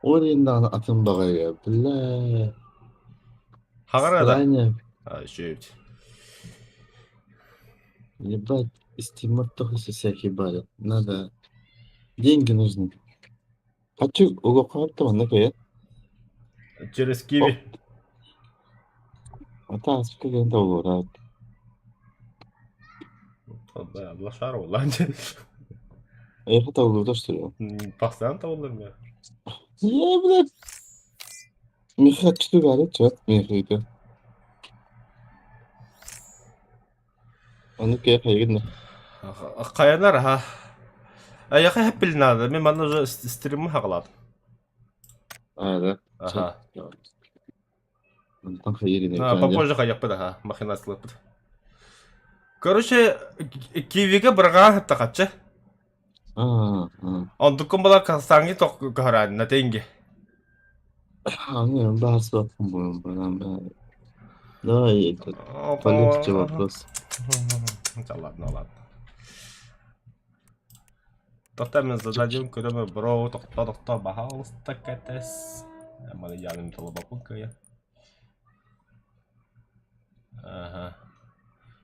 Ол иһин даҕаны атын баҕайы, бля, Хаҕара да? странно. А, үчүгэй. Ебать, стимур тоже всякие бары. Надо... Деньги нужны. Хочу угукка манна кыйа. Через киви. Ата аспыт кэлэн толуораат. Лошара улаан. Эйиэхэ табыллыбыта что ли? Постоянно табыллар ме. Я, блядь. Миэхэ чуту баары чат миэхэ Ону киһи хайыгын Хайанар аха. Айаха хэппил надо. Мен манна уже стримы хагалаатым. А, да. Аха. Онтон хайыр А, попозже хайаппыт аха. Махинациялаппыт. Короче, кивиге бырҕаан хаттахаччы. А, а. Онтуккун була Казахстанге тох көһөрөөннө тенге. Не, баар суох Давай этот, полегче вопрос. Да ладно, ладно. Тоқта мен зададим көрөмө бро, тохто тохто баһаалыста кэтэс. Маны яным толобаппын кыайа. Ага.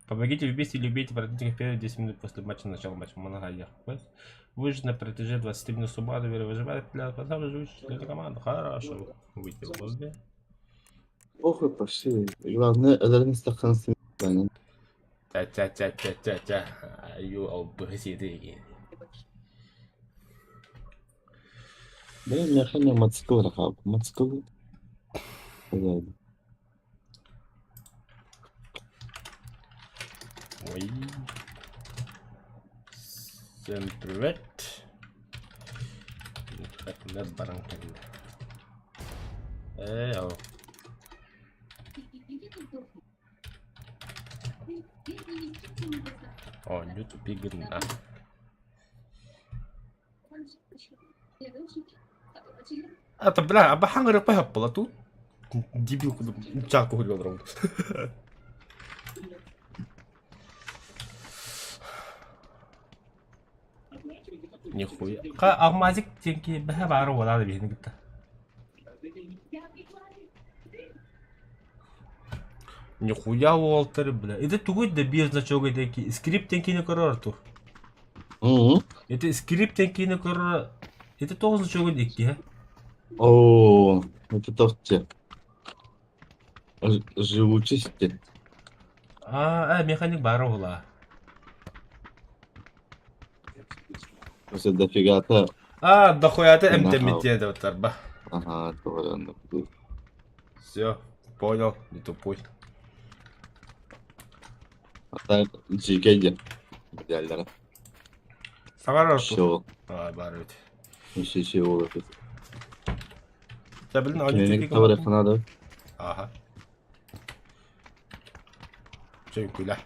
Помогите вместе или убейте противника в первые 10 минут после матча начала матча. Многояркость. Выжить на протяжении 20 минут суммарно выживает для потом живущих для команды. Хорошо. Выйти в лобби. Похуй пошли. Главное, өлөрөн стакан Тя-тя-тя-тя-тя-тя. Аю албыһы Бэйэм миэхэ эмиэ мотоцикл эрэ хаалбыт. Мотоцикл Ой. Всем привет. Хатына баран кэллэ. Ээ, ау. Оонньуу тупик гынна. Это, бля, абахан РП была тут. Дебил, куда чаку говорил. Нихуя. Ка алмазик тенки бэхэ баара уолаада биһини кытта. Нихуя уолтар, бля. Это тугуй да биир значок дэнки скрипт тенкини көрөр тур. Это скрипт тенкини көрөр. Это тоҕус значогун иккиһэ. О, это торте. Живучести. А, механик баара уолаа. Осы дофигата. А, дохуята эмтэммит диэн Ага, тоже Все, понял, не тупой. А так, дьиикэй диэн. Саҥарар Все. А, баар эбит. Еще чего это. Дьэ, блин, Кинини кытта надо. Ага. Чөҥкүлэ.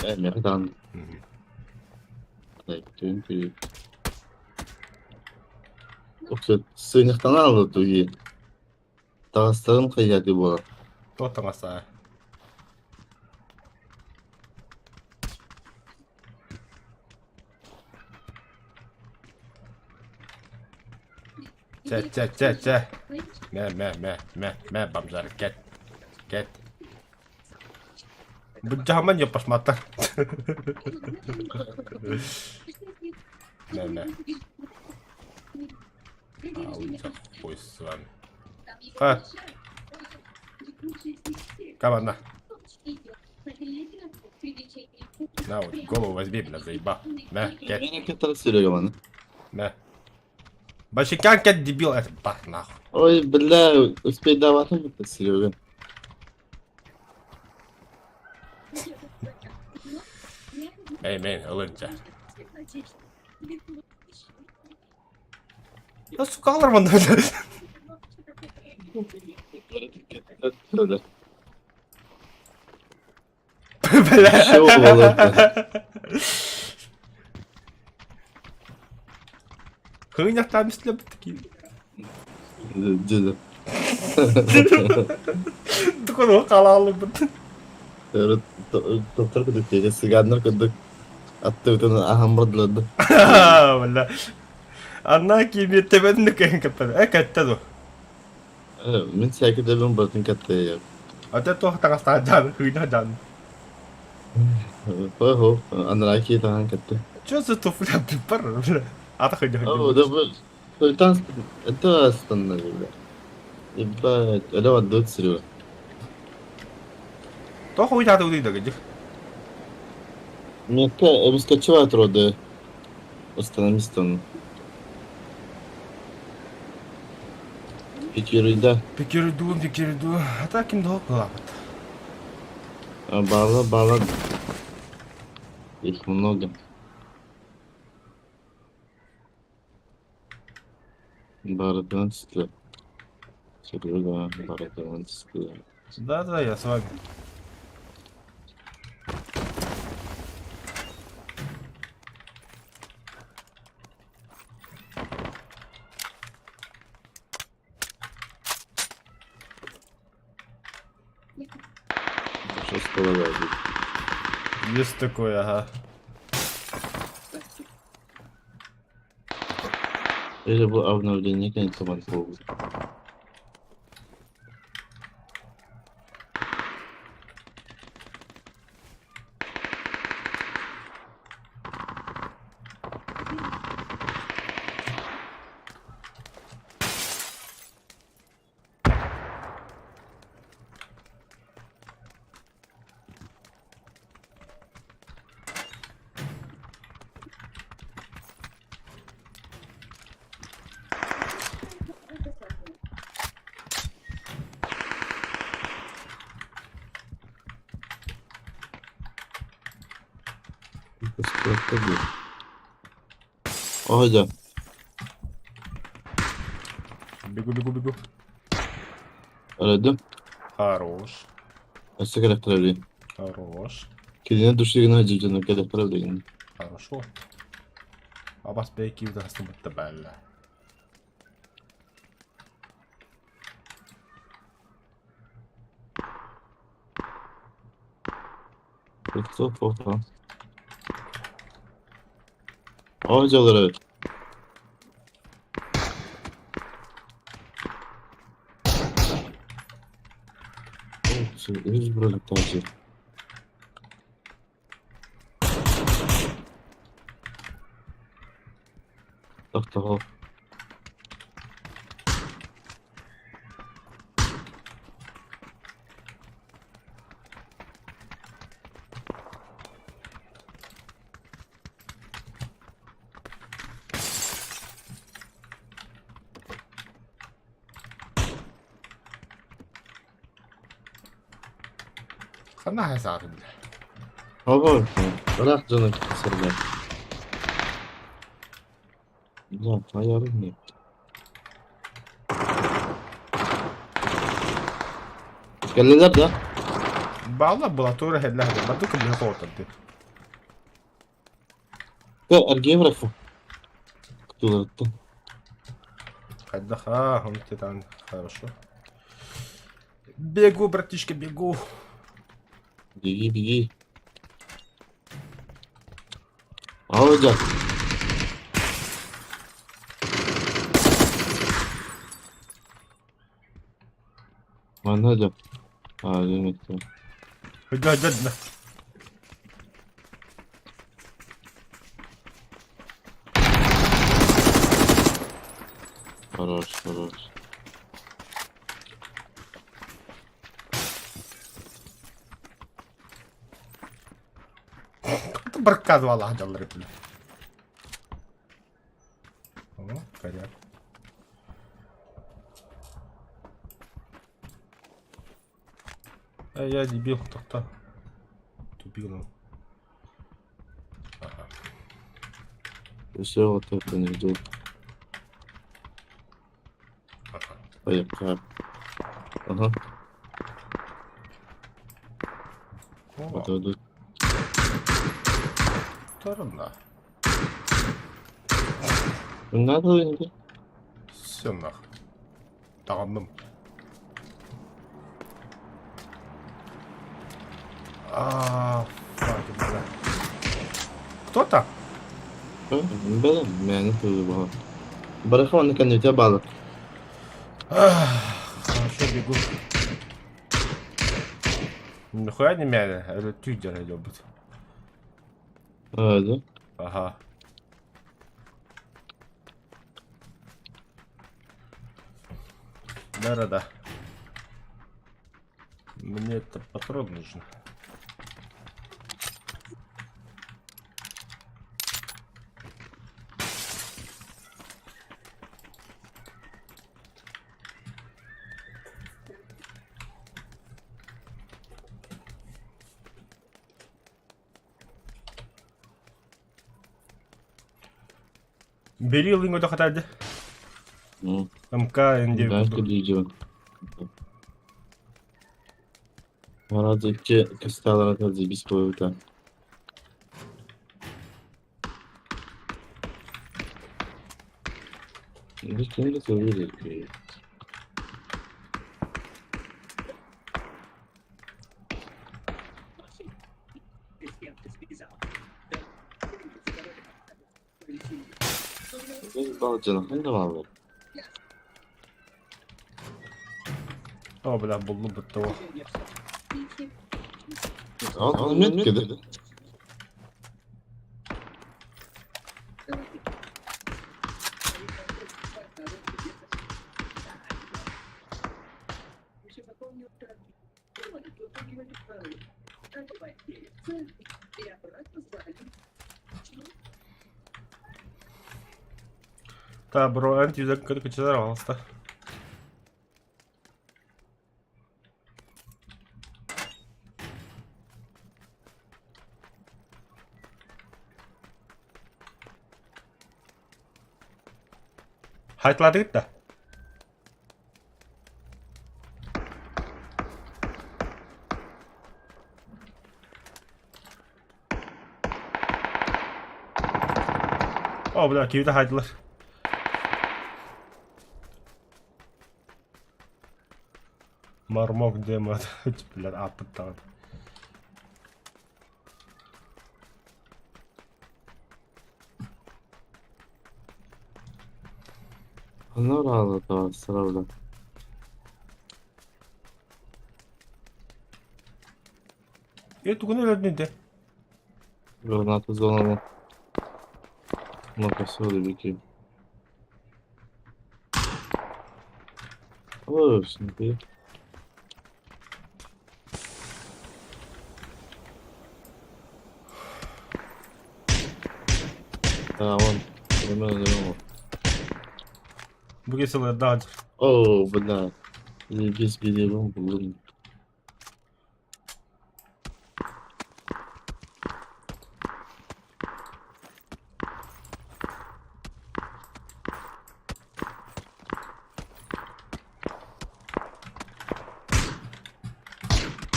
Э, мехтан. Түн Сыҥыхтана алы туги. Таҕыстарын хайыаты буолар. Туох таҥастаа? Чэ, чэ, чэ, чэ. Мэ, мэ, мэ, мэ, мэ, бомжар, кэт. Кэт. Быдьаһаман не посмотр. Мэ, мэ. А, улица хуй с вами. Ха. Кабана. На вот, голову возьми, бля, заеба. На, кэт. Серега На. Башикан кэт, дебил, это, бах, нахуй. Ой, бля, успей давать это, Серега. Эй, мэн, ылынча. Да, сука, аларман. Бля. Хыҥньахтаан истилэбит такие. Дьэ. Дукуну халааллыбыт. Доктор курдук диэки, цыганнар курдук аттыбытын аһан бардылар да. Бля. Анна киимиэттэ кэһин кэппэт. Э кэттэ дуо? Мин сээкэдэбин барытын кэттэ. Ата туох таҥастаах дьаан, хыйна дьаан. Хо анараа кии таһан кэттэ. Чё за туфля бар, бля. Ата хыйна О, да bu Султан это остановили. Ебать, это вот тут Серега. Туох уйдаата удуйда гыдьых. Мекка обескачивает роды. Остановись. Пикируйда. Пикируйдуун, пикируйдуун. Ата ким да кылаабыт. Бала, бала. Их много. Барытынан түстүлэр. Серега, барытынан түстүлэр. Да-да, я с вами. Что с Есть такое, ага. Это было обновление, конечно, команд. Ага. Бегу, бегу, бегу. Aradım. Хорош. Өссө кэлэхтэрэ Хорош. Кинини душигына дьүдьэнэ кэлэхтэрэ билигин. Хорошо. Абас бэйки удастымытта бэллэ. Тоқта. Hocaları. Үс бронектажы. Тоқтағал. Ханна хайсаар бile. Ого, ыраах дьону сырда. Да, аярым. Кэллилэр да? Баалла лаборатория хэллэһэ бардык кым хоотарды. Кэ аргеврафу. Кто Хайдаха, он там хорошо. Бегу, братишка, бегу. Беги, беги. Аудя. Манна да. А, дэмэт. Да, да, да. Хорош, хорош. Барказывала дьаллары бile. О, коряк. А я дебил, тоқта. Тупил. Ага. Все вот это не идет. Ага. Поехали. Ага, О, вот идут. сторона. Надо не Все нах. Таҕынным. А, fuck, бля. Кто-то? Бэлэм, мээнэ тылы баҕа. Барыха уонна кэннитэ баалар. Хорошо, бегу. Нихуя не мяли, это тюдер идет. Аа, да? Ага. Да-да-да. Мне это патрон нужен. Бери ылыҥ өтө хатарды. МК Н9 Да, курдук. видео. Вроде икки кристаллара заебись буолбута. Ким да увидели. Балдьан да бааллар. О, бля, буллум бутта Ол метки да? Та, бро, эн түйден кыркычылар алыста. Хайтладыгыт да? О, бля, киви хайдылар. Мармок демо, бля, аппыттаҕын. Ханна сразу. Е, тугун өлөрдүн де. Граната зонаны. Ну-ка, беги. Ой, смотри. Да, вон, примерно его. Бу кесилер О, бля. Заебись, билибим, блин.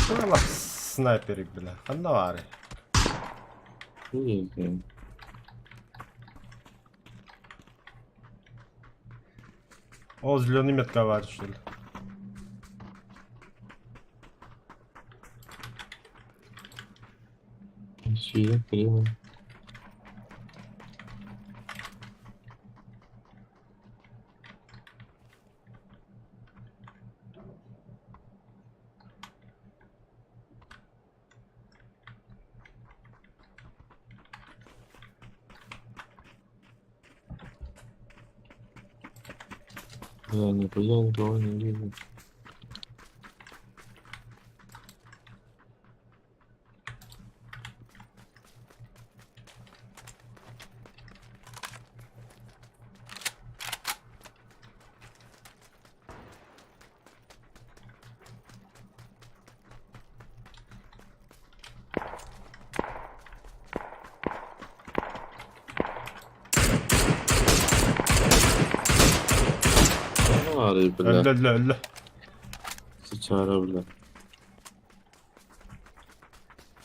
Тула снайперик, бля. Ханна баары. Блин. О, зеленый метка бар, что ли? Сюда, прямо. Я нихуя никого не вижу. Бля, бля. Өллө, өллө, өллө. Сычара, бля.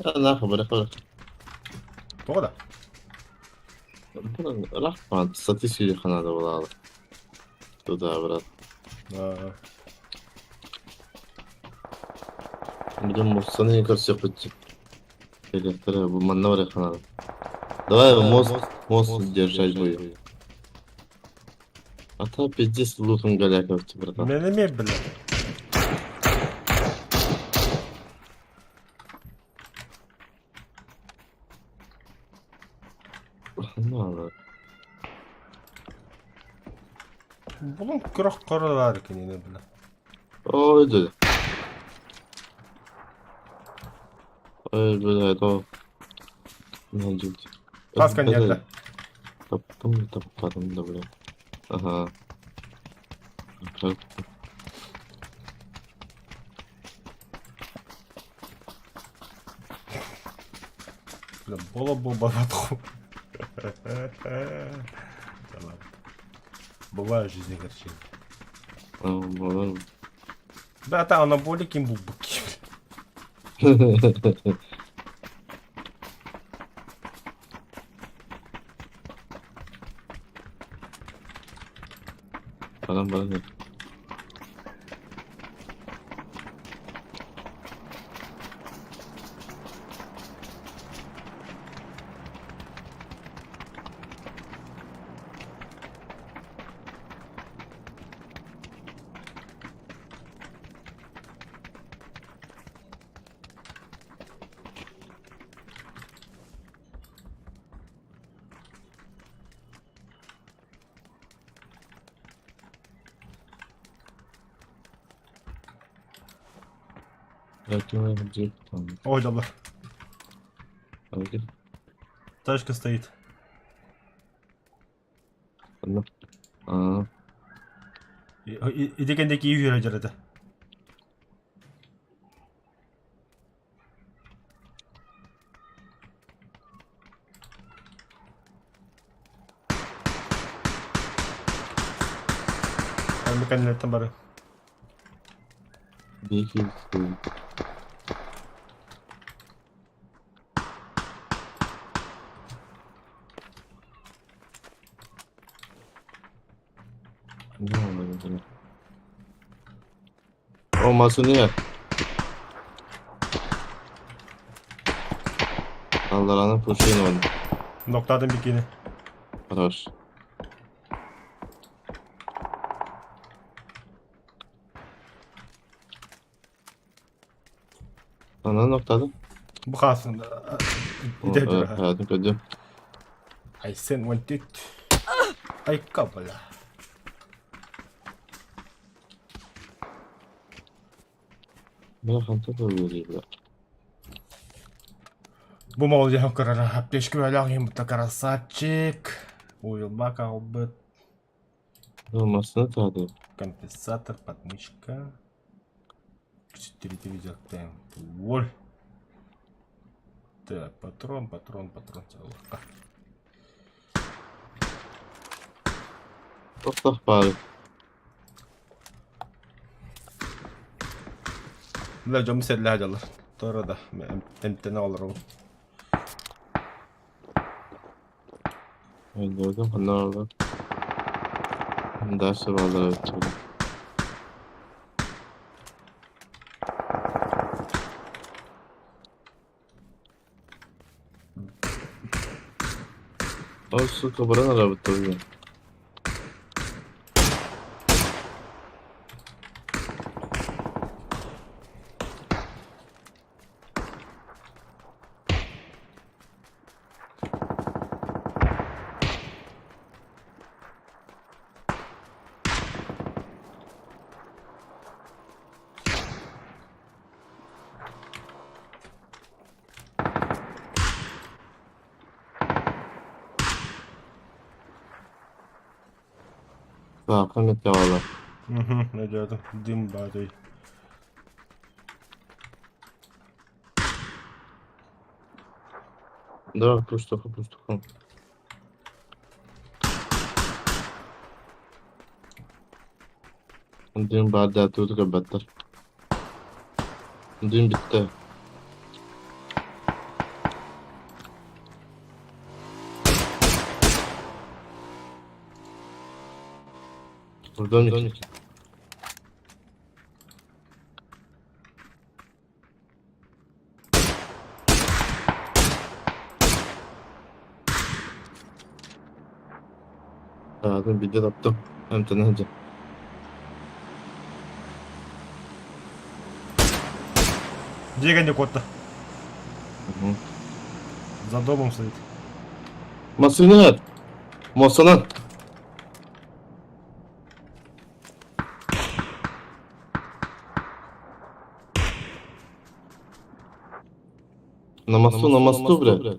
А, нахуй, бля, бля. Тоҕо да? Рахмат, статистика надо было. Туда, брат. А, Будем мостаны көрсө путти. Электро, бу манна барыха надо. Давай мост, мост держать будем. А то пиздец лутом голяк братан. Мен эмиэ бля. Ну, Булун күрэх королар кинини бля. Ой, да. Ой, бля, это... Тас коньякта. Таптым, таптадым да, бля. Ага. Бля, бола батху. Да ладно. Бывают в жизни горчинки. Балар. Да, та, она более кем бубуки. Баран баран. Ой, да, Тачка стоит. Иди кэнники үөрэ дьарыта. Меканилеттен бары. О, масыны. Аллараны пушин он. Ноктадым бикини. Хорош. Ана ноктады. Бу хасын. Иде Хатын көдүм. Айсен one Ай кабала. Бу ханта да бу. Бу молодец көрөр аптечка бөлөк им красавчик. Уйулбак албыт. Масыны тады. Компенсатор, подмышка. 4 Воль. Так, патрон, патрон, патрон. Тоқтақ бары. Бля, жом селлә жалар. Тора да, эмтене алыр ул. Öldürdüm. Ne oldu? Dersi bağlar öldürdüm. О, сука, баран арабы tabii. Саакам этэ Өйдөөтүм. Дым баатый. Да, пустоха, пустоха. Дым баар да көрбөттөр. Дым бүттэ. Buradan iki. Zaten bir de taptım. Антон сылдьар. Дьиэ кэннэ куотта. Мгм. За домом стоит. Массыына! Муостанан! На мосту, на мосту, бля.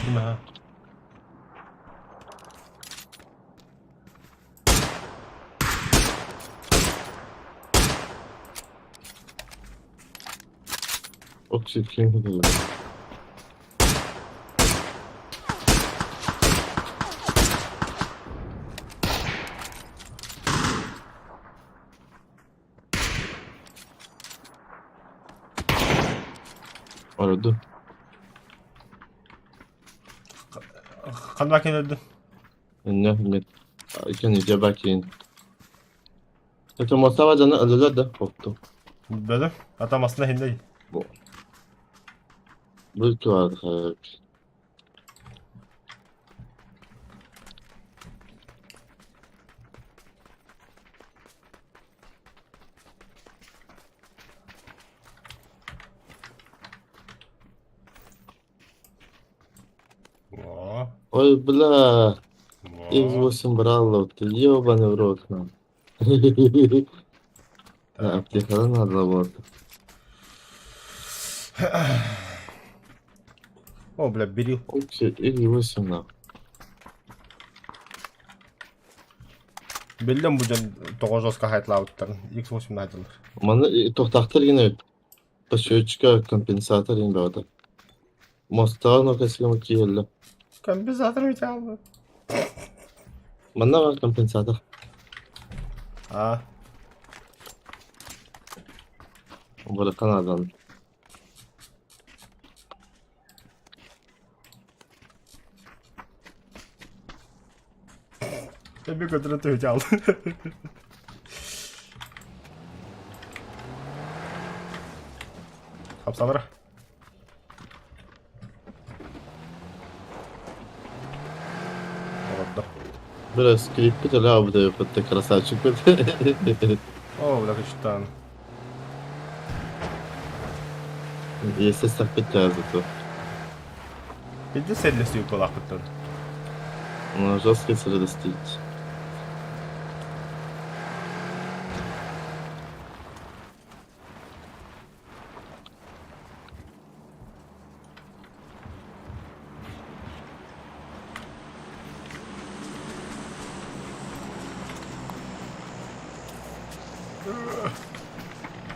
Ага. Оксидкин. Aradı. Ханна кэлэрдин? Инне мет. Икен иде бакин. Это мостава дьоно өлөлөр да хопту. Бөлө. Ата масына хинней. Бу. Бу туар. Во. Ой, бля. Во. X8 брал, ты ебаный в рот нам. Так. Аптекада надо вот. О, бля, берил. X8 на. Биллэн бу дьон тоҕо жестко хайтлаабыттарын. X8 наадалар. Маны тохтахтар гинэ Пашечка компенсатор им баҕата. Мостаҕын окасыгам киһэллэ. Компенсатор үтэ Манна бар компенсатор. А, Быракан адан. Эми көтөрө түһүтэ Хапсалара. Олордо. Бля, скрипит ля ты красавчик. О, бля, кычтан. Если сахпит зато. Биди сэллэс юкалаахпыттан. Ну, жестко средостить.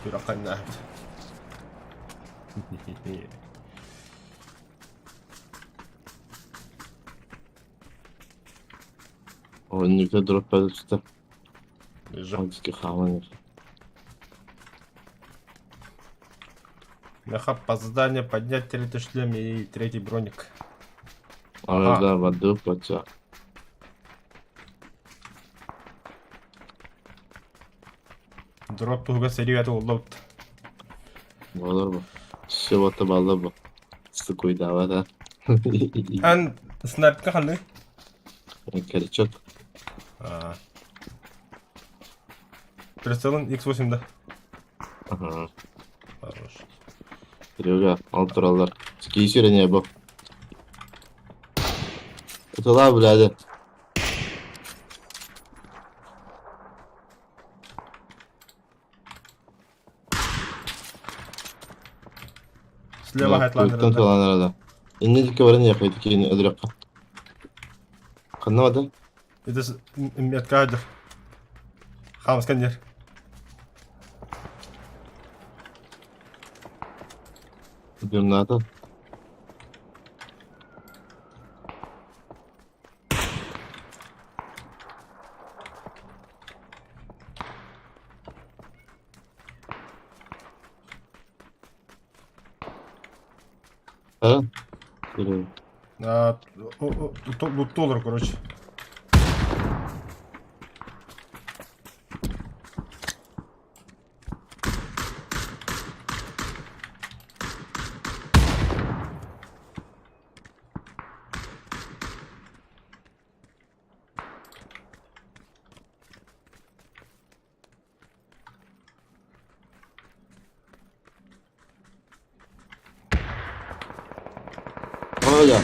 Сүрэххин Önlükle drop tutar. Лежа. Хански хаман. Меха по задание поднять третий шлем и третий броник. Arada воду плача. Дроп туһуга серия оллобут. Olur bu. Şıvata balı bu. Sıkıydı havada. Эн снайпка ханны? Крючок. А. Прицелын X8 да. Ага. Хорош. Серега, ал тураллар. Кийсүрэ не бу. Утала бляды. Слева Туттан хайтландырында. туралар. Иннедики баран якайды кейин өдөрөккө. Ханна бада? Это метка адыр. Хам сканер. Дымната. А? Серега. А, доллар, короче. Оля.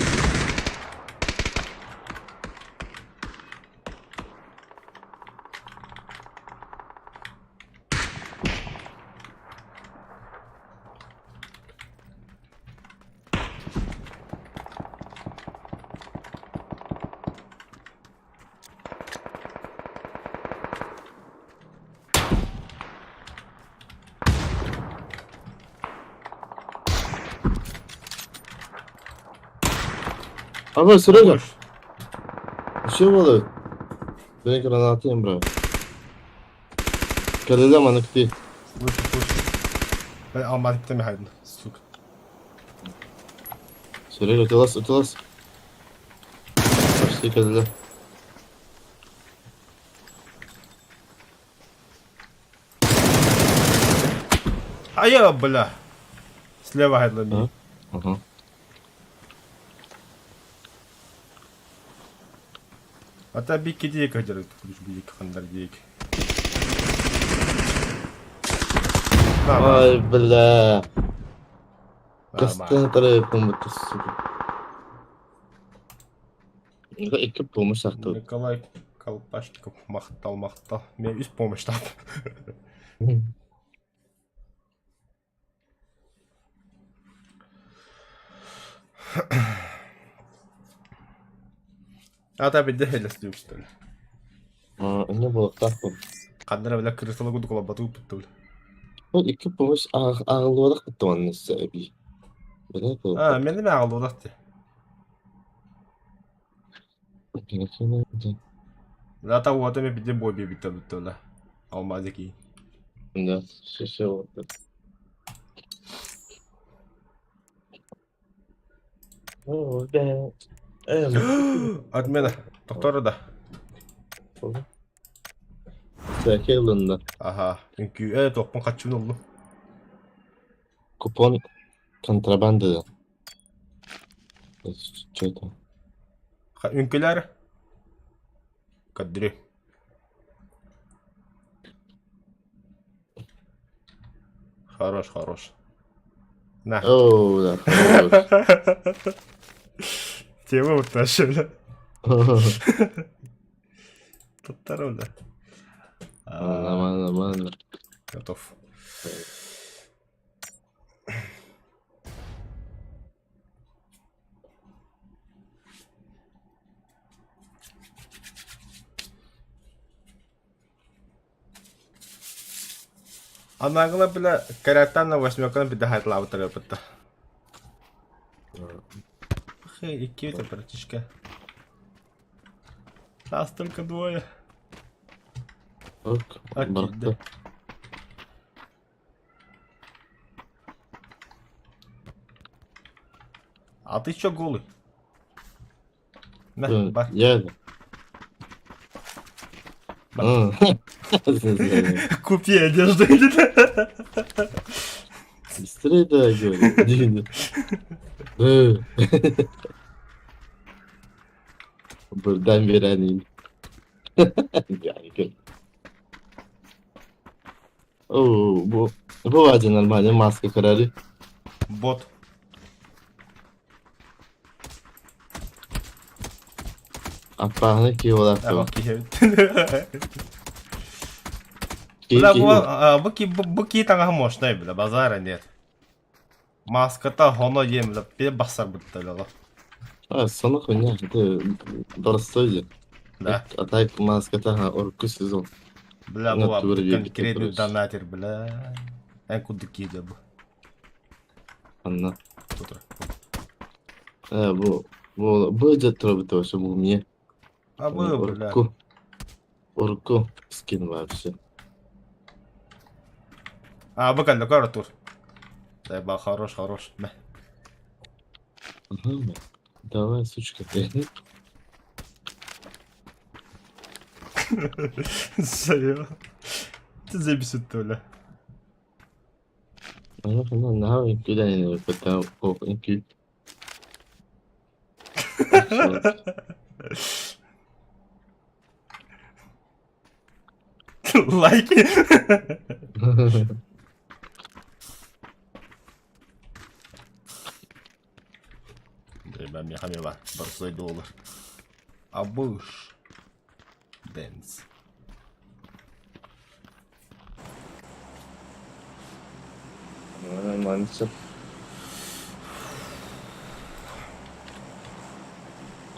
Ага, Серега, еще было. Дай гранаты им, брат. Кэлэлэ манык дии. Слышу, слышу. Бля, алмаз битэмэ сука. Серега, ытылас, ытылас. Почти кэллэ. А я, бля. Слева хайдлами. Ага. Ата бикки диэки дьарык ключ биик хандар диэки. Ай, бля. Кастан тарайыппын бытты, сука. Икки помощь ахтыбыт. Николай Колпашников махтал махтал. Мен үс помощь тап. Ата бидде хелестүү что ли? Инне буолуохтаахпын. Ханнара бля крысала курдук олорботу ыппыттыбыт. Ол икки помощь ааҕыллыбатах кытта эбии. А, мен эмэ ааҕыллыбатах дии. Ата уота эмэ бидде бой биэбиттэ буттула. Алмазики. Да, все, все. Отмена. Доктор да. Сәке ылынна. Аха. Үҥкүү э туохпун хаччыбын ыллым. Купон контрабанда. Что это? Үҥкүлэр. Көрдөрү. Хорош, хорош. На. О, да, хорош. Тема вот наша, бля. Туттара, бля. Нормально, нормально. Готов. Анаҕына бile караттан на восьмерканы бile хайтлаабыттар эбитта. Хей, икки это братишка. Нас только двое. Ок, барахта. А ты чё голый? На, бар. Я Бар. Купи одежду. Быстрее давай, говорю. Buradan vereneyim. Oo, bu bu вроде нормально, маска кырары. Бот. Аппааны кии олаахтыбын. Бля, бу бу кии таҥаһа мощный, бля, базара нет. Маската хоно диэн, бля, бile бассар бытта, бля. А, соно хуйня, это простой. Да. А так маската орку сезон. Бля, бу конкретный донатер, бля. Эн кудык киде бу. Анна. Утро. Бу бу бу дьэ вообще бу мне. А бу, бля. Урку. Урку скин вообще. А, бу кэллэ көр тур. Ба, хорош, хорош. Мэ. Ага. Давай, сучка. Серьезно? Ты записывать бля. Наһаа үҥкүүлэнэн үҥкүү. Лайки. Миэхэ эмиэ баар. Барсай доллар. Абыш. Дэнс. Нормально.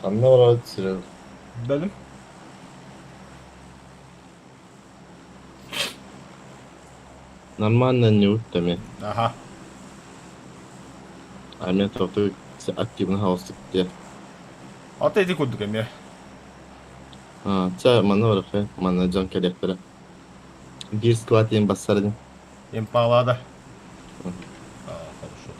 Ханна барабыт сирэ? Бэлим. Нормально не уттами. Аха. А мен тохтуу активно хаустык диye. Ата ити курдук эмиэ. А, чэ, манна барыахха, манна дьон кэлиэхтэрэ. Биир склад диэн бассар ини. Импалада. А, хорошо.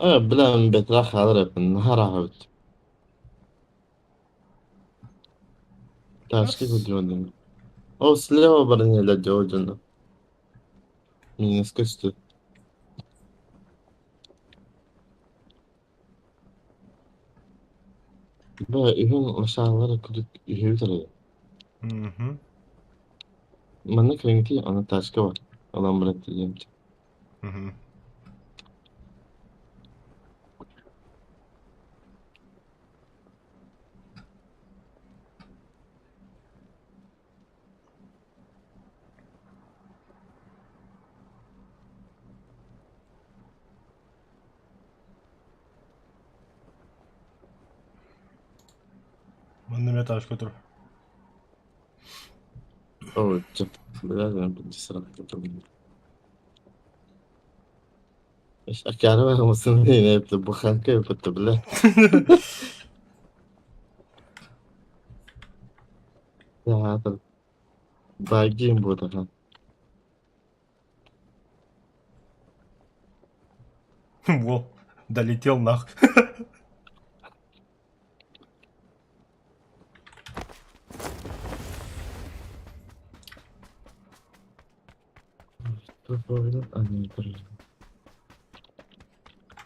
Э, бля, бэтэрээ хаалар эбиппин, наһаа ыраах эбит. Тааска сылдьыбын. Ол слева баран иһэллэр дьоно. Минус көстүү. Бля, үһүн машиналар курдук үһүбүт эрэ. Мгм. Манна кэлиҥҥитий аны тачка бар. Ылан баран тиийиэм. Мгм. Манна эмиэ тааска тур. Оо, чэ, бля, Буханка бля. Баайгыым буотаха. Во, долетел нах.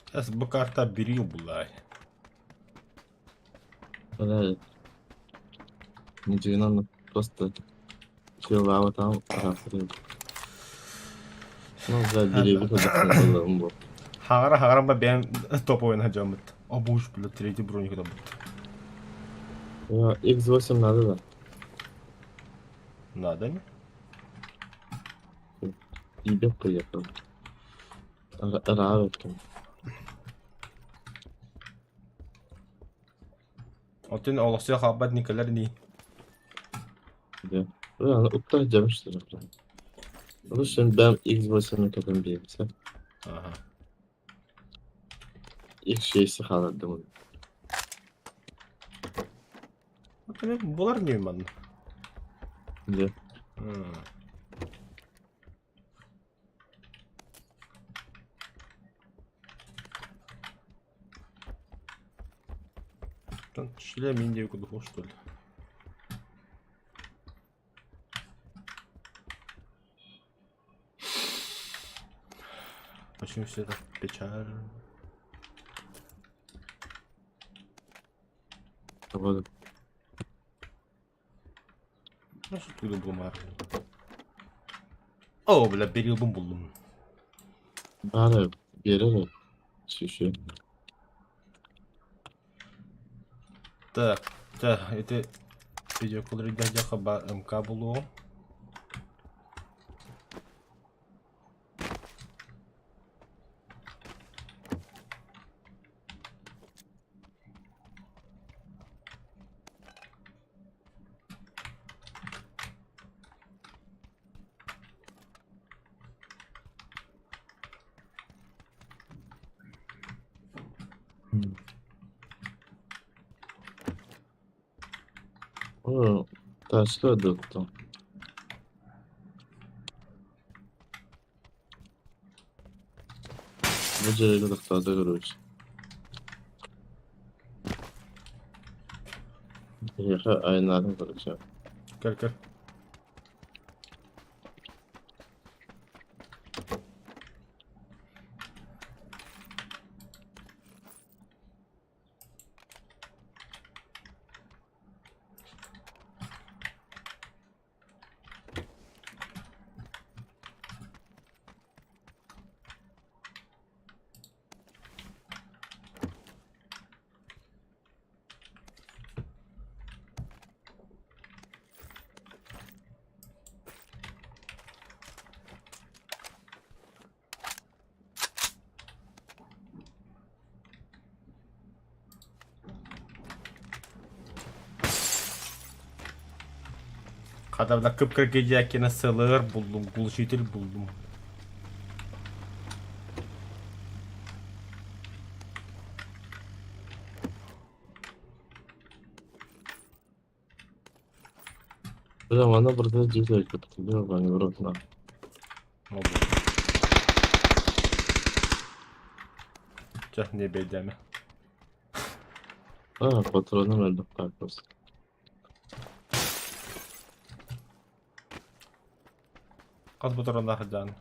Сейчас бы карта берил была. Бля, не просто там Ну, за бери Хагара хагара ба бэйэм топовый дьоммут. Обуш, бля, третий броник добут. X8 надо, да? Надо не? Тебе поехал. Ыраабыккын. Оттон олохсуйа хаалбат никэлэр нии. Да. Уктар дьэмиштэр. Лучше бэм X8 кэтэн биэрсэ. Ага. X6 хаалардым. Булар не манна. Да. Шлем Индию кудуху, что ли? Почему все так печально? Вот. Ну что ты бумар? О, бля, берилбин буллум. Бары берер шүшү. Так, так, это видеоколор дядя хаба МК булу. О, ташка доктор. Бу дьиэгэ тохтоото короче. Эһиэхэ айаннаатын короче. Көр көр. Хата кып-кыргыдьаакина сылыгар буллум, глушитель буллум. Бля, манна барыта дьиэ кыттыгы в рот на. Чэ, не бэйдэмэ. А, патроны өлдөх просто. Хас патроннаах дьаан?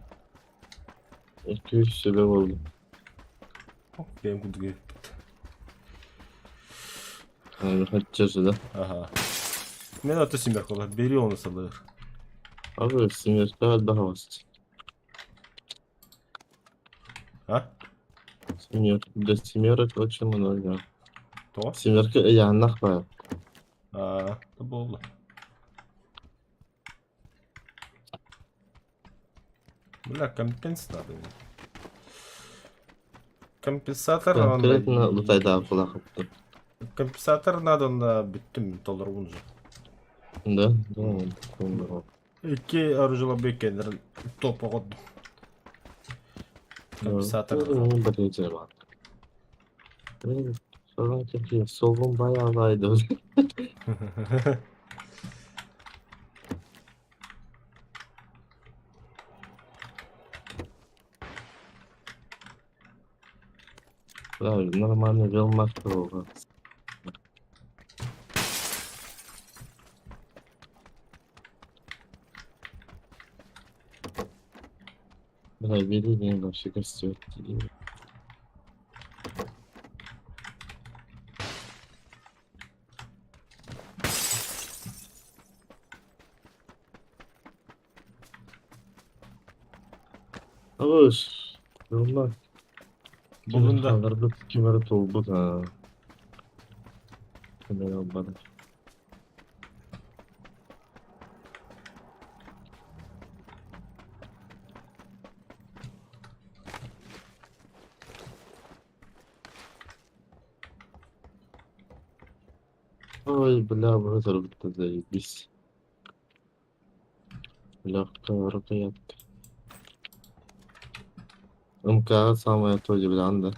200 сүбэ буолла. Бэйэм курдук эбиппит. Хотча да. Ага. Мен ото семерка олар, бери оны сылыр. Abi семерка элбэх А? Семерка. Для семерок очень много. То? Семерка ыйааннах баар. А, то буолла. Бля, компенс надо мне. Компенсатор Конкретно лутайдаах кулаахыттым. Компенсатор надо на бүттүм толорбун уже. Да, да. Икки оружие бекенер топ оҕордум. Компенсатор. Solun bayağı vardı. Нормально велмак. Бля, бери не вообще костер. Алыш, велмак. Булун да. Хаалларбыт ким эрэ туолбут аа. Ким эрэ ылбатах. Ой, бля, быһа заебись. Легкая рукоятка. МК самое то бля, да.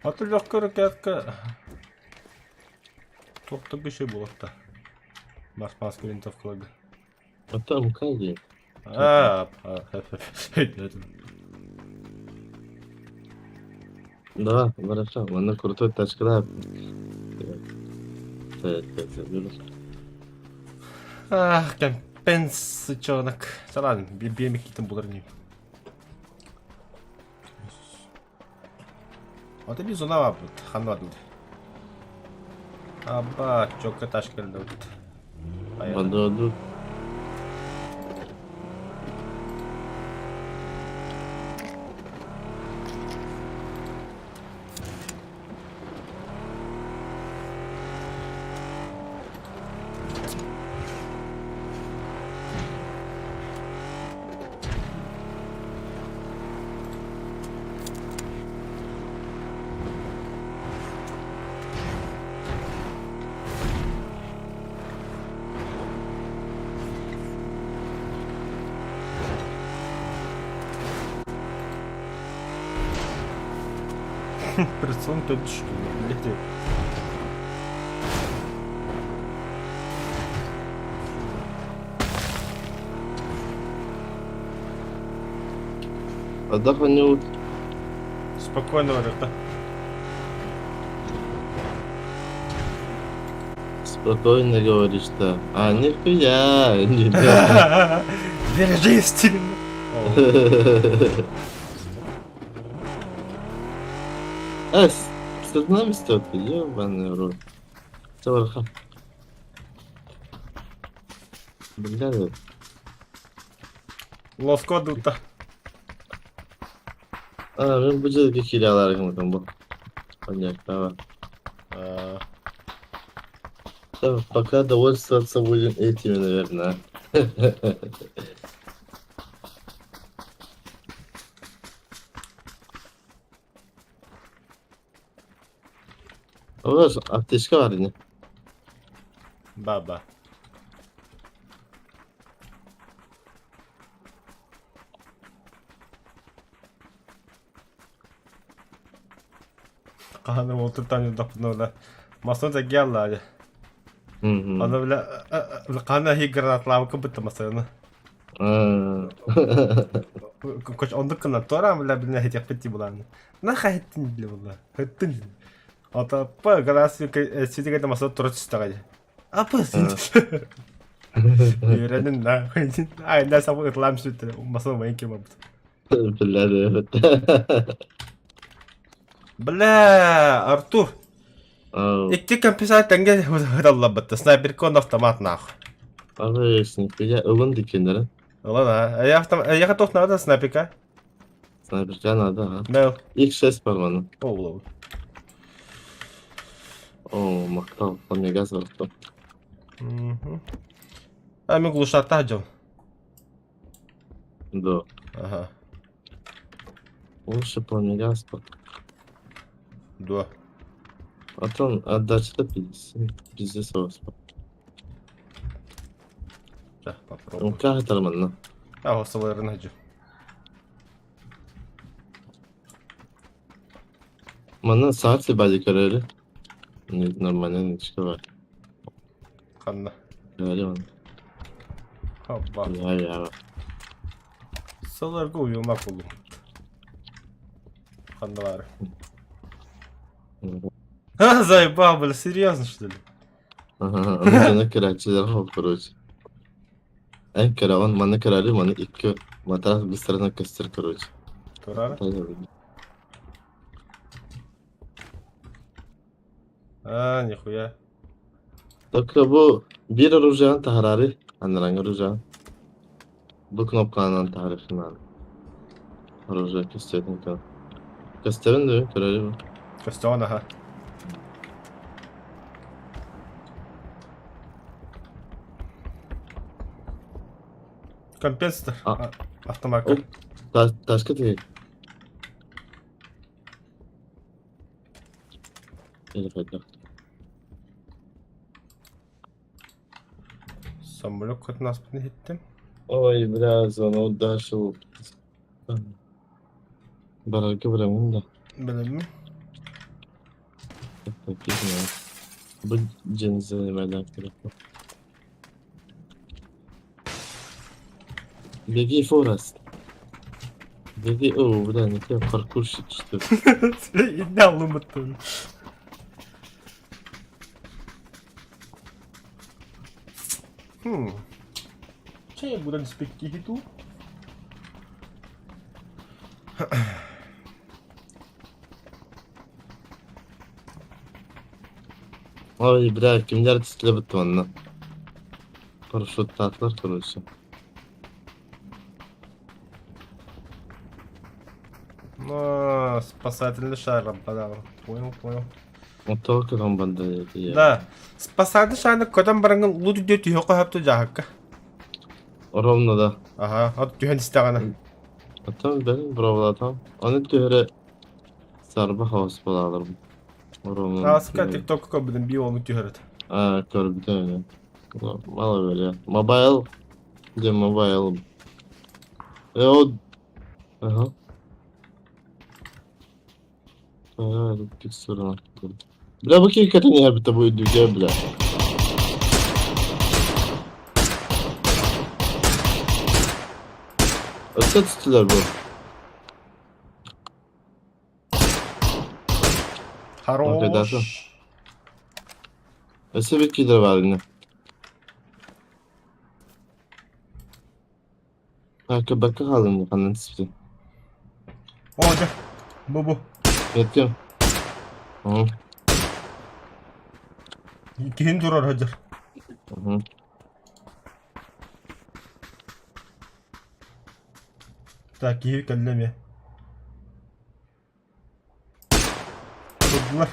А то легкая рукоятка. Туох еще было-то. Марс винтовкаларга. Это МК дии. А, Да, хорошо. Манна крутой тачка. Ах, компенсачонок. Ладно, биэм иккитин булар ини. Вот и зона баппыт, ханна бардыбыт. Аба, чокка таш кэллэ Баду. Прицелом тут что ли? Блядь. Отдохнуть. Спокойно, ребята. Спокойно говоришь-то. А, нихуя, не то. Держись, Стивен. Эс, стыдно что-то, ебаный в рот. Сорха. Бля, Лоско дутта. А, мен бу жерге кире алар бу. Понятно. Да, пока довольствоваться будем этими, наверное. Олар аптечка бар ини. Баба. Хаһан уолтуттан юрдахпына бля массыына тагиа аллаа Аны бля хаһан эһиги гранатлаабыккын бытта массыынаны. Оннук гына туораан бля билинэ иһитиэхпит дии булааны. Нахай иһиттин бile буолла. Иһиттин. Ото па гранат ситигэ массыына тура түстэҕэ дии. Апа Үөрэнин нахуй. Айна сабы ытылаам сүттэ. Массыына майн кем барбыт. Биллэр Бля, Артур. Икки компенсация тэҥҥэ ыталларбыт. Снайперка уонна автомат нах. Арыйсың, ылын дикеннere. Ылан а. Эйиэхэ туох наада снайперка? Снайперка надо, а? Мэл. X6 бар мана. О, булабын. О, мактал, омегаз бар. А мен глушаттаах дьон. Да. Ага. Лучше пламегаз бар. Дуо. Потом отдача пиздец соус. Да, попробуй. Как манна? А, осыларын хадьу. Манна саат бади көрөрү. Нормально ничего бар. Ханна. Öyle mi? Хоппа. Ya ya. Сыларга уйумак буллум. Ханна баар. А, заебал, бля, серьезно, что ли? Ага, onu дьоно көрөөччүлэр хоп короче. Эн көрөҕүн, маны көрөөрү, маны икки матрас быстарынан көстөр короче. Турара? А, нихуя. Только бу биир оружиены таһараары, анарааҥҥы оружиены. Бу кнопканан таһаарыаххын наада. Оружие көстүбэтин көр. Көстөрүн да көрөрү бу. Көстөҕүн аха. Компенсатор. А. Автомакка. Таска тиһик. Или хайдах. Самолет көтөн ааспытын иһиттим. Ой, бля, звонок дальше. Барарга барамын да. Билэммин. Бу дьиэни байлаах Беги, Форест. Беги, о, бля, не те паркурщик, что ли. Иннэ аллыммыттын. Хм. Чэ, будан испит киһи дуу? Ой, бля, кимнэр түстүлэр манна. Парашюттаатылар, короче. Ну, спасательный шар подал. Понял, понял. Мотор көтөн банда я. Да. Спасательный шарны көтөн бараҥҥын лут үрдүө түһүөххэ сөп дьааһыкка. Ровно да. Аха, от түһэн истэҕинэ. Оттон бэрин бровлатам. Аны түһэрэ сарба хаос буолалар. Ровно. Ааска тиктокка көрбүтүм биир уолу түһэрет. А, көрбүтүм. Мало говоря. Мобайл. Где мобайл? Э, Ага. Бля, бу киһи кэтэн иһэрбитэ бу үрдүгэ, бля. Өссө түстүлэр бу. Хорош. Өссө bir киирэр баар ини. Көрбөккө хааллым ханан түспүтүн. О, дьэ. Бу-бу. Этим. Киһин турар сылдьар. Так, киһи кэллэ эмиэ. Турдулар.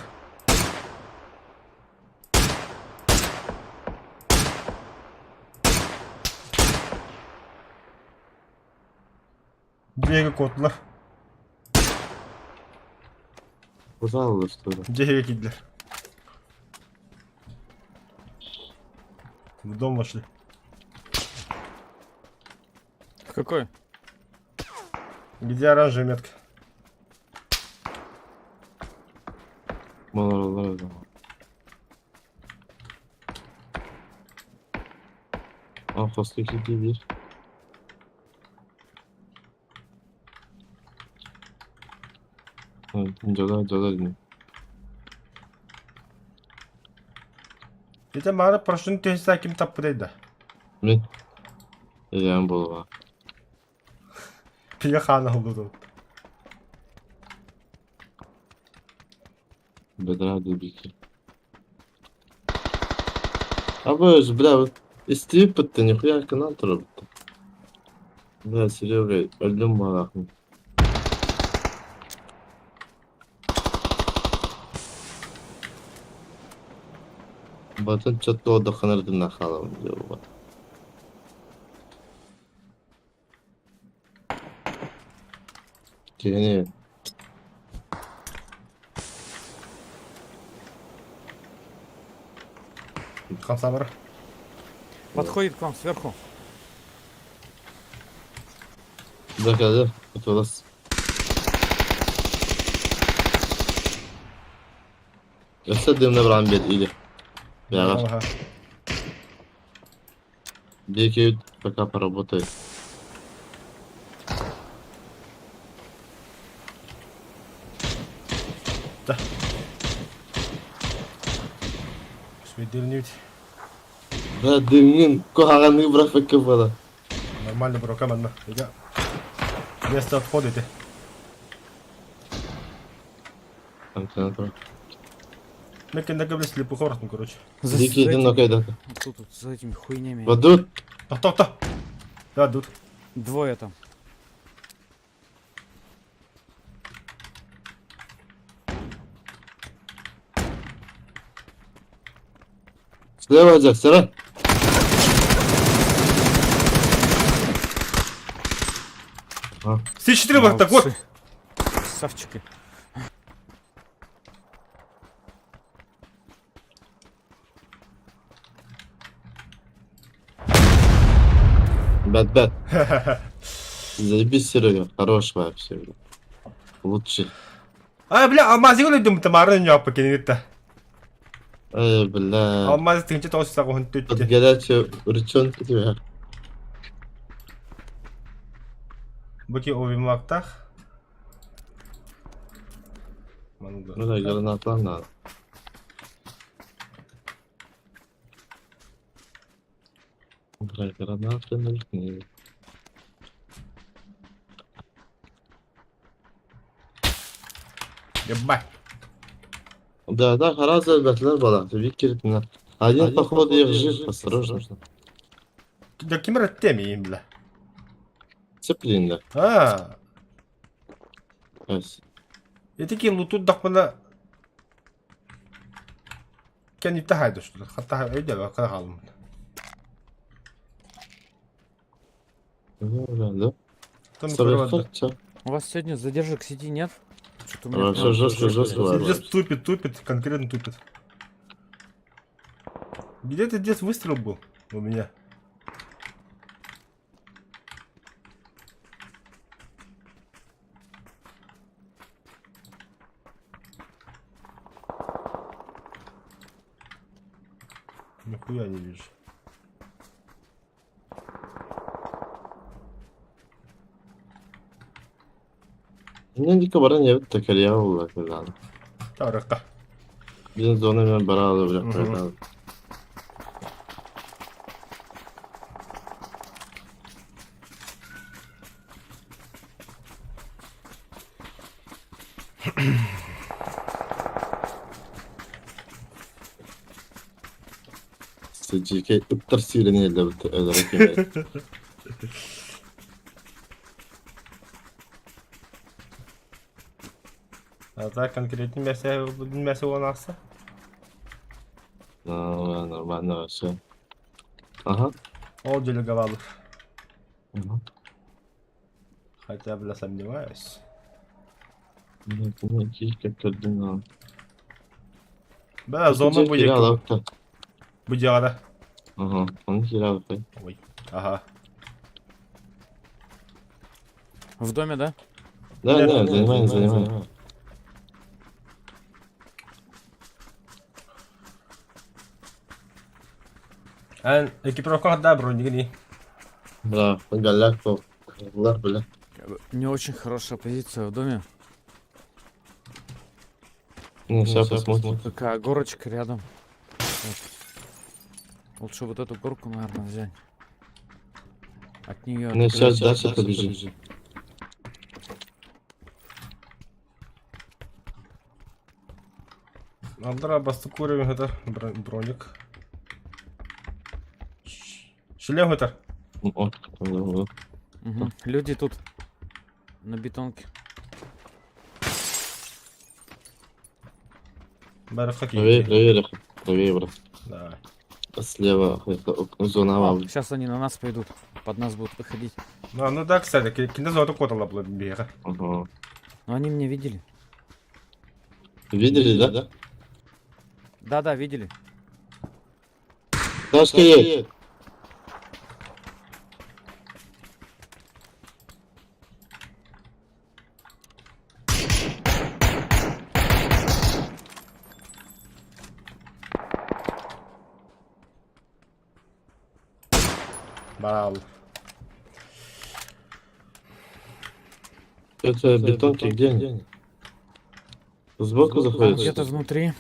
Дьиэгэ куоттулар. Пожалуйста. Дьиэгэ киирдилэр. В дом вошли. В какой? Где оранжевая метка? Балалар. А, после bir. Дьола, дьола дии. Ити маары прошун түһүсэ ким таппытай да? Мин. Илээн буолуоҕа. Пигэ хаана уһуллубут. Бэдэрээ диэбиккин. Абы, бля, истибиппит да нихуя канал турабыт. Бля, Серега, өллүм баҕалаахпын. Батын чотто отдоханардын хаалабын диэбит. Киһини Хамсаабара. Подходит к вам сверху. Заказы, отвелась. Өссө дымна баран биэр или. Бэҕэр. Ага. Диэки пока поработай. Да. Свидельнють. Да дымҥын куһаҕаннык бырахпакка буола. Нормально брока манна. Я место отходите. Там Мен кэннэ слепухоротун, короче. За, Диэки за идин этими, окей да. вот тут вот, за этими хуйнями. Вадут. Тохто, Да, тут. Двое там. Слева Жак, сара. Все четыре вот так вот. Молодцы. Красавчики. Бэт бэт. Заебись, Серега, хорош вообще. бля. Лучший. А, бля, алмазик өлөйдүм тамарын ньоппа киниттэ. Эй, бля. Алмаз тыһыынча тоҕус саҕа Под горячую ручонку тебя. Буки овимлактах. Ну да, граната надо. Бля, гранаты нужны. Ебать. Да, да, гораздо бәтләр бала. Викер Один, походу, их жив, осторожно. Да ким реттеми бля. Цеплин, да. А, Ась. ити лутут дахпына кэнниттэ хайдыштылар. Хатта өйдөбө кара хаалым. Ну, да, да. Там Совершенно. У вас сегодня задержек сети нет? Что-то у меня Вообще прям жестко, жестко жестко. Здесь тупит, тупит, конкретно тупит. Где-то здесь выстрел был у меня. Нихуя не вижу. Инники баран ебит такалия буолла кэллэҕинэ. Тарыкка. Биир зона мен бара Мгм. алып. Сидьиикэй ыттар сиирэн иһэллэр өлөрө кимэ. А так конкретный миэсэ миэсэ уон аахса. Нормально вообще. Ага. Ол делеговал. Хотя, бля, сомневаюсь. Бля, зона будет. Будяра. Ага, он херал. Ой, ага. В доме, да? Да, да, занимай, занимай. Эн экипировка да, бронигни. Да, голяк, бля. Не очень хорошая позиция в доме. Ну, сейчас посмотрим. Такая горочка рядом. Вот. Лучше вот эту горку, наверное, взять. От нее. Ну, сейчас дальше побежим. Андра бастыкуривин это броник. Шлем это. Угу. Люди тут на бетонке. Правее, правее, правее, брат. Да. Слева зона. Сейчас они на нас пойдут. Под нас будут выходить. Ну, ну да, кстати, кино зона котала была бега. Ага. Но они меня видели. Видели, да? Да-да, видели. Ташка едет. Бал. Это бетонки где они? Сбоку заходят? Где-то внутри.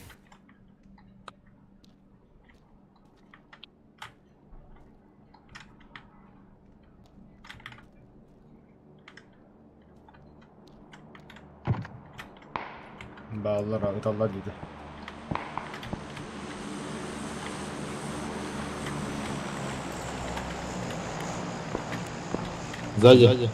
Баллар, ыталлар диде. Сзади.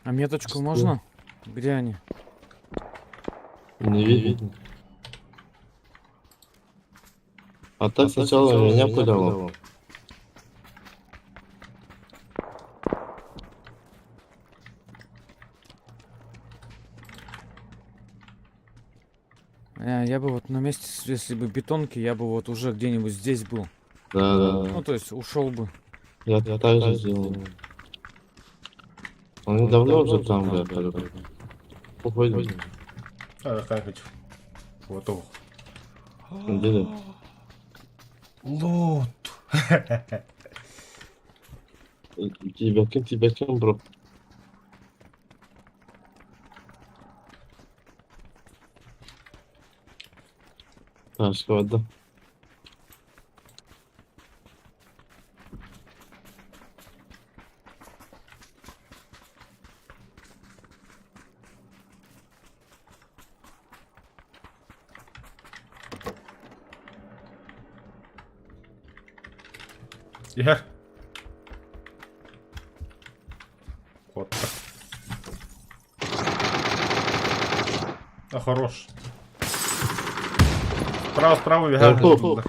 А меточку Что? можно? Где они? Не видно. А так сначала меня пуляло. Я бы вот на месте, если бы бетонки, я бы вот уже где-нибудь здесь был. Да, да, Ну, то есть ушел бы. Я так же сделал. Он давно уже там, бля, по-любому. Уходим. А, как Вот ох. Где ты? Лут. Тебя тебя кем, бро? Ташка, вода. Иһэр. Вот. А, хорош. Справа, справа, Наверху. бегает.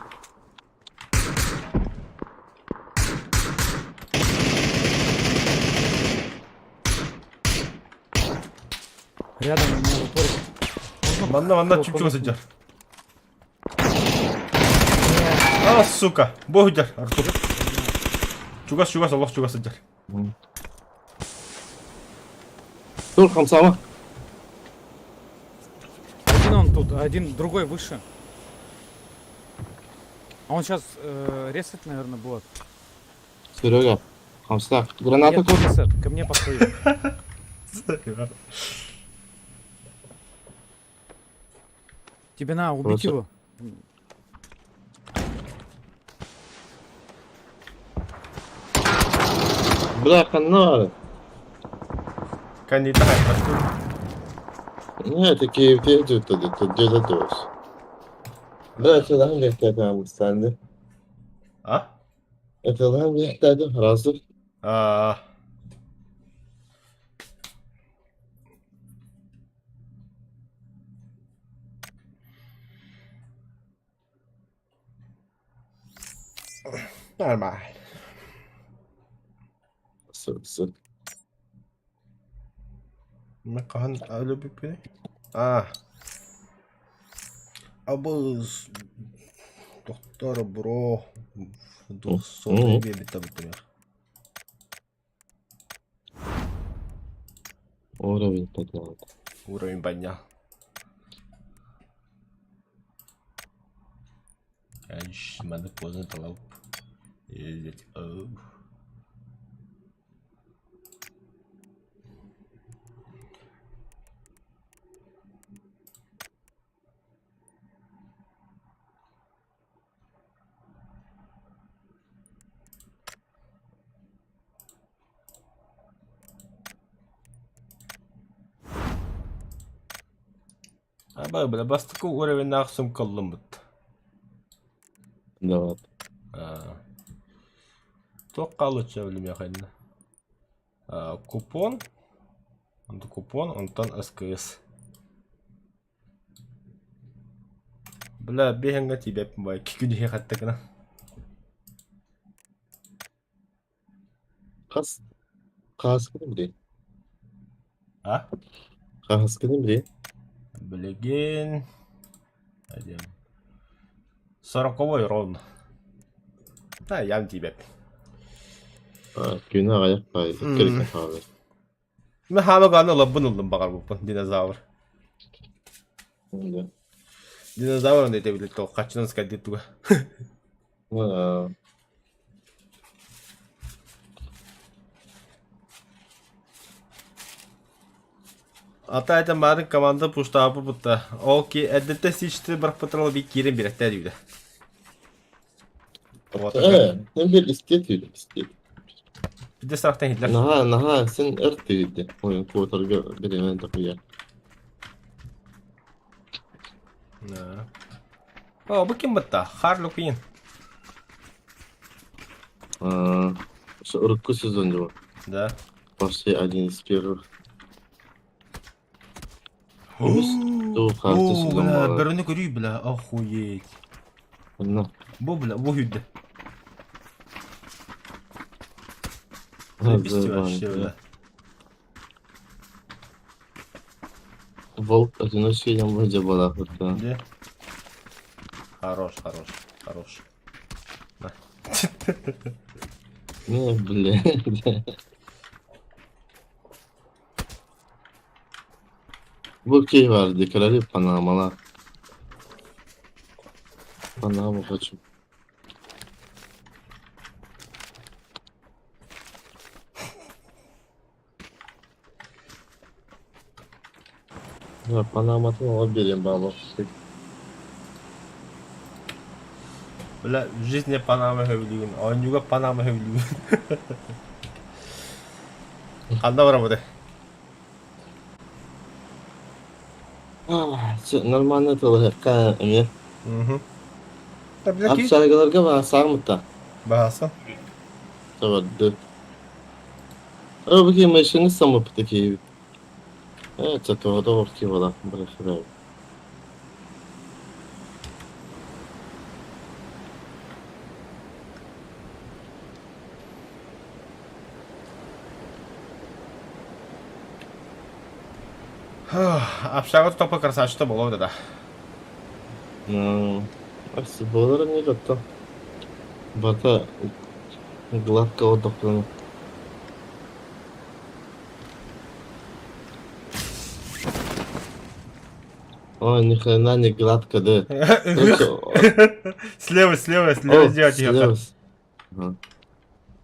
Рядом у меня в упоре. Манна, манна, О, чуть-чуть сидят. А, сука! Бог Артур. Чугас, чугас, Аллах чугас сидят. Тур, хамсама. Один он тут, а один другой выше. А он сейчас ресет, наверное, будет. Серега, хамса. Граната Нет, кот. ресет, ко мне подходит. Тебе на, убить Просто- его. Бля, ханна Кандидат хайпастын. Ne такие где дос. لا الهم يحتاج مستعد. А? الهم يحتاج راسه. А. Нормально. Хаһан өлөбүппүнүй? Аа. Абыс доктор бро Мгм. биэрбиттэ Уровень поднял. Уровень поднял. Конечно, надо поздно талап. Ездить. Аба, бля, бастакы уровень сумкаллыммыт. Да. Туох хаалычча билимиэхиннэ. Купон, купон, онтон СКС. Бля, биэһэҥҥэ тиийбэппин бай, күнүһэ хаттакына. Хас хаскını билей. А? Хаскını билей. Билигин... Один. Сороковой ровно. Да, я тиийбэппин. Күнэ аҕыйах бай, икки хаалар. Мен хаама ылабын ыллым баҕарбыппын, динозавр. Да. Динозавр он это билет хачынан скайдит туга. Ата айтан баарын команда пуштаапы бутта. Ол ки эддетте сичти бар патрол би кирен биректе дүйдө. Вот. Sen bir istiyet yürü, istiyet. Биде сарактан хитлер. Наһаа, наһаа, сен эр тиийдэ. Ойун куотарга бириэмэн такыйар. О, бу ким бутта? Харлу Квин. Урукку сезон дьон. Да. Почти один из первых. Үс хаарты О, сезон бля, буолар. бөрөнү көрүй, бля, охуеть. Онно. Бу, бля, бу хүдде. Заебись вообще, бля. Волк одиночка вроде была. Где? Хорош, хорош, хорош. На. Не, бля. Бу кей бар, декорали Панамала. Панаму хочу. Да, Панаматын алып берем бабы. Бля, в жизни Панама хөбүлүүгүн, оонньууга Панама хөбүлүүгүн. Ханна барабыт? Нормально тылы эме. Мгм. Да, бля, ки? Апсаргаларга ба сагмыта. Бааса. Тавадды. О, бу машины самы такие. Это то да орки вода, бля. Общага топа красавчик было да. Ну, болар не готов. Бата гладко отдохнула. Ой, ни хрена не гладко, да. Слева, слева, слева сделать слева. Ага.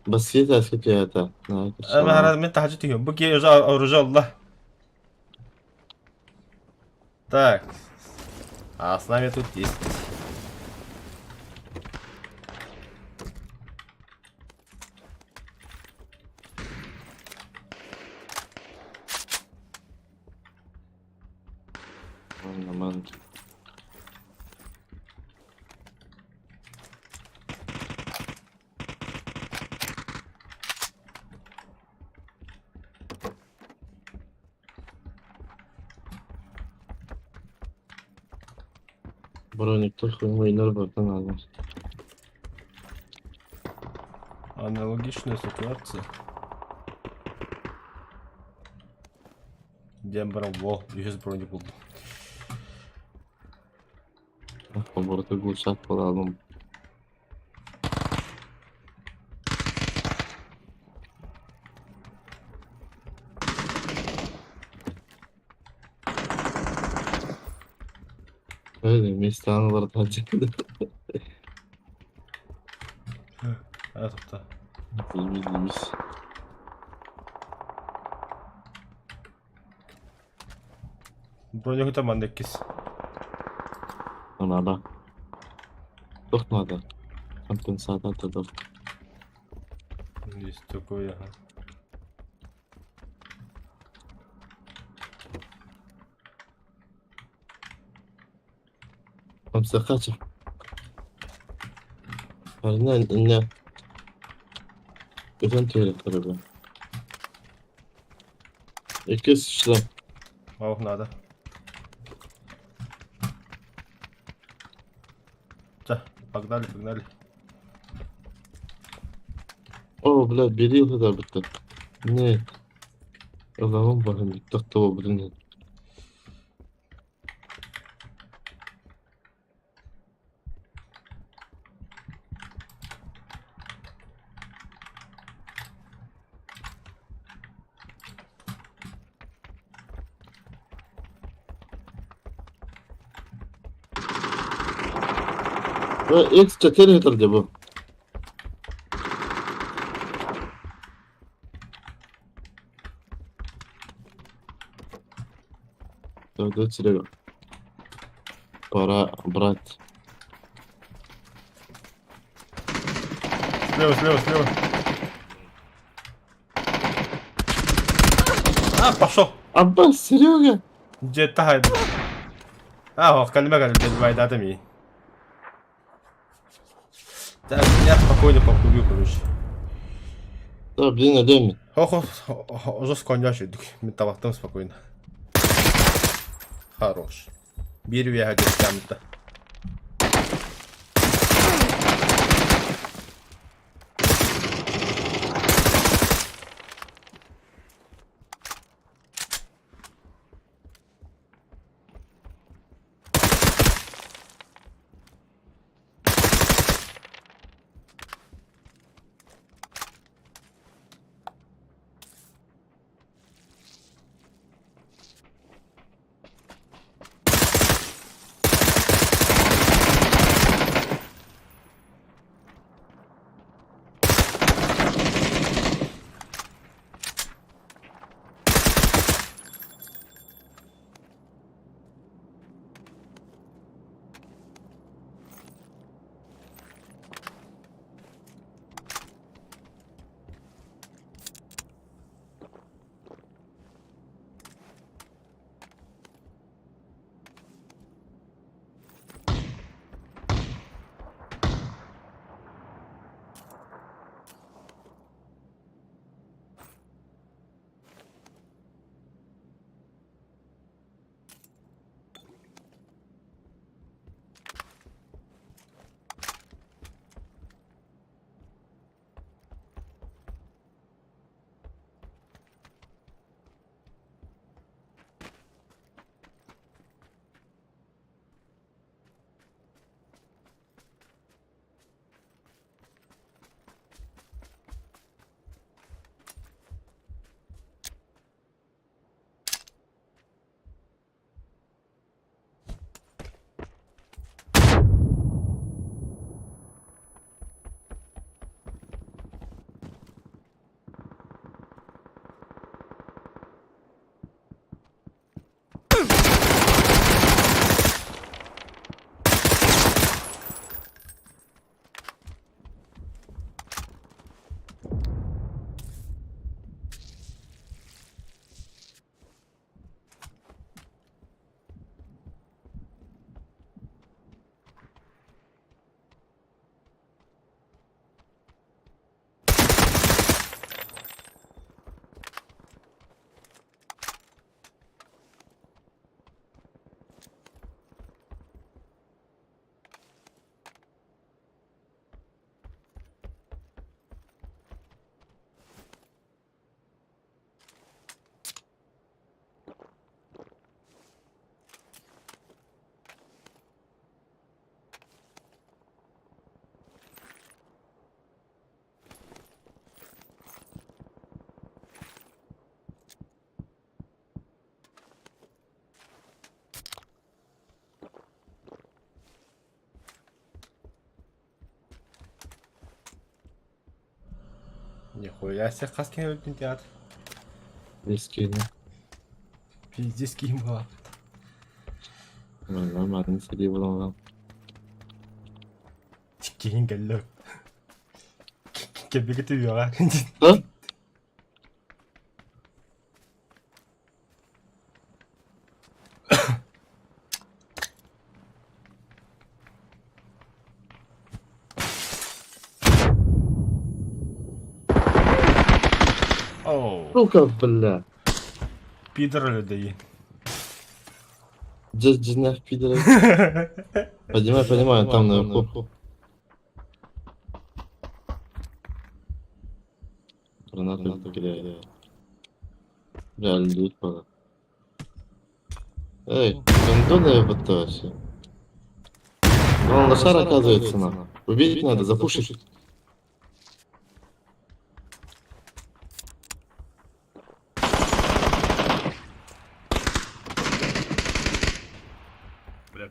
Басита, сколько это? Ана мен тахажы түйем. Бу ки уже оружие алла. Так. А с нами тут 10. Момент. Броник только мой братан надо. Аналогичная ситуация. Диэн баран во, үһүс броник булдум. Обороты глушак буолалым. Öyle mesleğini olarak harcadı. А тупта. Bildiğimiz. Бронигу манна иккис. Надо. Туох надо? Компенсатор тогда. Есть такое, ага. Хамсахача. Арна инна. Көтөн түһэрэ Иккис шлем. Ох, надо. Да, погнали, погнали. О, блядь, бери вот это бітті. Не. Ылағым барын тоқтау блин. X4 эталде бу. Так, Серега. Пора брать. Слева, слева, слева. А, пошел. Абба, Серега! Дьэ, таһай. А, калима калима, байдата ми. Так, я спокойно покурю, короче. Да, блин, ödeyim. Хо хо, жестко коньяч Мен табақтым спокойно. Хорош. Биир үөһэ көстөөмүттэ. Нихуя себе хас киһи өлбүтүн театр. Биэс киһини. Пиздец киһи буолар. Манна марын сирии булан Киһин кэллэ. Кэбигит үйэҕэ. Да? Оу. Сука, бля. Пидор людей. Дьэ, дьиҥнээх пидоры. Понимаю, понимаю, там наверху. Граната кидает. Бля, лут пора. Эй, гондоны ебать вообще. Он лошара оказывается на. Убить надо, запушить. Бля,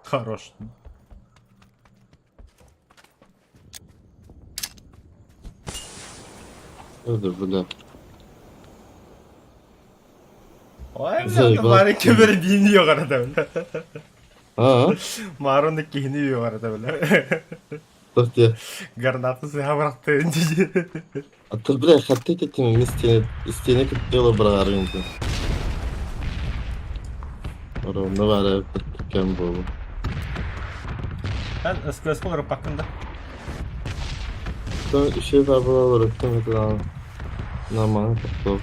Хорош. Это, бля. Ой, бля, Заебал. Мары көмөр биини югарада бля. А, Маруны киһини югарада бля. Тоқте. Гранаты сыха бырахты. А ты, бля, хаттык этими мистене, истене кыттыла бырағарыңды. Ровно бары кем болу. Эн СКС олору пакында. Еще бар була барыктым это нормально тоқтау.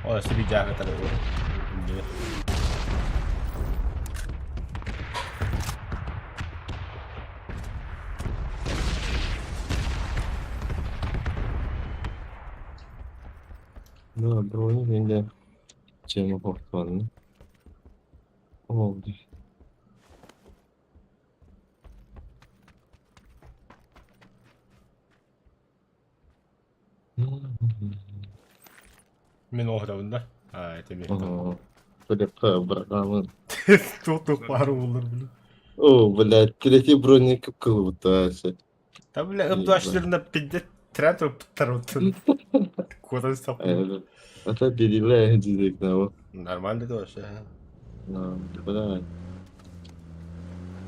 Ол өссө биир дьааҕы Да, броня енді тема қорқытқаны. Oldu. Мин оһдабын да. А, это мен. Бля, братан. Туох баар буоллар били. О, блядь, третий броник кылбыт вообще. Та бля, ып-дуашларына пиздец трятор пытарутын. Куда стоп. Это переливает дизик на Нормально это вообще. Ну, блядь.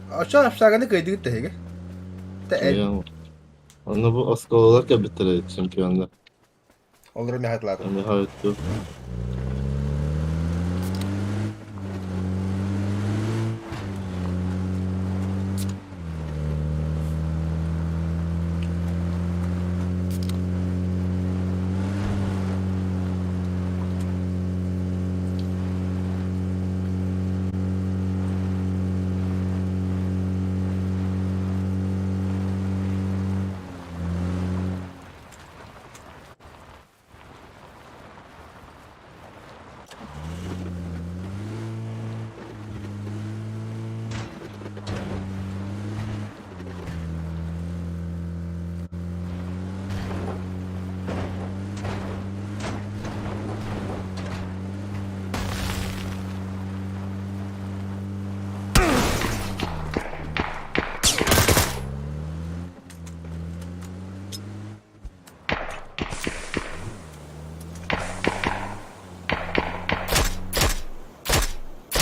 А что, общаганы кыйдыгыт тэһигэ? Оны бу осколалар кэбиттэрэ чемпионда. Олору мехатлады. Эми хавытты.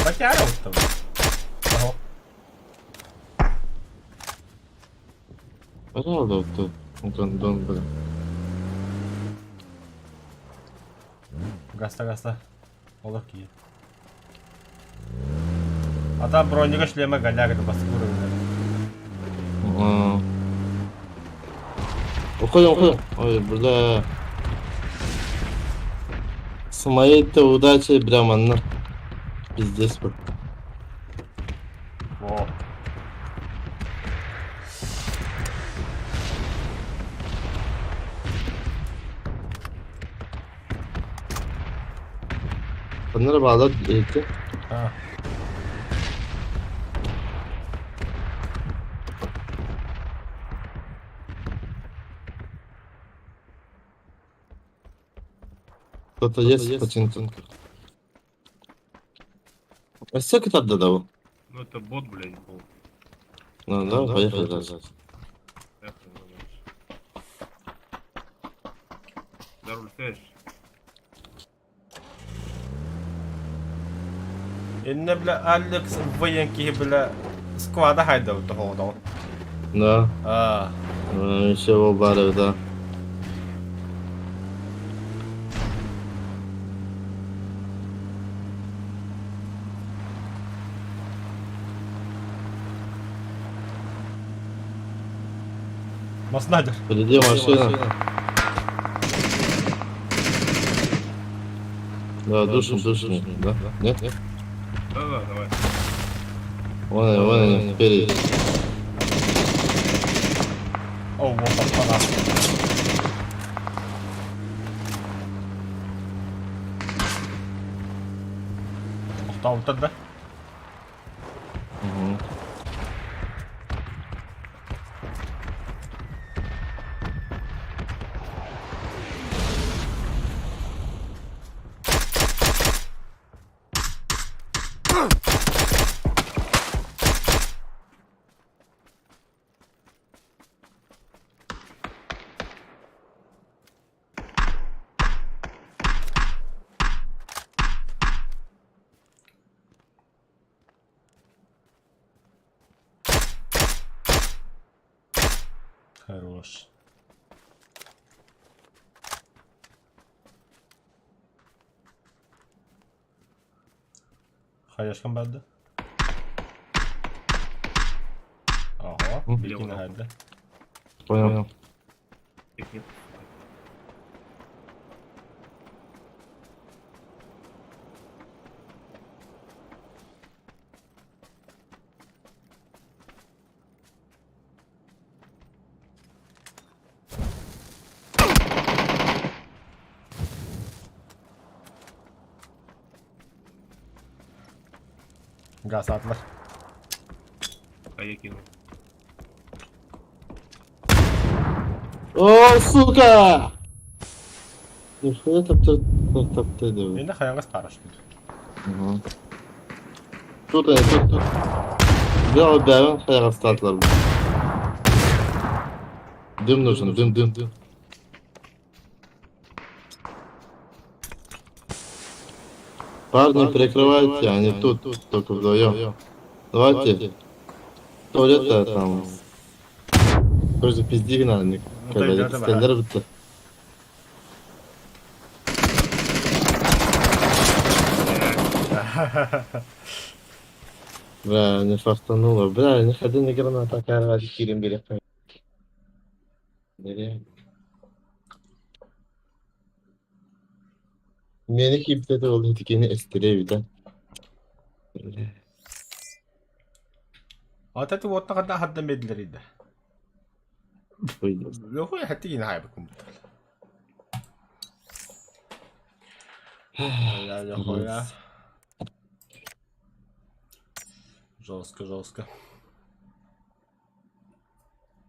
Батяра там. Ого. Пожалуйста, гондон, бля. Гаста гаста. Олох киһи. Ата бронига шлема голяга да бастык уровень. Уходим, уходим. Ой, бля. С моей-то удачей прямо на. Пиздец, бля. Во. Bunları bağla eğitim. А. Кто-то есть в починках. А все китап да Ну это бот, блядь, был. Ну да, поехали дальше. Поехали, давай дальше. Слышишь? Иннэ бля Алекс воен киһи бля склада хайдабыт тоһоҕотоҕун. Да. Аа. Еще ол баар да. Маснадер. Впереди машина. Да, душим, душим. Да? Нет? Нет? Да-да, давай. Вон они, впереди. О, вот пана. Охтаабыттар да? Угу. Хорош. Хайашкан барды. Ага, бикини хайда. Понял. Их нет. Газ атлар. А я кинул. О, сука! Нихуя топтыр, топтыр деп. Енді хайаңыз қараш дейді. Угу. Тут они, тут, тут. Да, бәрін қаяға ұстадылар. Дым нужен, дым, дым, дым. Парни, прикрывайте, они тут, только вдвоем. Давайте. Туалет там. Тоже пизди надо, Ну, когда стендер бітті. Бля, не фартануло. Бля, не ходи на граната, короче, кирим берег. Nereye? Meni kibde oldu dikeni estirevi de. Ата уоттаҕа хадда медлер иде. Лохуй хаттигин хайбакум. Я хуя. Жестко, жестко.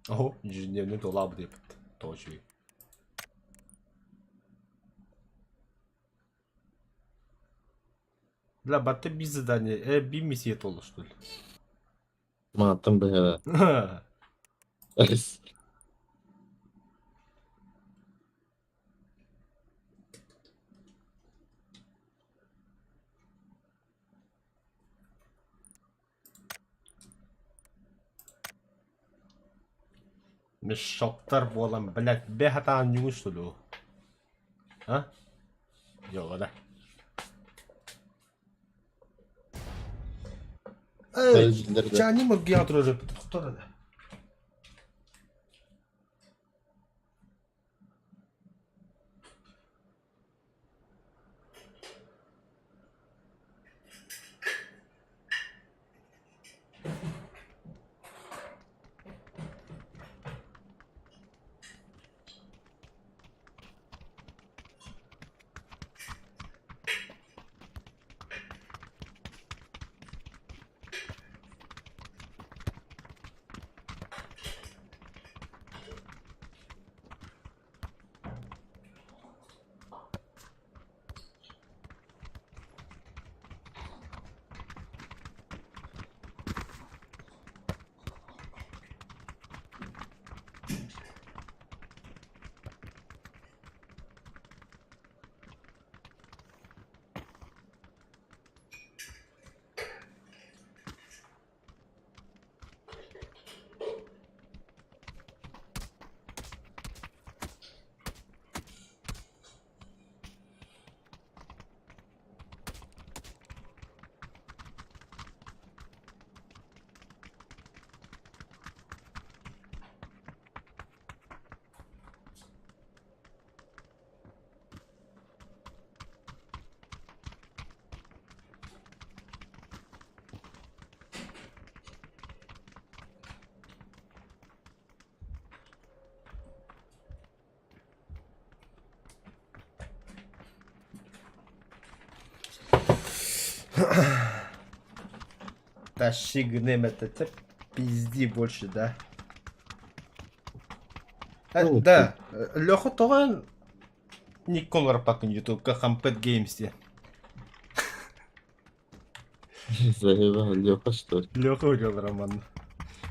Ого, ежедневный доллар деп. Точно. Бля, батты би задание, би миссия толы, что ли? Маттым бля. Мешоктар болам, блядь, бехатан нюгу, что ли? А? Йо, да. Эй, чани мургия тоже, кто да? Тащи гнем это те пизди больше, да? Ну, Да, Леха тоҕо Николар Пакын Ютубка Хампет Games диэн. Заебал, Леха, что ли? Леха угел Роман.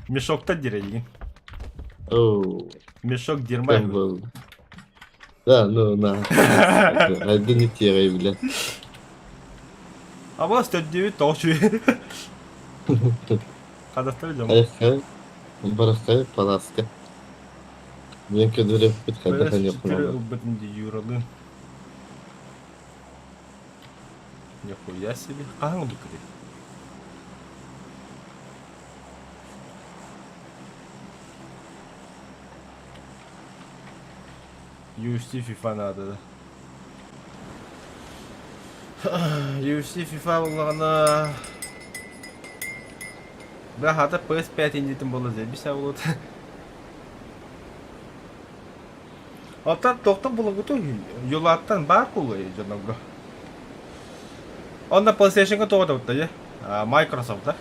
Мешок-то деревья. Оу, Мешок дерьма. там был. Да, ну на. Один не теряй, бля. А вот 109 толчу. Хадастар дьон. Айхай, барахай, паласка. Мен көдөрөппүт хайдах эмиэ PS4 ылбытын дии Юралыын. Нихуя себе. Хаһан ылбыккытый? UFC FIFA наада да. UFC FIFA буоллаҕына Бля, хата PS5 индитин буолла заебись буолуот. Оттон туохтан булугутуй? Юлааттан баар буолуой дьоннорго. Онно PlayStation-га тоҕо да дьэ? Microsoft да?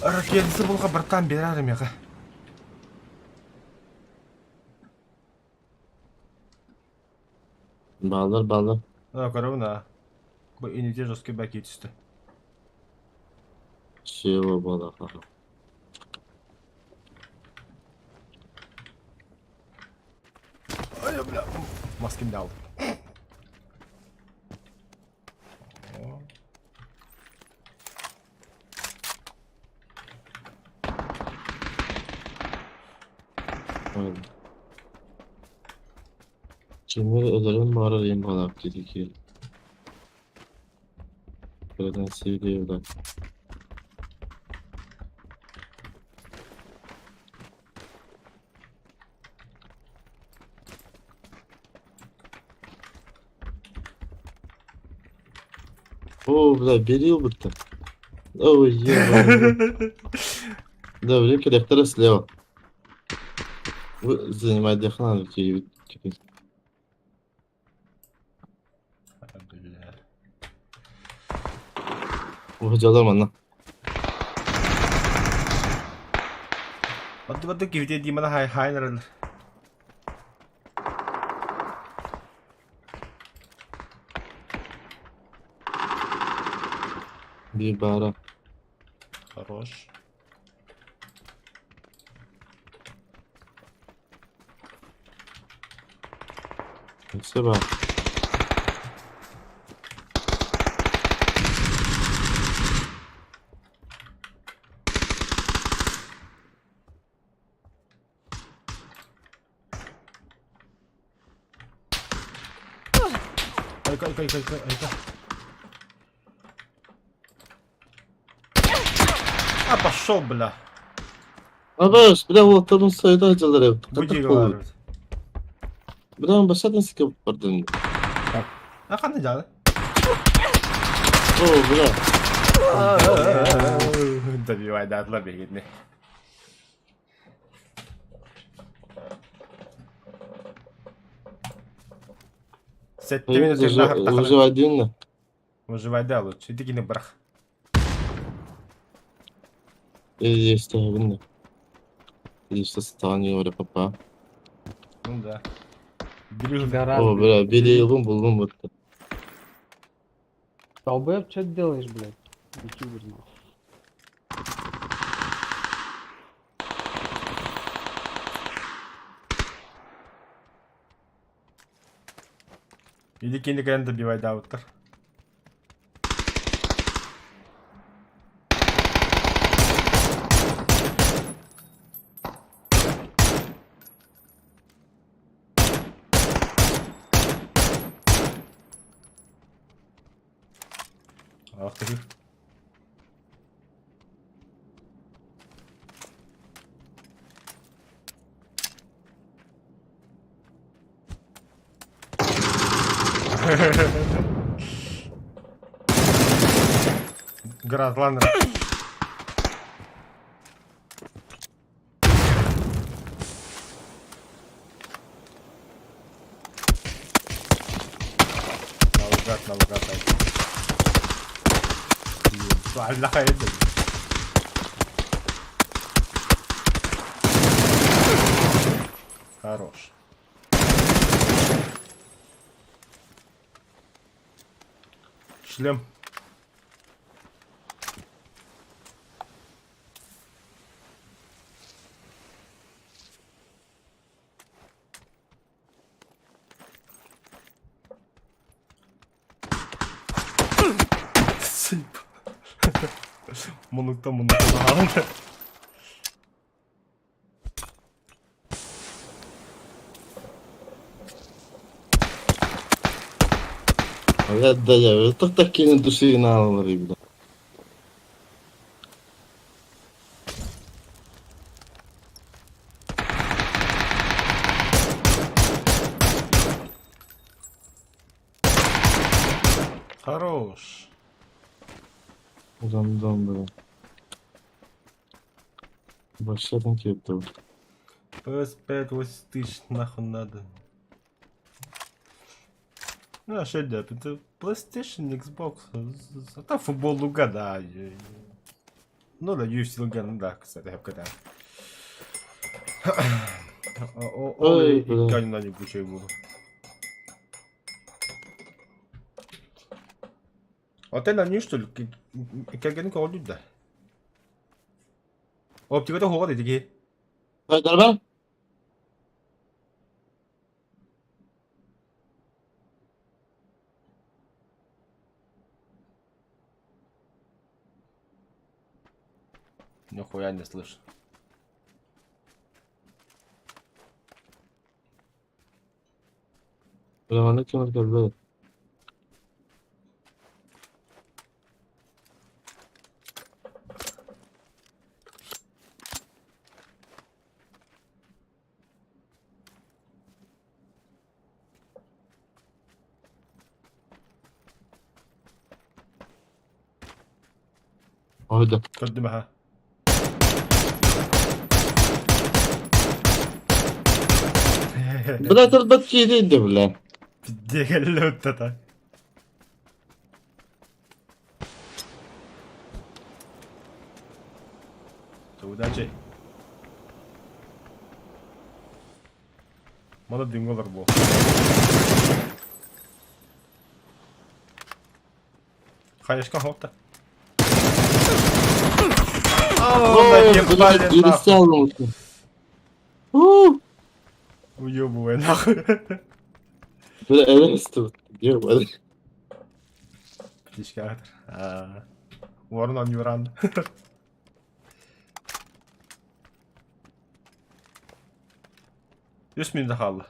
Ракетасы булга братан берер меха. Баалар, баалар. Көрөбүн аа. Бу инити жесткий бәки түстэ. Чего буолар. Ай, бля, маски дал. Kimleri өлөрөн баҕарар ийэм баҕалаах диэки Кыратан сиилиир О, бля, бери убытта. Ой, ебаный. Да, блин, коллектора слева. Вы занимаете дыхание, Бля. Уһдьалар манна. Оттубатык киһитэ Диманы хай хайнаралар. Биир баара. Хорош. Өссө баар. Айка, айка, айка, айка, айка. А пошел, бля. Абаш, бля, уолаттарбын сойда дьалар эбит. Бу Хатар диэки буолбут. баар. Бля, башатын сикэ бардын. А ханна дьаалы? О, бля. Добивайдаатылар биһигини. Сэттэ минут Выживай Выживайда лучше. Ити кини бырах. Есть, видно. Есть состояние папа. Ну да. Бери Гора. О, бля, бери ылбын булдум бутта. Долбоеб, что ты делаешь, блядь? Ютубер, нахуй. Или кини кэлэн добивайдаабыттар. Ах ты. Гразлан. Наугад Хорош. Шлем. Сып. Муннуктан муннукка хаалан. Да, я так так кине души на ребята. Хорош. Рандом, бля. Вообще там кепта. PS5 8000 нахуй надо. Ну а что делать? Это PlayStation, Xbox. А там футбол луга, да. Ну да, UFC луга, ну да, кстати, я когда. Ой, бля. Ой, на не был. Отель они что ли? Кэргэн көрдүт да. Оптиката хоҕо дии. Darba? Нихуя не слышу. Бля, манна ким көрбөт. Ойда. Көрдүм аха. Бля, турбат киирин да, бля. Пиздегэллэ уттата. Удачи. Мана динголар бу. Хаешка хопта. О, наебали нахуй. Уебывай нахуй. Бля, это Ебаный. Птичка. Ворон on Юран. Үс минут хаалла.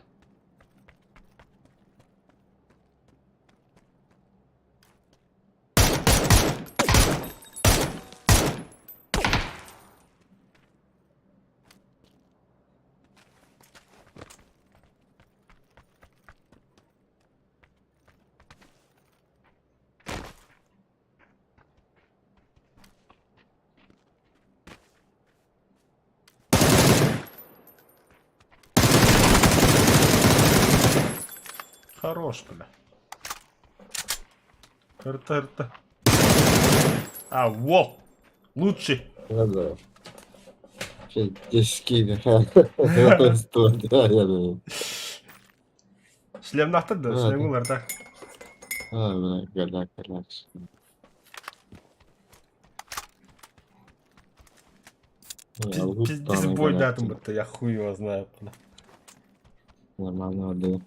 Хорош, бля. РТ, РТ. А, во! Лучший! Да. Фактически, да. Шлемнахтыр да, шлем ылар да. А, бля, голяк, голяк. Пиздец бой датым будто, я хуй его знаю. бля. Нормально, да.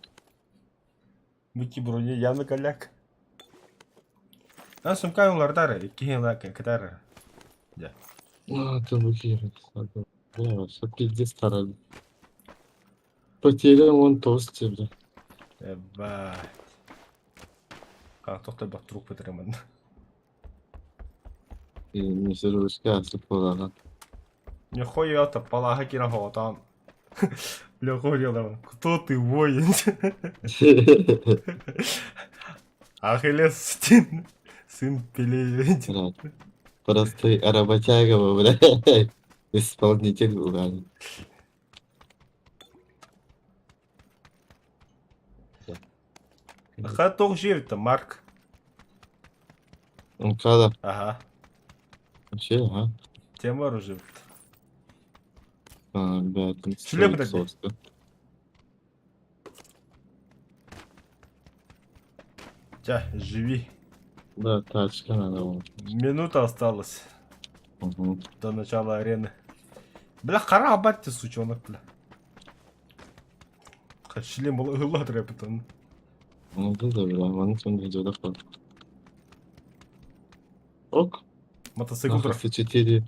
Мики броня, я на голяк. А сумкай улардары, икки лака, катары. А, ты букер. Бля, вообще пиздец старый. Потерял он толстый, бля. Ебать. А, тохтой бак труп бітіремін. И не сервиска, а Нихуя то палага кира там. Бля, хуя Кто ты, воин? Ахиллес сын, сын Пелея. Блядь. Простой работяга, бля. Исполнитель, бля. Ха тоқ жер Марк. МК-да. Ага. Вообще, ага. Тема оружия. А, ребят, Шлем это где? соска. Тя, живи. Да, тачка надо. вон. Минута осталась Мгм. до начала арены. Бля, хара абать ты, сучонок, бля. Шлем был ылла трепетан. Ну да, да, бля, вон там где да Ок. Мотоцикл Нахуй трaf. С4.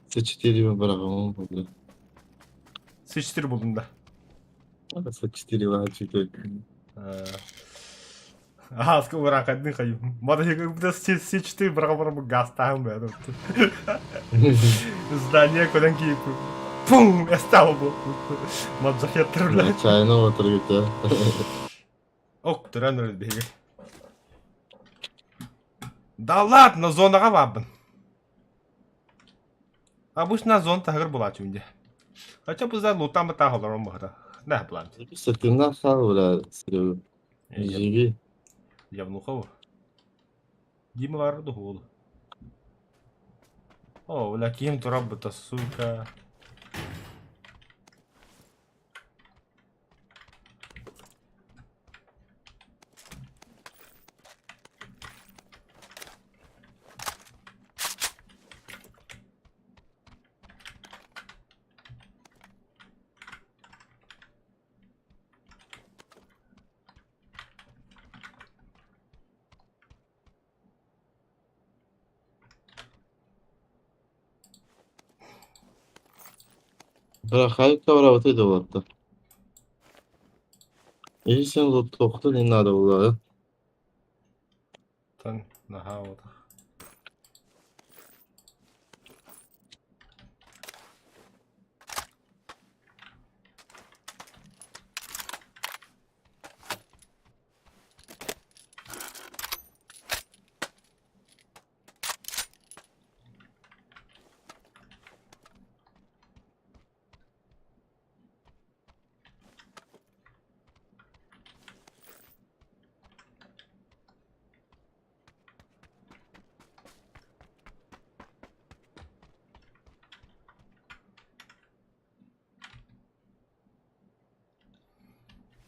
С4 браво, бля. С4 булдум да. С4 ладно, Аха, сковородка хаю. Мотоцикл С4 браво газ там, бля. Здание куда кип. Пум, я стал бы. Маджахет бля. Чайно отыргыта. Ок, төрөн өлбеги. Да ладно, зонаға бабын. Обычно зон тағыр болады үнде. Хотя бы за лутам тағылар олмағыда. Не план. Сыртынан хал, бля, Серега. Живи. Я внухов. Дима бар голу. О, бля, ким турабыта, сука. Бля, Хайка работает вот. И sen лут тохту не надо было. Тан, наха, вот.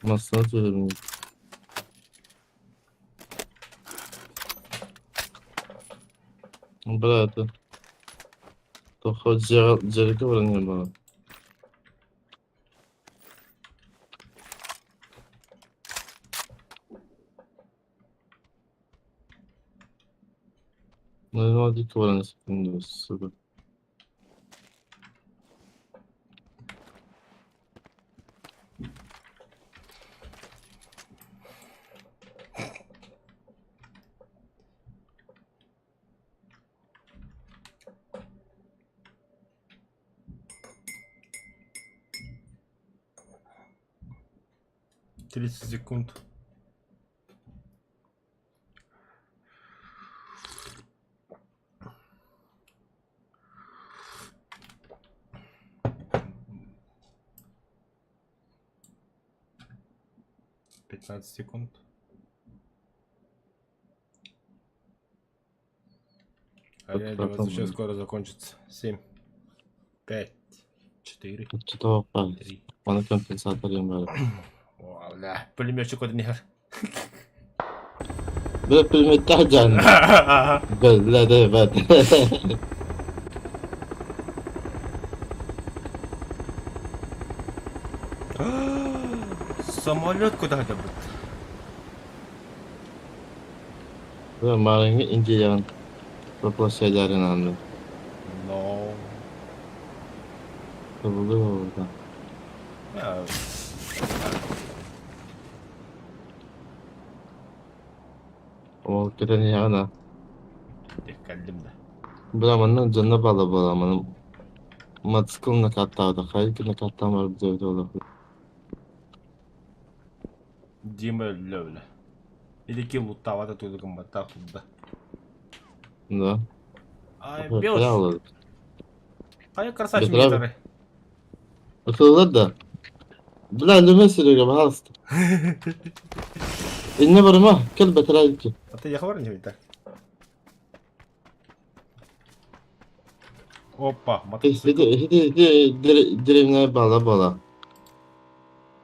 Masına söyledim. Бля, это... То хоть зеркало не было. Ну, ну, дико вроде, сука. 30 секунд. 15 секунд. А я Потом- сейчас скоро закончится. 7, 5, 4, Что 3. Bana компенсатор юм байна. О, бля, пулеметчик вот не Бля, пулемет жан. Бля, да, бля. Самолет куда-то будет. Бля, маленький Индиян. Воплощение надо. Но. Было да. Ол кэлэн иһэҕин Кэллим да. Бля, манна дьонно баала буолла манна мотоцикл накаттаабыта хайа накаттаан барбыт эбитэ буолуо Дима өллө Или ким луттаабата тугу гымматтаах турда. Да. Ай, бес. Хайа красавчик Бетра- гитары. Ытыллар да. Бля, Люме Серега, пожалуйста. Инне барыма, кэл бэтэрээ А ты я не так. Опа, мотоцикл. Ити ити деревня бала бала.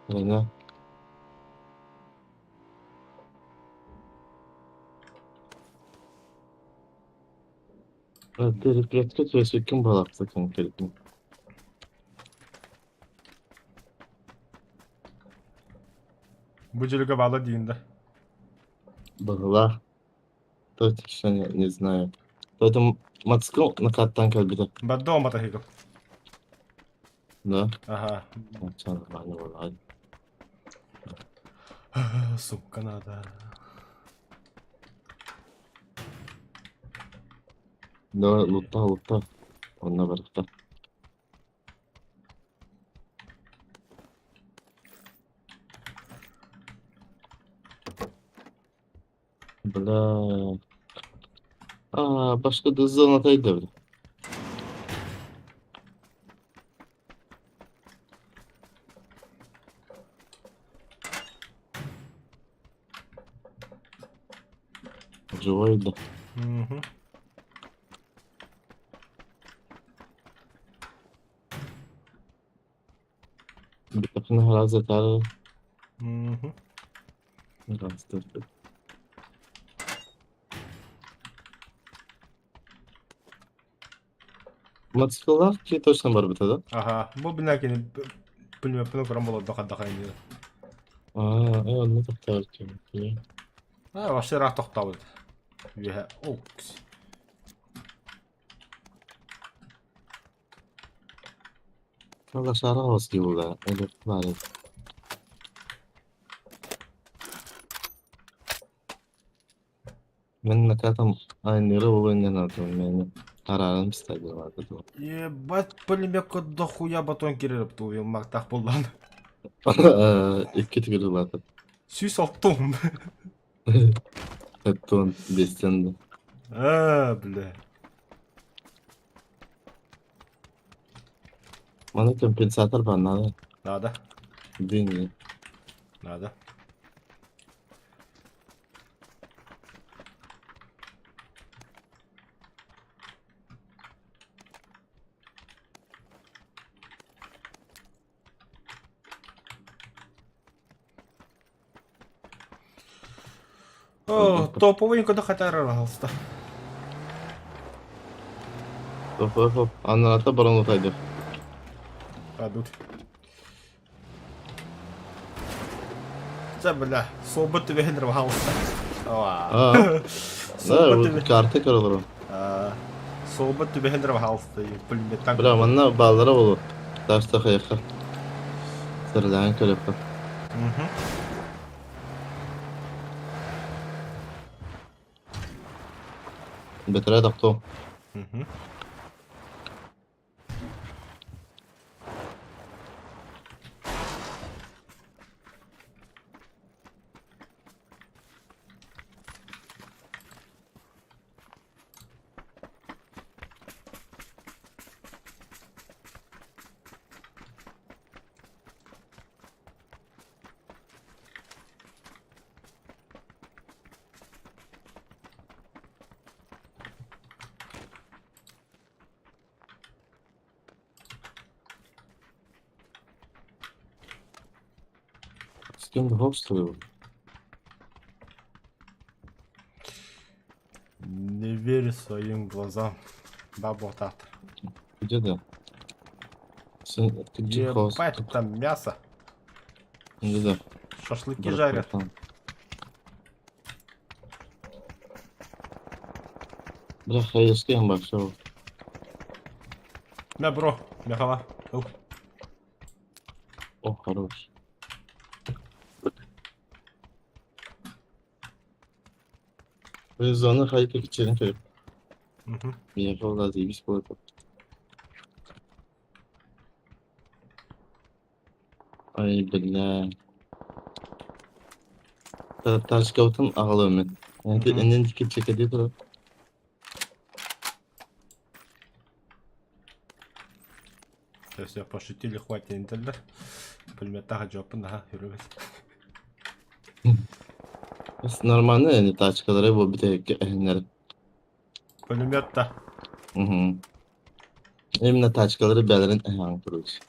Рена. Переплетка түөсүккүн балапта конкретно. Бу дьылга бала диин да. Быһылаах. Точно не, не знаю. Поэтому мотоцикл накаттан кэлбитэ. Баддоо мотоцикл. Да? Ага. Оччо нормально буоллаҕа. Сумка надо. Давай лутта лутта. Онно барыхта. Бля. Аа, башка да зонатайда бля. Живой да. Угу. Битахна раза тара. Угу. Раз, Мотоцикллаах киһи точно барбыта да? Аха, бу бина кини пулемеппин көрөн болордо хаддаха иннинэ. Аа, э, онно тохтообут киһи. А, вообще ыраах тохтообут. Үөһэ. О, Лошара була, или баар. Мин накатам айныры булуңан атым мени карарым стадияларды. Ебать, пулеметка дохуя батон киререп туу мактах буллан. Икки тигр Сүүс алтын. Хэттон бестен. А, бля. Мана компенсатор бар надо. Надо. Дыни. Надо. О, топовый куда хотя пожалуйста. Хоп, хоп, хоп. Анната барон утайды. Падут. Це, бля, свобод тебе генервался. А, Свобод тебе... карта көрөлөр. Свобод тебе генервался. Пулеметтан. Бля, манна баллара болу. Ташта хайха. Сырлаан көрөппө. Угу. Бетре тохтоо. Угу. С кем хопствую? Не верю своим глазам. Бабу тат. Где да? Сын, ты где хаос? Ебать, там мясо. Где да? Шашлыки жарят. Бля, хайыскайым бар, все. Мә, бро, мяхала. О, хорош. Зона хайка кичерин керек. Угу. Мияхал заебись болады. Ай, бля. Ташкаутын ағалы мен. Енді энен дикет чекеде тұрады. Все, все, пошутили, хватит интернет. Пулеметтаға жауапын, ага, жүрөбүз. Нормально, енді тачкалары бұл бітекке әнер. Пулемет-то. Угу. Именно тачкалары бэлэрин эһэҕин короче.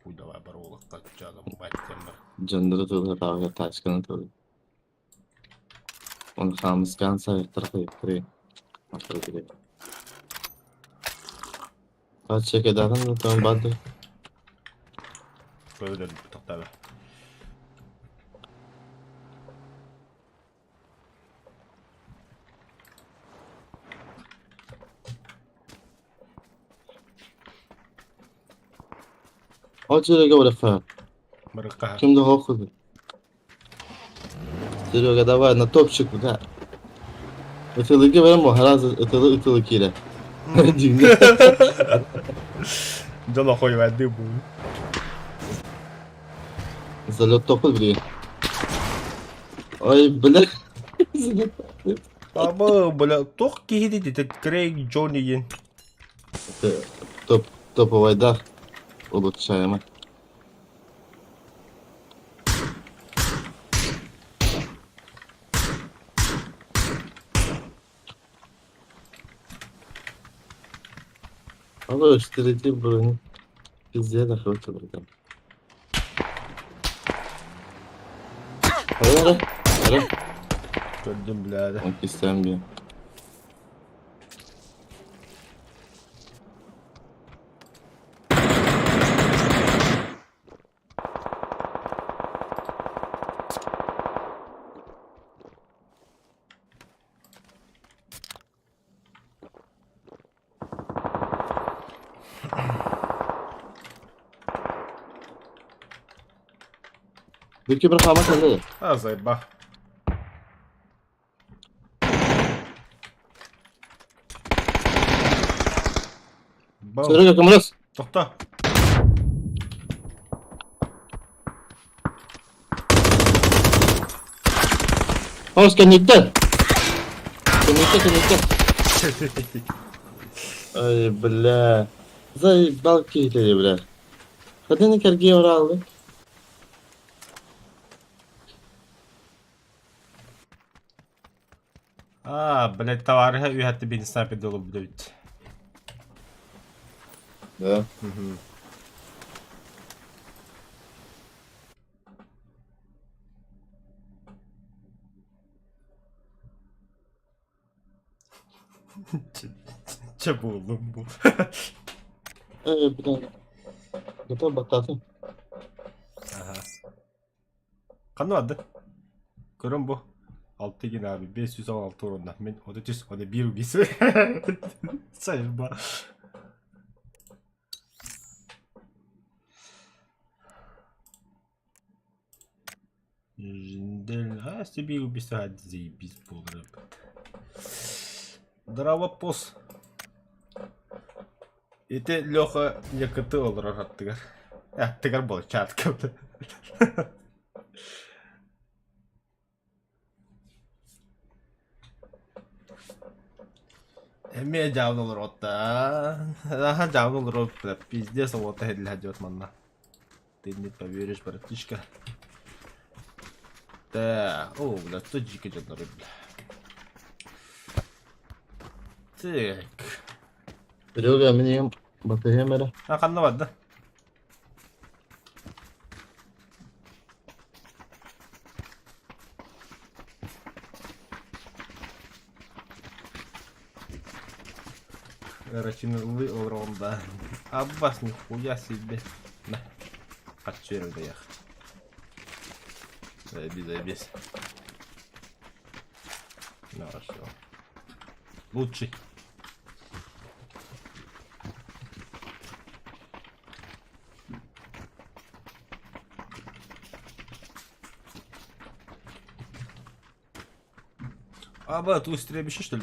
Хуй давай баролыққа жадым баттемір. Дьоннору тылы тачканы тылы. Он хаамыскаан сайыттар хайыттары. Маттары кире. Чекедаҕын да тоон барды. Көрүлөр тоқтабы. Ол Серега барыхха. Барыққа. Ким да хоққуду. Серега, давай на топчик, да. Ытылыгы берем хараз ытылы ытылы кире. Дигне. Дьон охуйвайды бу. Залет топыл били. Ой, бля. Залет. Аба, бля, туох киһи дии Крейг Джонни диэн. Топ топовайдах улучшаемо. Алло, 4 брони. Пиздец, охота, братан. Ара, ара. Көрдүм, бля. Он кистен Бүкі бір қама келді. А, заеба. Бау. Серега, кымырас. Тоқта. Қамыс кенеттен. Кенетте, кенетте. Ай, бля. Заебал кейтери, бля. Kadını kergiye oraldı. А, блядь, товарыһа үһәтте бин снайпер долу блядь. Да. Че булдум бу. Эй, бля. Готов баттатын. Ага. Ханна барды? Көрөн бу. 6 гин abi 516 орунда. Мен 33 убийство. Сайба. Жиндель. А, себе убийство. Заебись был, Здраво, пос. Ити Леха якыты олорор аттыгар. Аттыгар бол чатка. Эмиэ дьаабын олоротта. Аха дьаабын олорор пиздец оҕото иһиллэһэ манна. Ты не поверишь, братишка. Да, о, бля, тут дьике дьоннору, бля. Так. Серега, мне батарея эрэ. А ханна барда? Рачинылы олоронда. Аббас нихуя себе. На. Подчерю доехать. Заебись, заебись. Ну, хорошо. Лучший. А, тут стрельбище, что ли?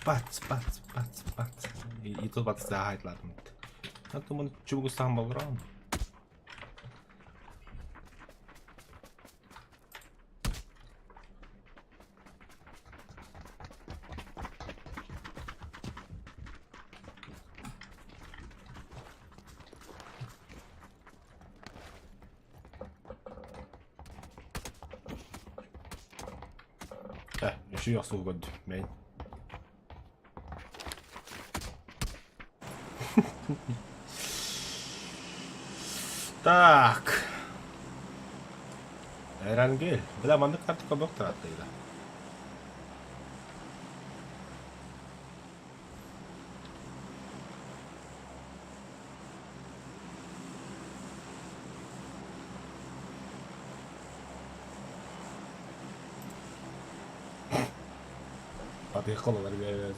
Бац, бац, бац, бац. И тут бац, да, ладно. А то мы чего сам был ран. Э, еще я сугод, мэн. Так. Эрангель. Бля, маннык картика бөх таратта Атыйхал олар бэйэбэз.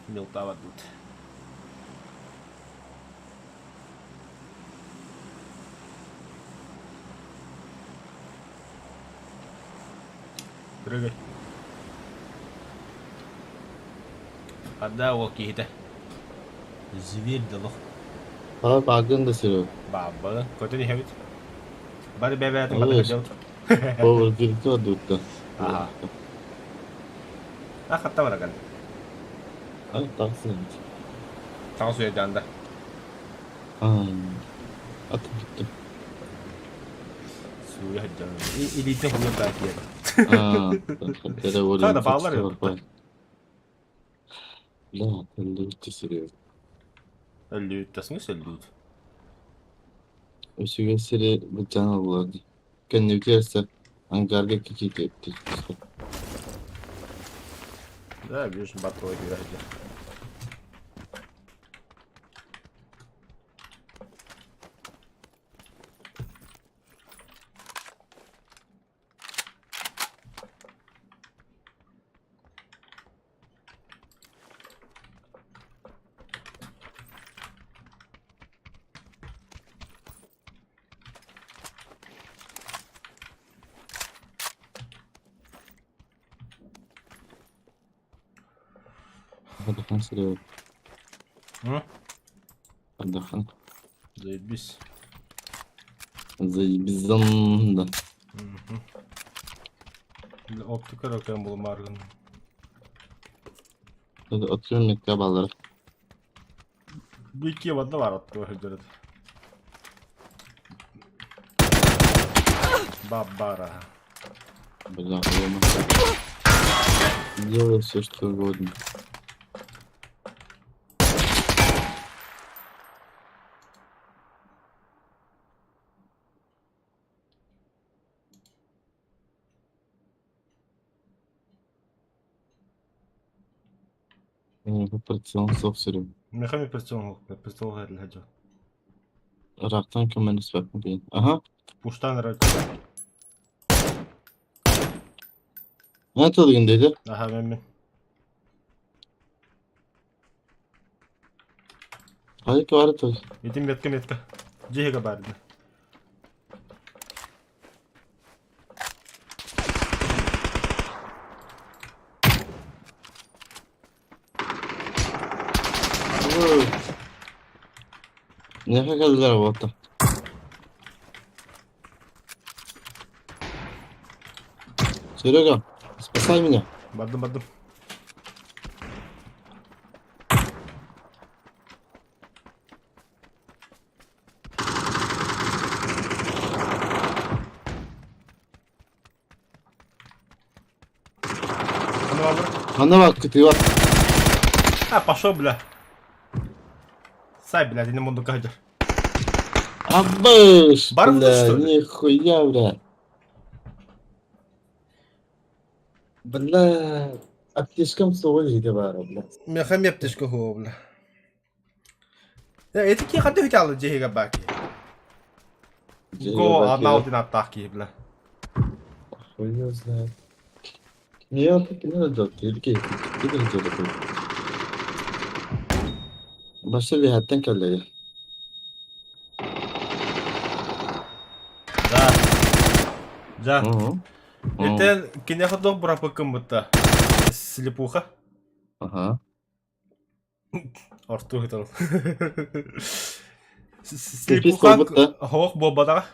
Милтава тут. Прыгай. Хадда ол киһитэ. Зверь долох. Ха баагын да сирэ. Баабы. Көтөн иһэбит. Бары бэбээтин Алыс. бары кырдьабыт. Повар директор дутта. Аха. А хатта бараган. А тахсын. Таҥас уйайдаан да. А. Ат бүттү. Сууйа сылдьан. Илиитин хомуйа баар диэн. А. Хата бааллар өлбүттэр. Бля, өллүбүт сири. Өллүбүт тасмыс өллүбүт. Үсүгэ сири былдьаан ыллылар дии. Кэннибитигэр өссө ангарга кикиити түстэ. Да, видишь, батлой сылдьар. Адахан сири. М? Адахан. Заебись. Заебизан да. Мгм. Бля, Оптика рөкөн булмаргын. Oturuyorum mekka balları. Бу икки ванна бар оттуга сылдьар. Бабара. Бля, лома. Делай все, что угодно. Прицел софсерим. Мехами прицел прицел лһадьа. Рактан көмөнү спэппин. Аха. Пуштан рак. Ne tadın dedi? Аха мен мен. Hayır ki var tabii. Итим метка метка. Дьиэгэ баар. Ne kadar болта. Серега, спасай меня. Бардым бардым. Аны баар. Ана bak кытыва. А, пошел, бля. Сай, бля, не мунду кадр. Абыш, Барбы, бля, что ли? нихуя, бля. Бля, аптечкам суға жейді бары, бля. Меха мептешка хо, бля. Я, это ки хаты хотел дьиэгэ баки. Го, одна один атаки, бля. Хуя знает. Я так не надо, ты ты Başka bir hatten keldi. Да. Да. Hı. Это кинеха дох бурапыкым будто. Слепуха. Ага. Артур хотел. Слепись Слепуха будто. хох бобада.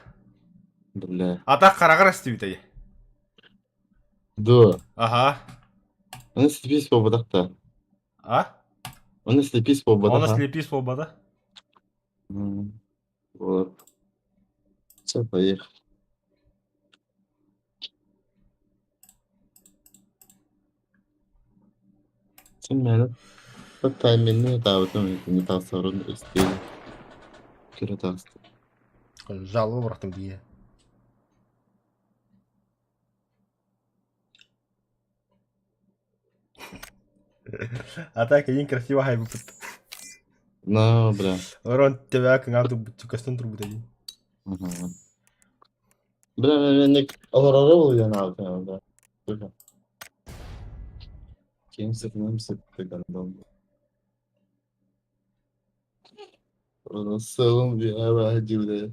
Бля. Ата карагар стивитай. Ду. Ага. Оны слепись пободақта. А? Оны слепись пободақ. Она слепись бобада. Вот. Все, поехали. Син мээнэ тайминни ытаабытым итини тахсарын истиэн кире таҕыста. Жалоба бырахтым дии. А так эйин красиво хайбыппыт. На, бля. Орон төбө кыҥаан турбут, көстөн турбут эйин. Бля, мен олорору булуйан аабытым бля. Ким сытыным сытты гандон. Сылым бля, бля.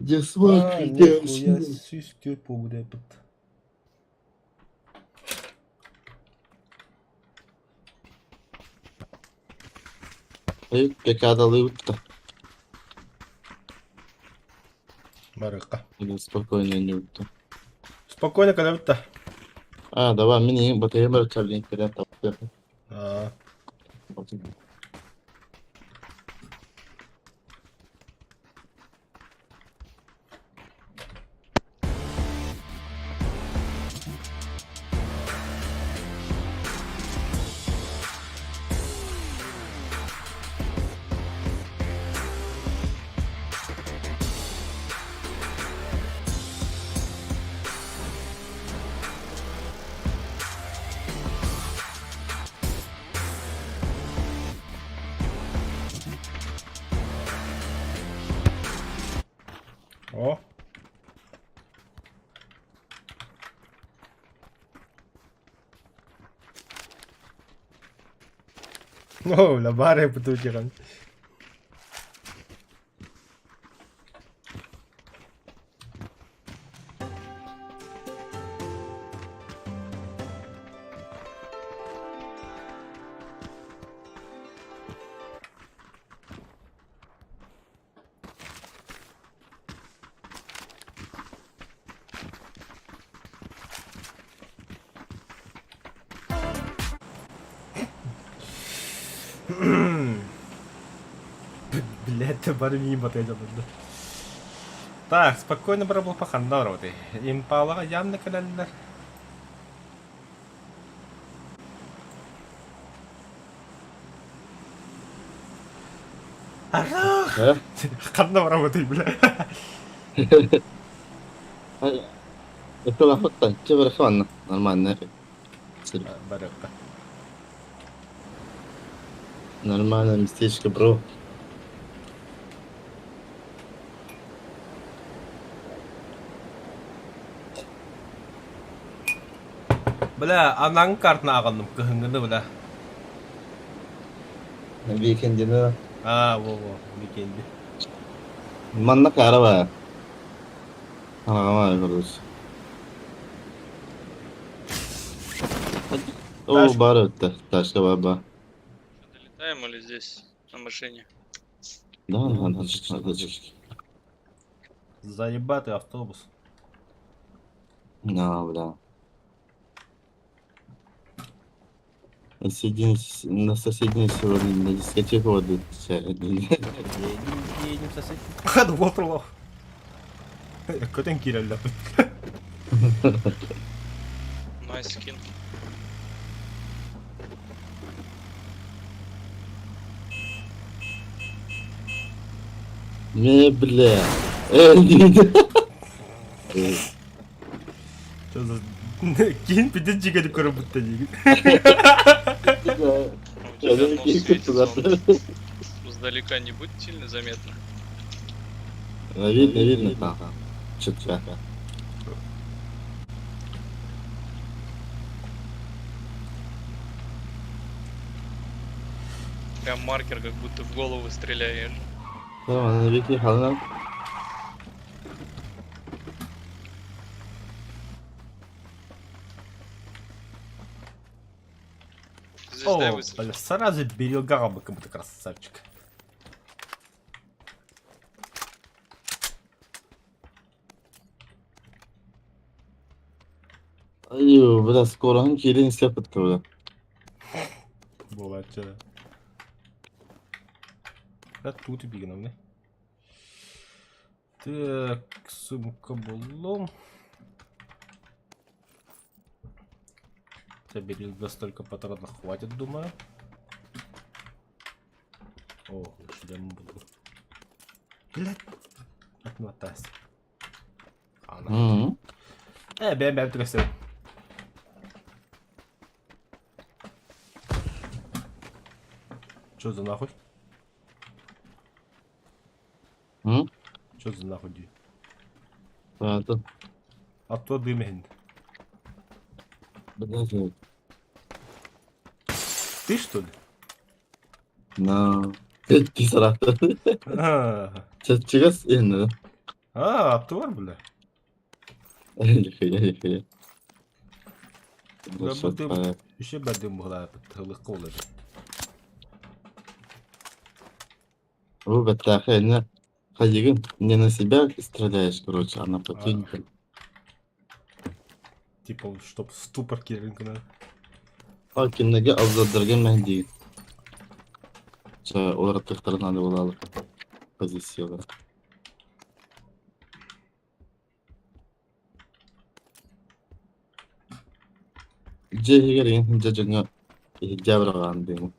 Где А, смог, где нихуя сүүс буолбут. Пекадалы утта. Барыахха. Или спокойно не утта. Спокойно кэлэбит да. А, давай, мин батарея чарлин кэлэн таппыта. Аа. О. О, бля, бары бутылкиран. Блять, бары миин батыйа дьалларда. Так, спокойно бара буолпа ханна олоробутуй? Импалаҕа явно кэлэллэр. Арах! Э? Ханна барабытый, бля? Это лахотта, че барахванна, нормально. Барыахха. Нормально местечко, бро. Бля, анаҥ картына аҕаллым кыһыҥҥыны, бля. Викендини. Аа, во-во, викенди. Манна кара бар. Хараҕа короче. О, бар өттө. Ташка бар бар. Долетаем или здесь на машине? Да, да, да, да, да. Заебатый автобус. Да, бля. На соседнее, на соседнее сегодня на дискотеку водить. Едем, едем сосед. Хаду Waterloo. Көтөн киирэллэр. Найс скин. Не, бля. Э, не. Что за... Киин пиздец жигали көрө диигин. У тебя нос светится, он издалека не будет сильно заметно. Видно, видно там. Чутка. Прям маркер, как будто в голову стреляешь. Tamam, Вики хална. Здесь дай О, высадку. бля, сразу берега бы, как будто красавчик. Аю, бля, скоро кирин сепет бля. Буолааччы. Да тут бигнамны. Так, сумка буллум. Тебе столько патронов хватит, думаю. О, шлем буду. Блядь. Отмотайся. Ана. Э, бэм бэм түгэсэ. Чё за нахуй? Чё за нахуй дии? Аата. Аттуа дым иһин. Блядь. Ты что ли? На. Ти сарата. Чачыгас иһин. А, аттуар бля. Лихая, лихая. Да бу дым, еще бер дым була тылык олар. Бу баттаха не Хадигин не на себя стреляешь, короче, а на противника. Типа, чтоб ступор киринкина. А кинеге обзордерге мәһди. Ча олар тыктарына да булалы. Позициялар. Дьиэ иһигэр дьэ дьоҥҥо иһирдьэ абыралаан диэн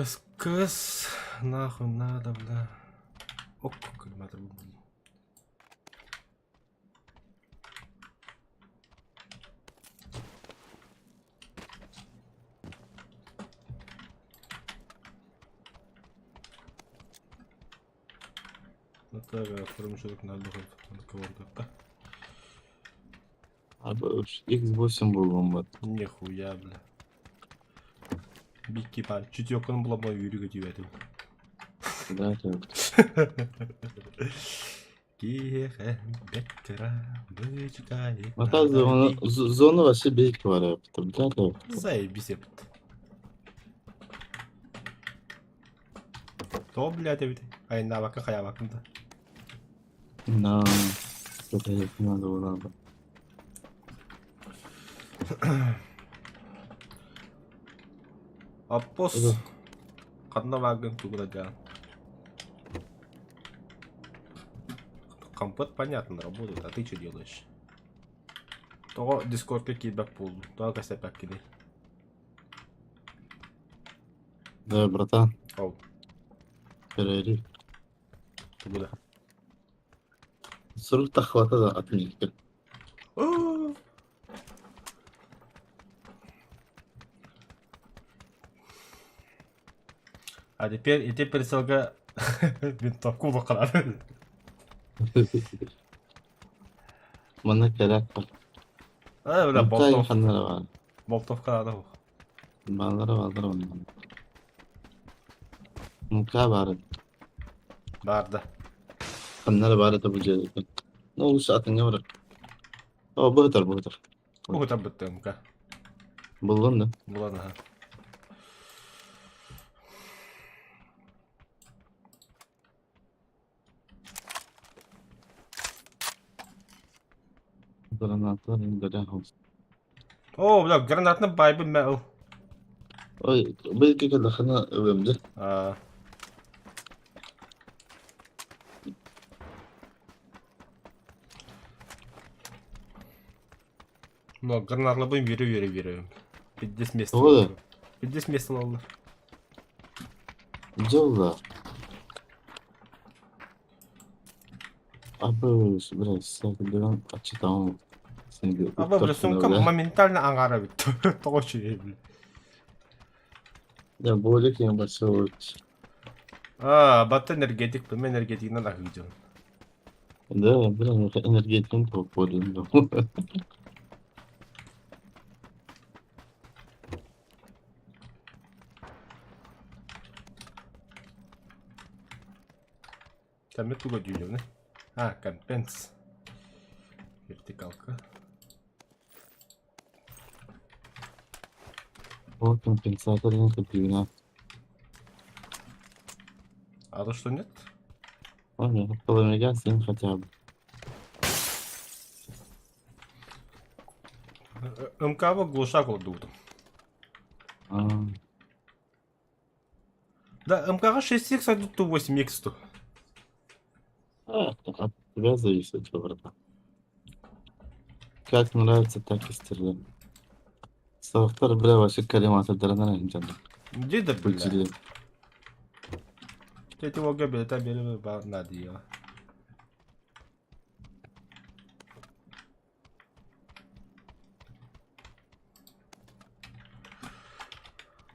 СКС нахуй надо, бля. Ок, коллиматор был. X8 буолуом бат. Нихуя, бля. Бикки пар. Чуть окон була мой юрюгө тибетим. Да, Киэхэ бэккера бычкай. Мата зона зона вообще бейки бар да, да. Заебись епт. То, блядь, эбит. Ай, навака хаябакында. На. Это надо было. Аппос. Ханна вагын тугуна дьаан. Компот понятно работает, а ты что делаешь? Тоҕо Дискордка киирбэт буоллум, тоҕо кэсэпэккиний? Да, братан. Ол. Перерыв. Тугу да. Сурук тахвата да отметка. А теперь и теперь сылга винтовку улаханар. Манна кэлээт бар. А, бля, Онтон болтов. ханна эрэ баар. Болтовка надо. Бааллара бааллара онно. Мука баар. Бар да. Ханна эрэ баар этэ бу дьиэ. Ну лучше атыҥҥа барар. О, быһытар, быһытар. Уһутар быттыҥ мука. Буллун да. Булан аха. Гранаталар индерен О, бля, гранатны байбын мэ ыл. Ой, бу кэлэххинэ ылыам дьэ. А. Но гранатлабын үөрэ-үөрэ биэрэбин. Пиздец место. Тоҕо да? Пиздец место ылаллар. Дьэ ылла. Абы, бля, сэргэлээн аччытаҕым. Аба, бля, сумка моментально аҥаара бүттэ. Тоҕо үчүгэй, бля. Я более кем большой. А, бата энергетик, мен энергетигинэн аһыыдьын. Да, бля, энергетикин популин. Кэммит туга дьүүлүнэ? А, компенс. Вертикалка. О, компенсатор не А то что нет? Ладно, поломеган хотя бы. МК-ва глушак олордубутум. А, Да, МК-ҕа 6X, а тут 8X ту. а, от тебя зависит, всё, братан. Как нравится, так и стреляй. Сорохтор, бля, вообще коллиматордарынан илдьэн Где да бля? бүлдьүлүө. Эти волга билета бери надо.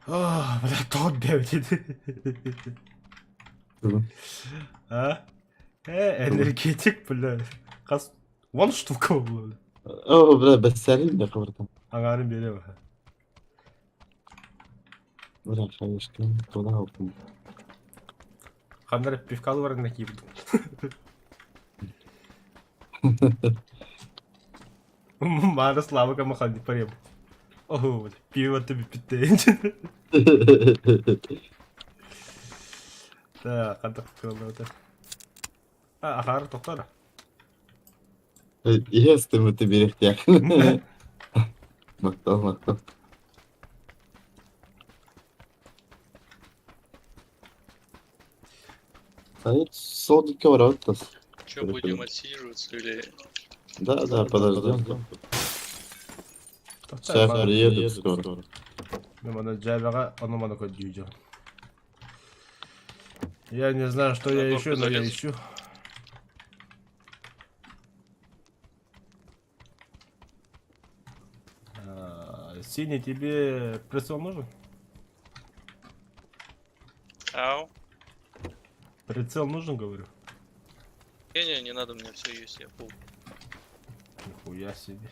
Бля, топ бэбит. А? Энергетик, бля. Хас уон штука буолла. Оо, бля, бэссэрин да братан. Аҥаарын биэриэм. Бля, хаешкин, туда алтын. Ханна эрэ пивкалы баран киирдим. Маара Слава махалди парем. Ого, пиво тебе питтэн. Так, хантах кыллата. А, ахаар тохтор. Иэс ты биэриэхтиэх. Махтал, махтал. Стоит содики воротас. Че, будем отсиживаться или... Да, да, подождем. Сейчас приедут скоро. Мана джавера, оно мана кодюдю. Я не знаю, что я На ищу, горку но я залез. ищу. А, Синий, тебе прицел нужен? Ау. Прицел нужен, говорю. Не-не, не надо, мне все есть, я пул. Нихуя себе.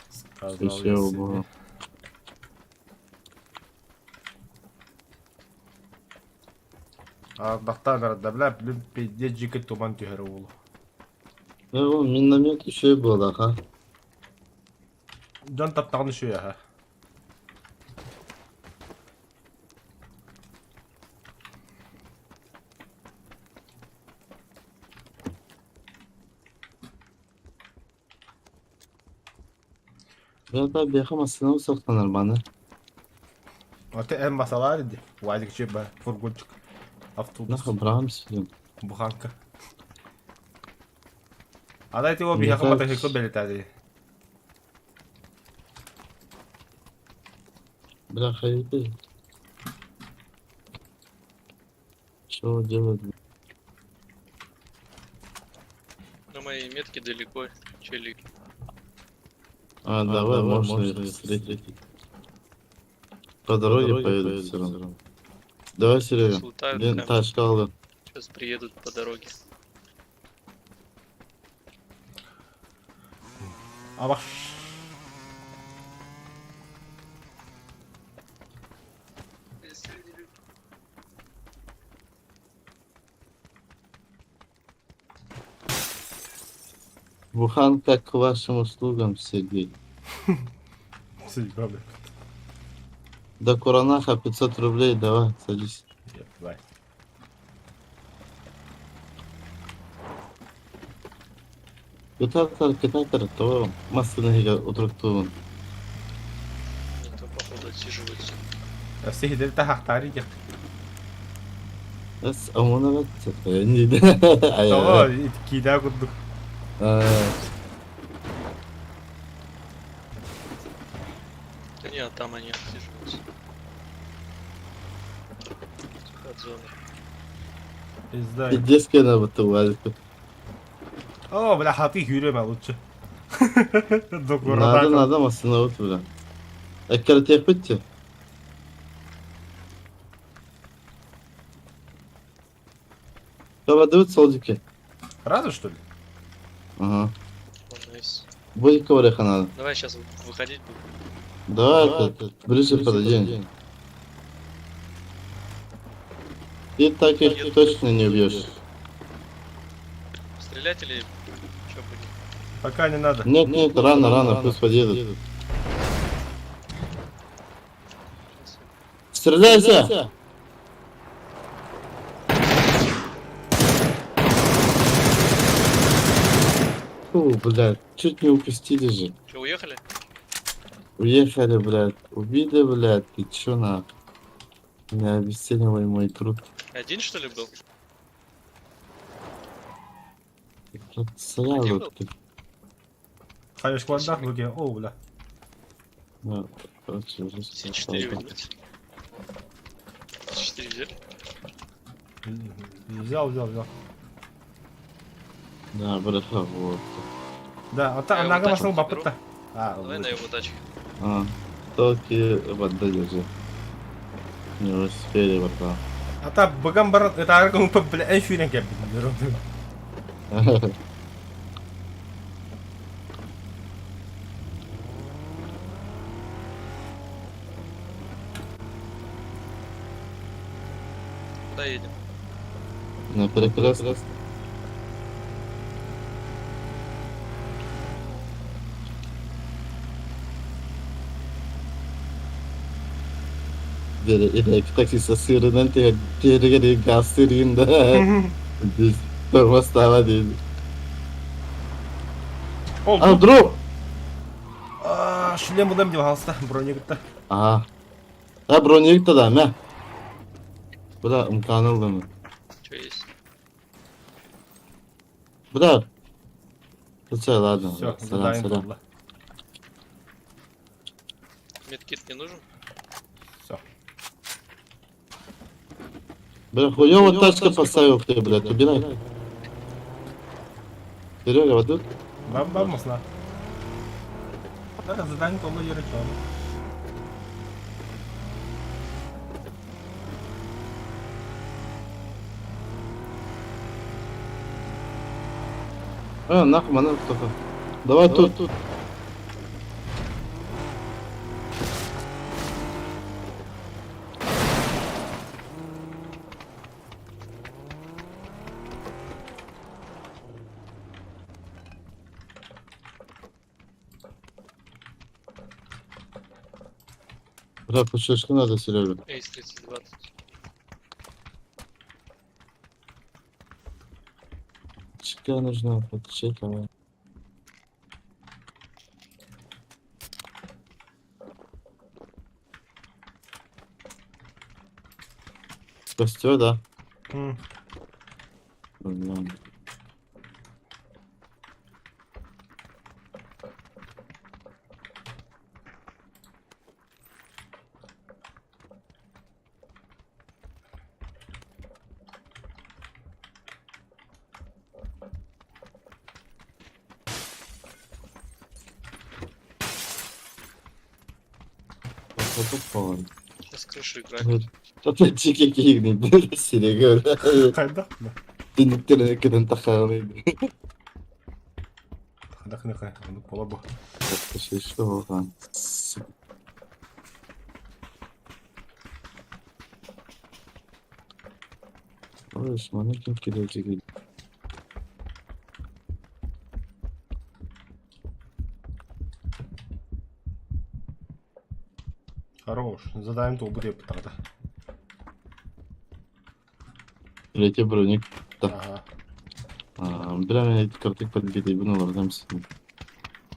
Сказал Всё, я себе. было. А бахтан да бля, блин, пиздец, жика туман түһэр уолу. Ну, миномет еще и был, ага. Дьон таптаҕын үчүгэй аһа. Я да беха масына соқтанар баны. Аты эн масалар иди. Вадик чеба, фургончик. Автобус. Нахуй брам сидим. Буханка. А дайте его биһиэхэ мотоцикл бэлитээтэ. Бля, хайды. Что делать? На моей метке далеко, челик. А, давай, можно их встретить. По дороге поедут все равно. Давай, Серега. Слутают Блин, прям. тачка алды. Сейчас приедут по дороге. Абаш. Буханка к вашим услугам, Сергей. Съебали. До Куранаха 500 рублей, давай, садись. Давай. Кытаатар, кытаатар, то массыына утуруктуун. Они там, походу, отсиживаются. Всех тахахтари диэх. Эс, омуна бэт, Тоҕо киинэ курдук. Да не, а там они отсиживаются. От зоны. Пизда. Пиздец, когда вот увалит. О, бля, хаты хүрөмэ лучше. Надо, надо массыына вот, бля. Эккирэтиэхпит Кабадыбыт солдики. Сразу что ли? Ага. О, nice. Будет ковреха надо. Давай сейчас выходить будем. Давай, это, ближе подойдем. Ты так их точно не убьешь. Стрелять или что будем? Пока не надо. Нет, нет, рано, рано, пусть подъедут. Сейчас. Стреляйся! Фу, блядь, чуть не упустили же. Че, уехали? Уехали, блядь. Убили, блядь. Ты чё на? Не обесценивай мой труд. Один что ли был? Блядь, Стоял Один вот был? ты. Хаешквадах луге, о, бля. Ну, короче, уже С4 возьмите. С4 взяли? Взял, взял, взял. Да, бляха, вот. Да, а та Я его нага тачку машину заберу. бапытта. А, Давай на его тачке. А, только вода держи. Не успели, братан. А та богам барат, это аргум, бля, эфирен кеп. Куда едем? На перекресток. Таксист сырынан терегер газ сырында. Здесь тормоз дейді. О, А, дроп! А, шлем удам деп алыста, бронигітті. А. А, броневик да, мә. Бля, имканы ылдым. Че есть? Бля. Все, ладно. Все, Сорян, задаем сорян. тула. Медкит не нужен? Все. Бля, хуёво тачка поставил ты, блядь, убирай. Серега, вот тут? Бам бам масна. Да, задание тула еречон. А, нахуй, манер только. Давай тут. тут. Бля, пушечку надо, Серега. Эйс 32 тут. Чека нужна, подчека. Костер, да? Нормально. Вот это пон. Сейчас крышу играть. Это чеки кигни, Серега. Қайда? Тинектерine кеден таханы. Қайда, қайда, қайда, пола бу. Что болған? Ой, мана ким кележеги. Хорош, задаем тул будет тогда. Третий броник. Да. Ага. А, Бля, мен картик подбитый буну лардам син.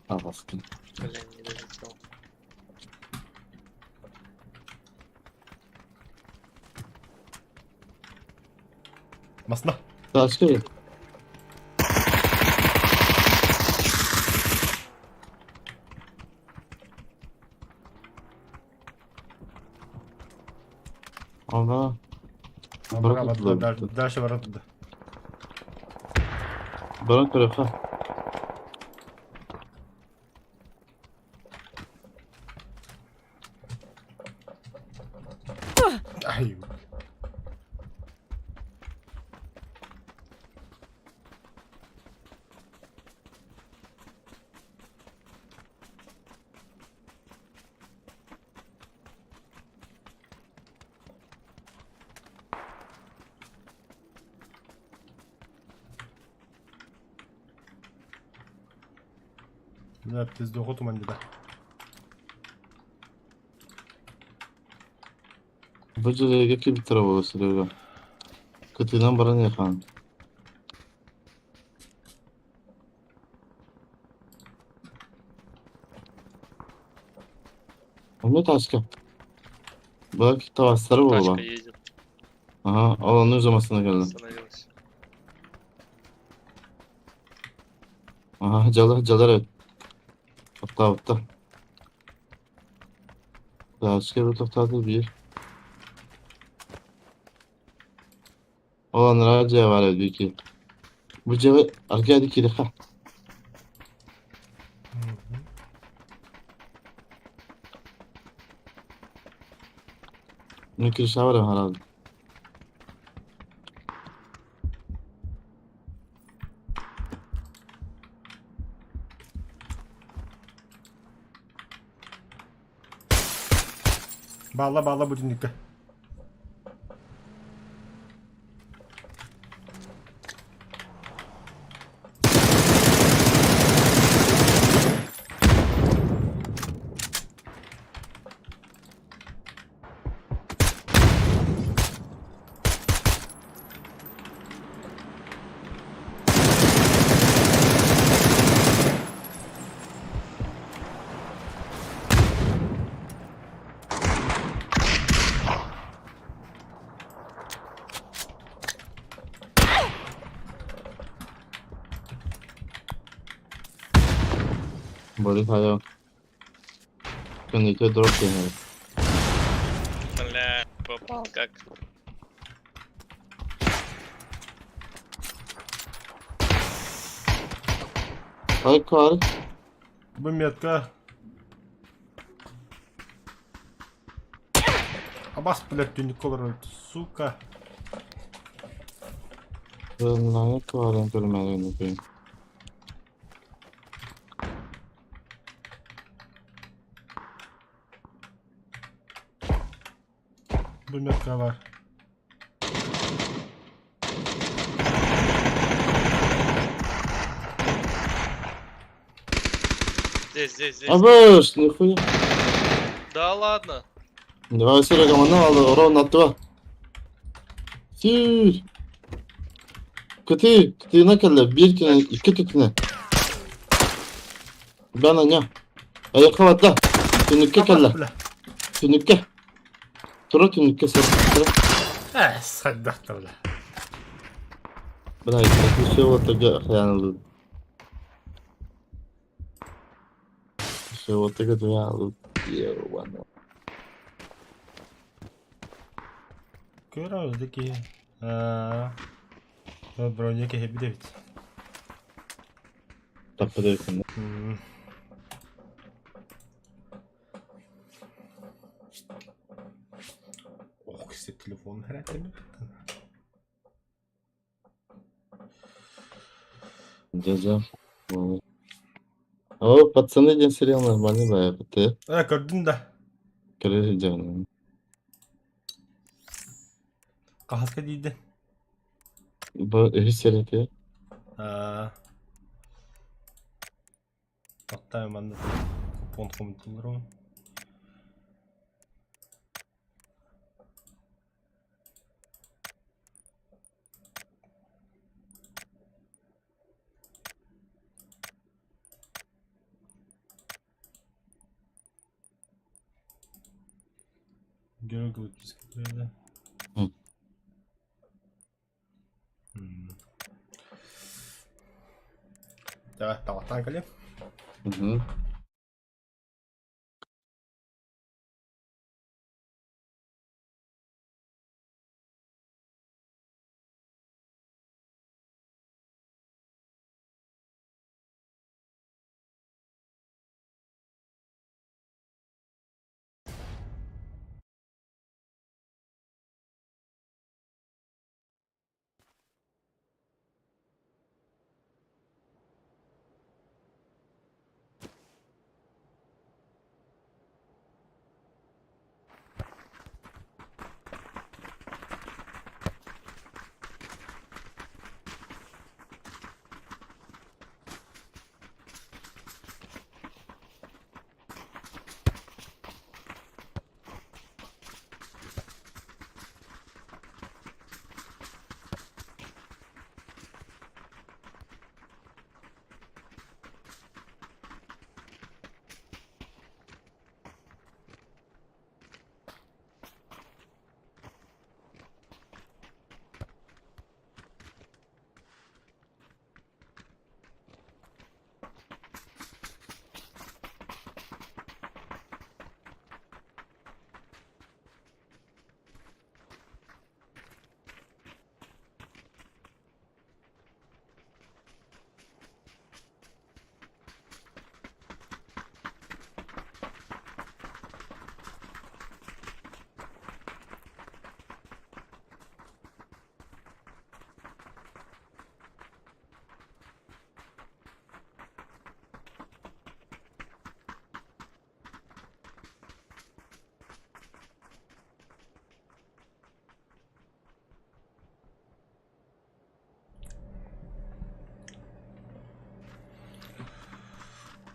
Аласкин. Блин, не долетел. Масна. Ташка. Ага. Браво, Барак Дальше ворота туда. Барак көрөха. Ай. Да, пиздоху туман да. Бу жерге ким тура Серега? Кытыйдан баран яхан. Онно тачка. Bak tavasları Тачка буолла. едет. Aha alanın uzamasına geldi. Остановилась. Aha calar calar evet. Hatta hatta. Тачка bir toxtadı bir. Olanlara C var evet iki. Bu C arkaya dikili ha. Ne kirişe var ya herhalde. Bağla bağla bu dinlikte. Böyle hala. Kundikte drop yani. Бля, попал как. Ay kar. Bu метка. Абас, блядь, түнник olur, сука. Lanet var görmelerini koyayım. Bu метка var. Здесь, здесь, здесь. Абыш, нихуя. Да ладно. Давай Серега, манна алды, ровно два. Sür. Kutu, kutuyu ne kadar? Bir tane, iki tane. Ben anya. Ayakkabı atla. Tünükke Абас, kalla. бля. Tünükke. Tura tünükke sor. Tura. Eh, saddaqta, бля. Bırak, bir şey oldu, yani. Şey oldu, ya. Ya, Көрөбүз дики. Аа. Броня кеһи бит. Tapıda Ох, се телефон хрәтеме. Дядя. О, пацаны, день сериал нормальный, да, ты. Э, көрдүн да. Короче, дядя. Кахаска диде. Bu үһүс серия Аа. Атта манна купон комментулар. Görgü böyle. Hı. Давай, давай, кале. Мгм.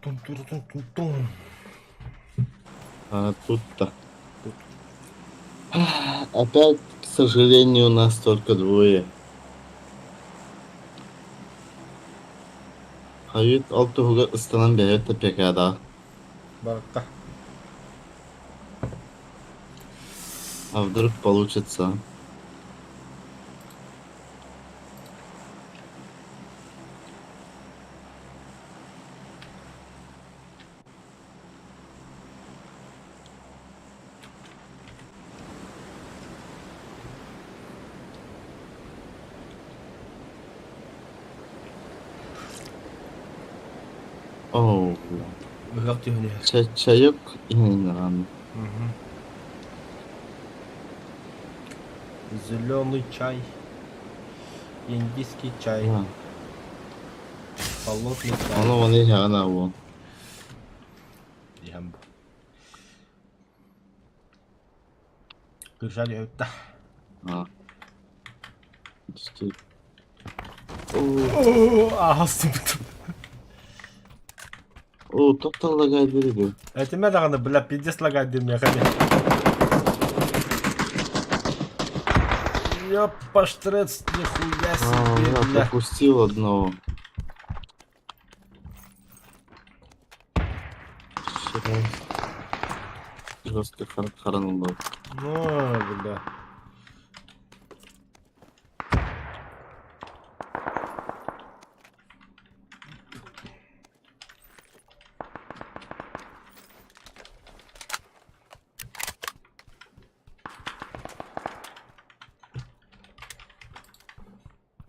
Тун-тун-тун-тун-тун. А тут-то. Опять, к сожалению, у нас только двое. Хойут ол туһугар ыстанан бэйэбит да пекадаҕа. Барыта. А вдруг получится? Оо, Ыһыах түһэн иһэр. чайок иһин Мгм. Зеленый чай, индийский чай, холодный чай. Ону маны иһэҕин аҕуо. Иһэн бу. Кырша түһүттэ. А. Оо, Аһастыбытым. оо, топталлагай дириги. Этимэ даҕаны, бля, пиздец лагай диэмиэхэ диэн. Ёпаштрец, нихуя А, себе, я бля. пропустил одного. Вчера жестко харанул. Ну, бля.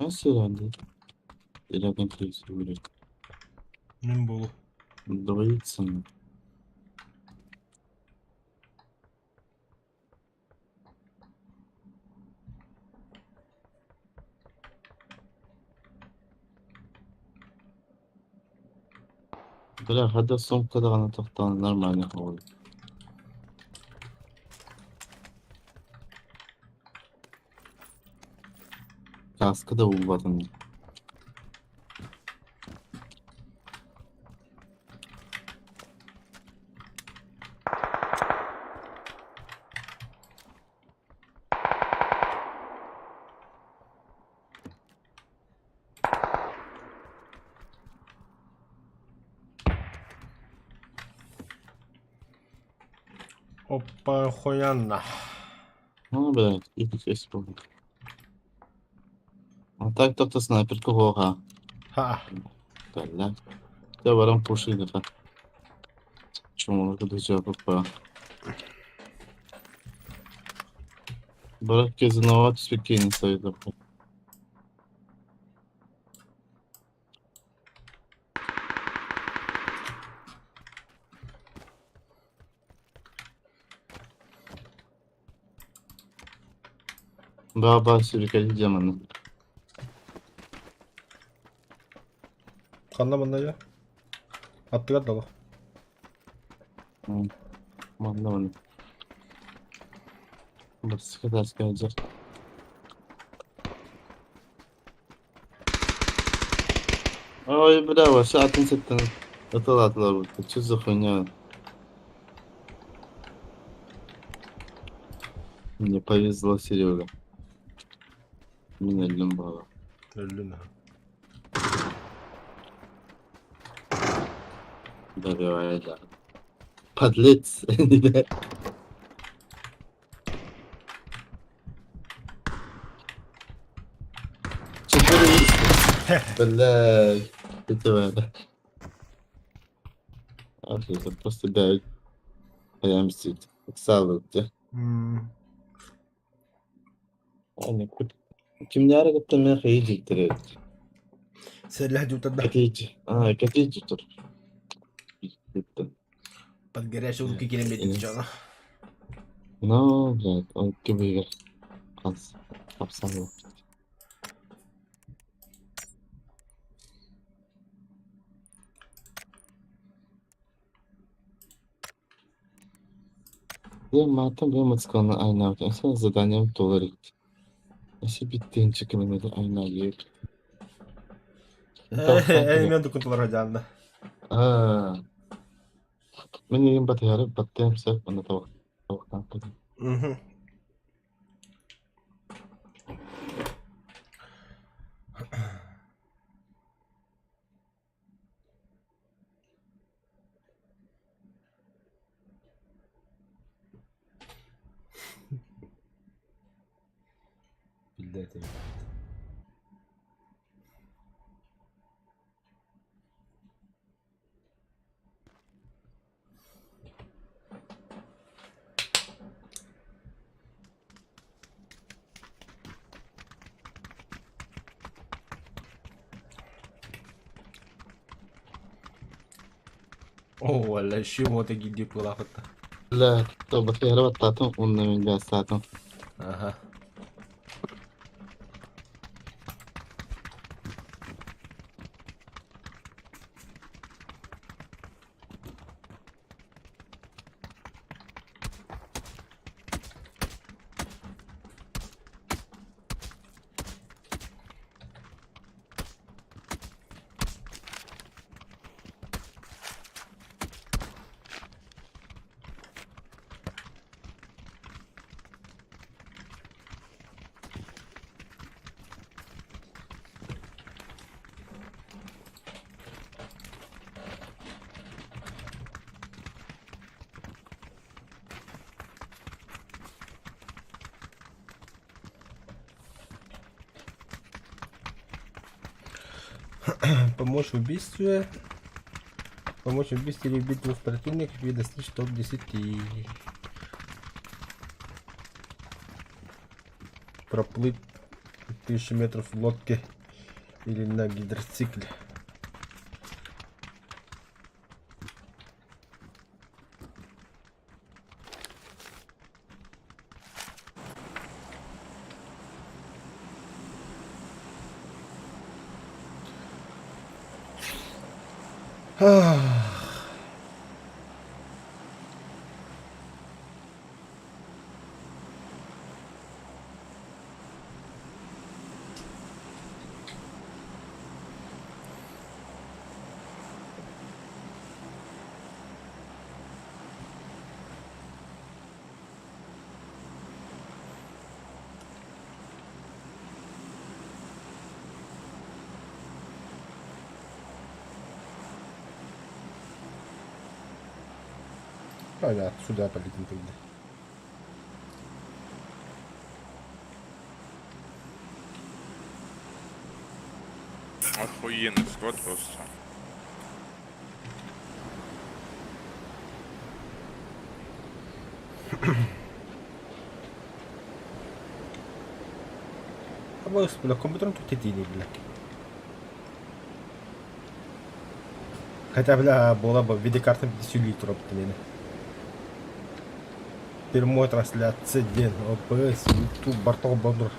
Nasıl herhalde? Рядом крысы Мин буолу. Двоится. Бля, хада сумка тохтоон нормально хоҕуй. Каска да булбатым. Опа, охуенно. Ну, блядь, и исполнил. А так тобто снайперку гога. Ха. Бля. Я барам пуши да. Чому куди попа. Барак кезиноват спокійно стоїть. Баба, сюрикали демона. Ханна манна я. Аттыгар дала. Манна манна. Бас кадar. Ой, бля, вообще атын сеттен. Это ладно, что за хуйня? Мне повезло, Серега. Меня лимбало. Өллүн. Добивай, да. Подлец. Четыре. Бля, это Это просто да. Прям сидит. Салют. Кимнәр кытта хейджиктер. Сэллэһ дьутарда. Катич. А, катич тур. Под горячие руки киремет дьоно. Ну, блядь, он кибер. Хас. Абсолютно. Я матом бемацканы айнап, sen заданием доллар. Если биттен чекеменеде айна еп. Э, мен дукунтулар хадьанна. Аа, мин игин батыһары баттыам сөп уонна табахтаан кэлин. Мгм. Биллэр этим. Оо, валла, еще вот гильдия пылафыта. Бля, батыһары баттаатым уонна мин гаастаатым. Ага. Помочь в убийстве. Помочь в убийстве или убить двух противников и достичь топ-10. Проплыть 1000 метров в лодке или на гидроцикле. Понятно, сюда полетим тогда. Охуенный склад просто. А бля, компьютером тут иди, бля. Хотя, бля, была бы видеокарта 50 литров, блин. Прямой трансляция день, ОБС, YouTube, Бартол Бандур.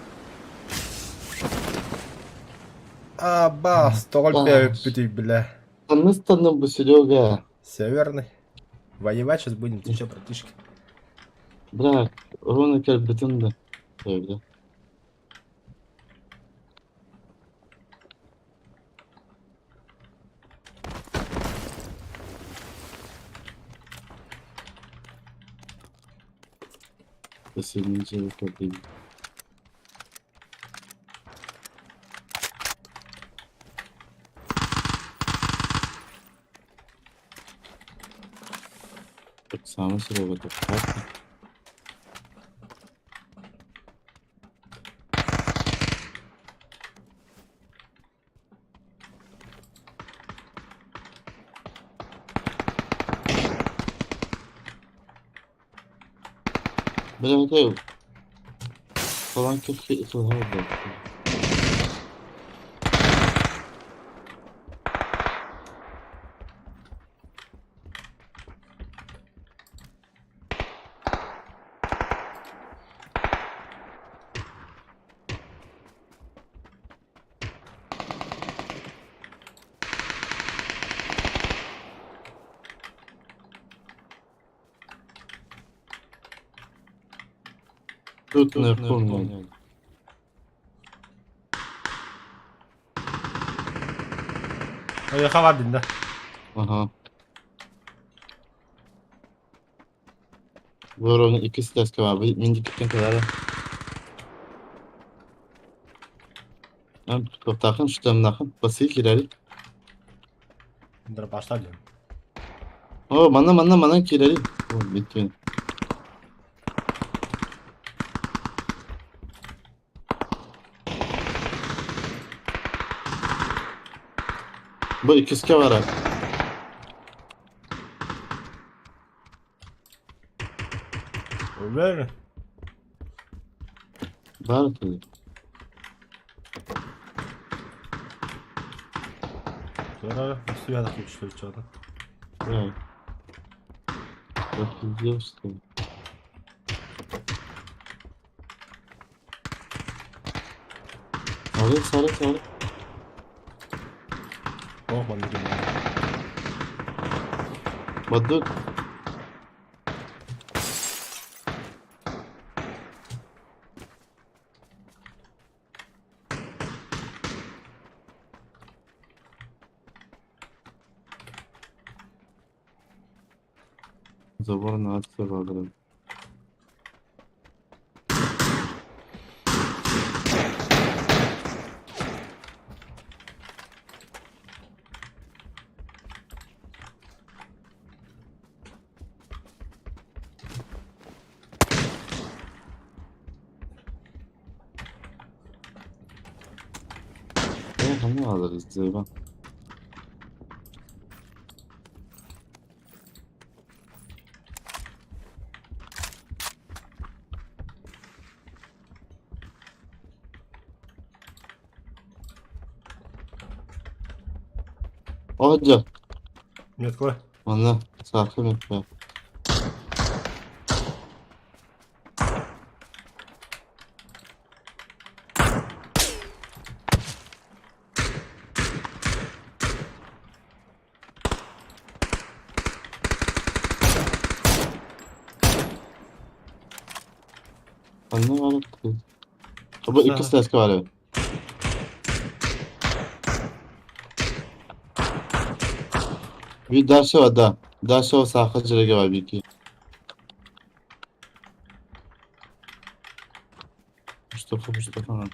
Аба, столь пяти, бля. Таныстанным бу Серега. Северный. Воевать сейчас будем, ты чё, братишка? Бля, руны кэлбитин да. Öyle. Kesinlikle değil. Сама Серега так классно. Бля, это falan keşke ısırardı. Тут не помню. Ой, хавабин, да. Ага. Бу иккис этээскэ баар. Мин диэкиттэн кэлээрэ. Эн туохтааххын, шлемнааххын, басыы киирэри. Дропашта диэн. О, манна, манна, манна киирэри. О, бүттүн. Бу иккискэ барар. Уверен? Баар этэ. Тура связок что-то. Да. Офигел, что ли? Сары, сары, сары. Ох, маннык Бадык. Забор на акция. Ханна алырыз зыба. Оһдьо, Меткла. манна саахы меппэ. Ханна барыт. Бу иккис этээскэ баар эбит. Биир дальше бар, да. Дальше саахы дьирэгэ бар биир киһи. Мустафа, Мустафа.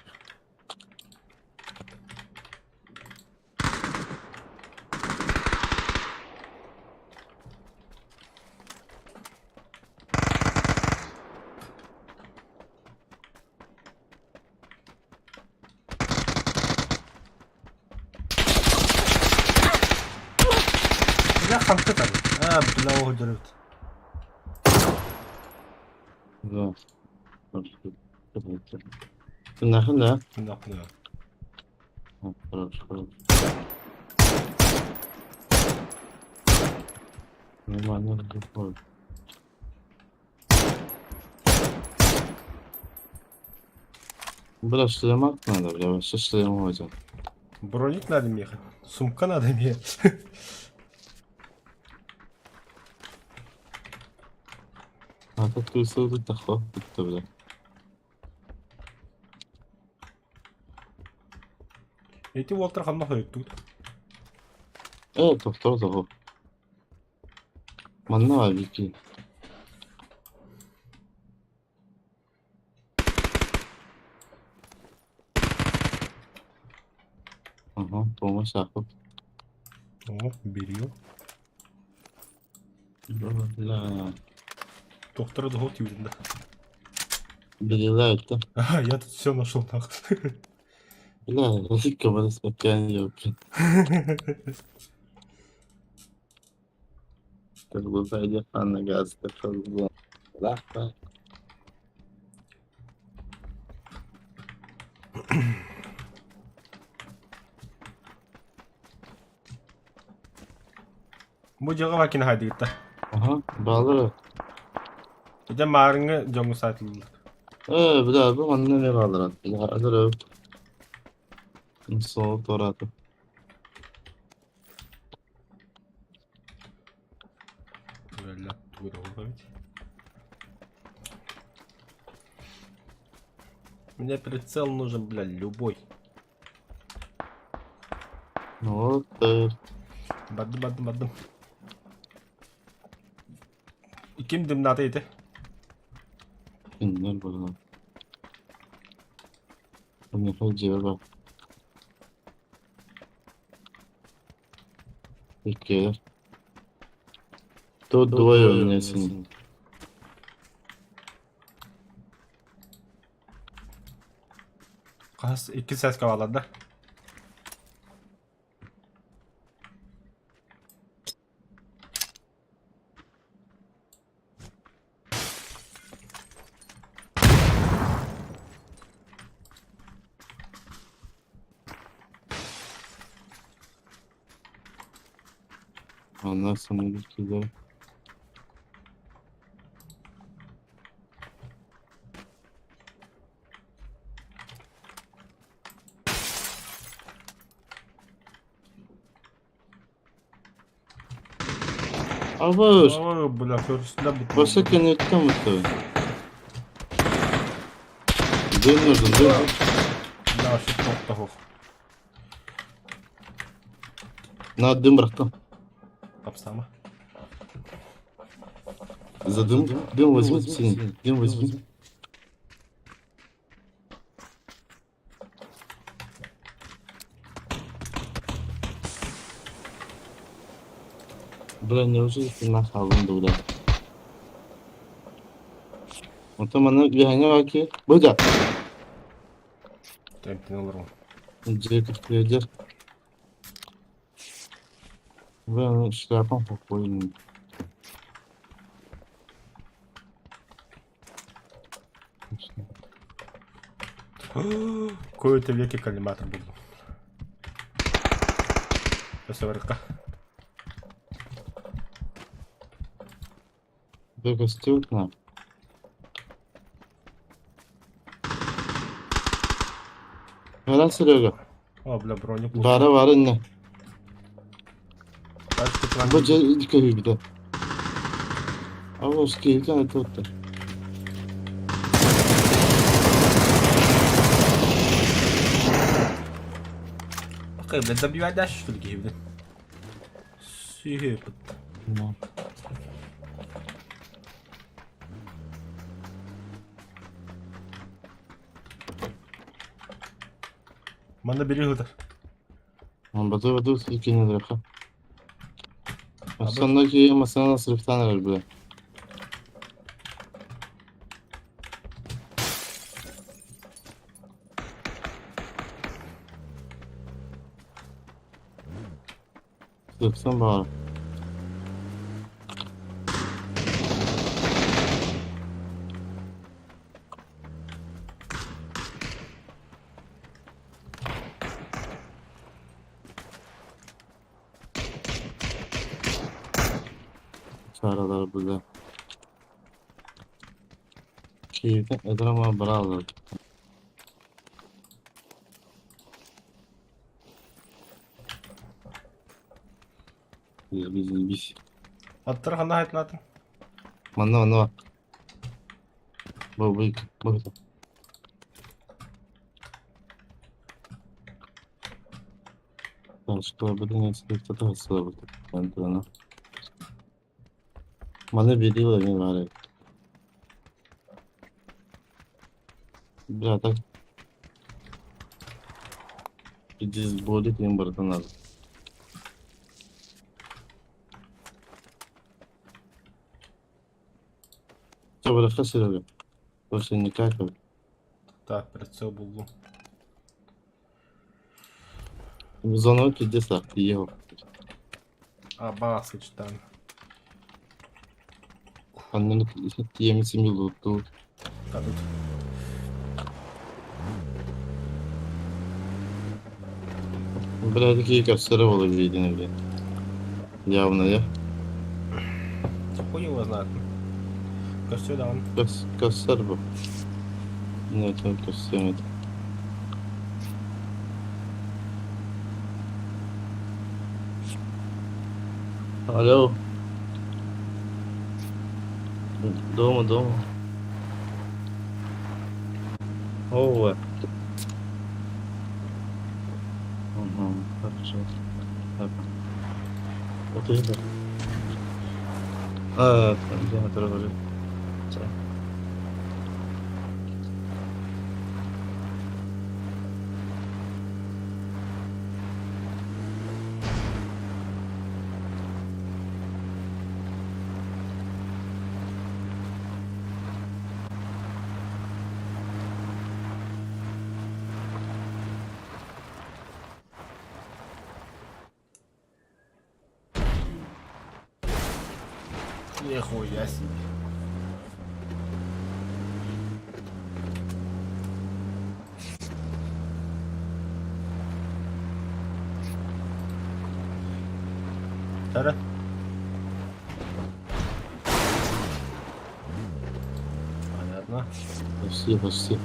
Бля, хантытар. А, бля, оҕо дөрөт. Да. Нахын да? Да, Хорошо, хорошо. Нормально, готово. Бля, шлемак надо, бля, вообще шлем возят. Броник надо мне. Сумка надо мне. А тут крысу тахо, бля. Эти уолтар ханна хойуттугут. Тохтор того. Манна вики. Ага, помощь ахып. О, берил. Бля. Доктор доход юдин, да. Берила это. А, я тут все нашел нахуй. Бля, кому спокойно, ёпта. Так бы пойди на газ, так что было. Бу дьыала вакин хайдыгытта. Ага, балыр. Ити маарыҥҥы дьоҥҥо саатыллар. Бля, бу манна не балыр. Бля, адыр. Сол тораты. Бля, тугу да ведь. Мне прицел нужен, бля, любой. Вот. Бардым, бардым, бардым. Ким дымнаата ити? Кинилэр буолан. Онуоха дьиэбэр бар. Иккиэлэр. Тут двое у меня с ним. Хас икки сааска баалар да? Ondan sonra bir kilo. Абыш, Ой, бля, көрүстүлэр бу. Başka кенеттен mutlu. Дым нужен, дым. Бля, вообще топтохух. На, дым бырахтым. Тапсама. За дым, дым возьми, синий. Дым возьми. Бля, неужели ты нахал бля? Онтон манна үөһэҥҥэ баки. Быга. Тэмтин олорун. Дьиэ кыртыйдыр. Бля, шляпам похуй. Кои-то веки коллиматор был. Өссө Быга стюкна. Helal Серега. О, бля, броню. Бара бар инне. Бу дьэ көһүйбүтэ. Абы киһитэ это Окей, блядь, добивай дальше, что ли, блядь? Сыпет. Ну. Манна бери хытар. Бatu бatu икини дырха. Сонно ки масана срыфтан эрэр бля. Сырыптан баар. Çağrılar бля. Киһитэ эдрама браалар. Заебись, заебись. Аттар ханна хайтнатын. Манна, манна. Бу, бу, бу. Маны берила не варит. Бля, так. Иди сборит им братан надо. Все, братка, Серега. Больше никак. Так, прицел буллум. Зону пиздец, ехал. А, бас читан. Аннын тиэмисим лутту. Тут. Бля, такие капсеры было видно, бля. Явно, я. Хуй его знает. Кажется, да, он. Кас, кассар был. Нет, он кассар нет. Алло. Дома, дома. Ова. Угу, хорошо. Так. Отуй да. А, говорю. Нихуя себе. Тара. Понятно. Почти, почти.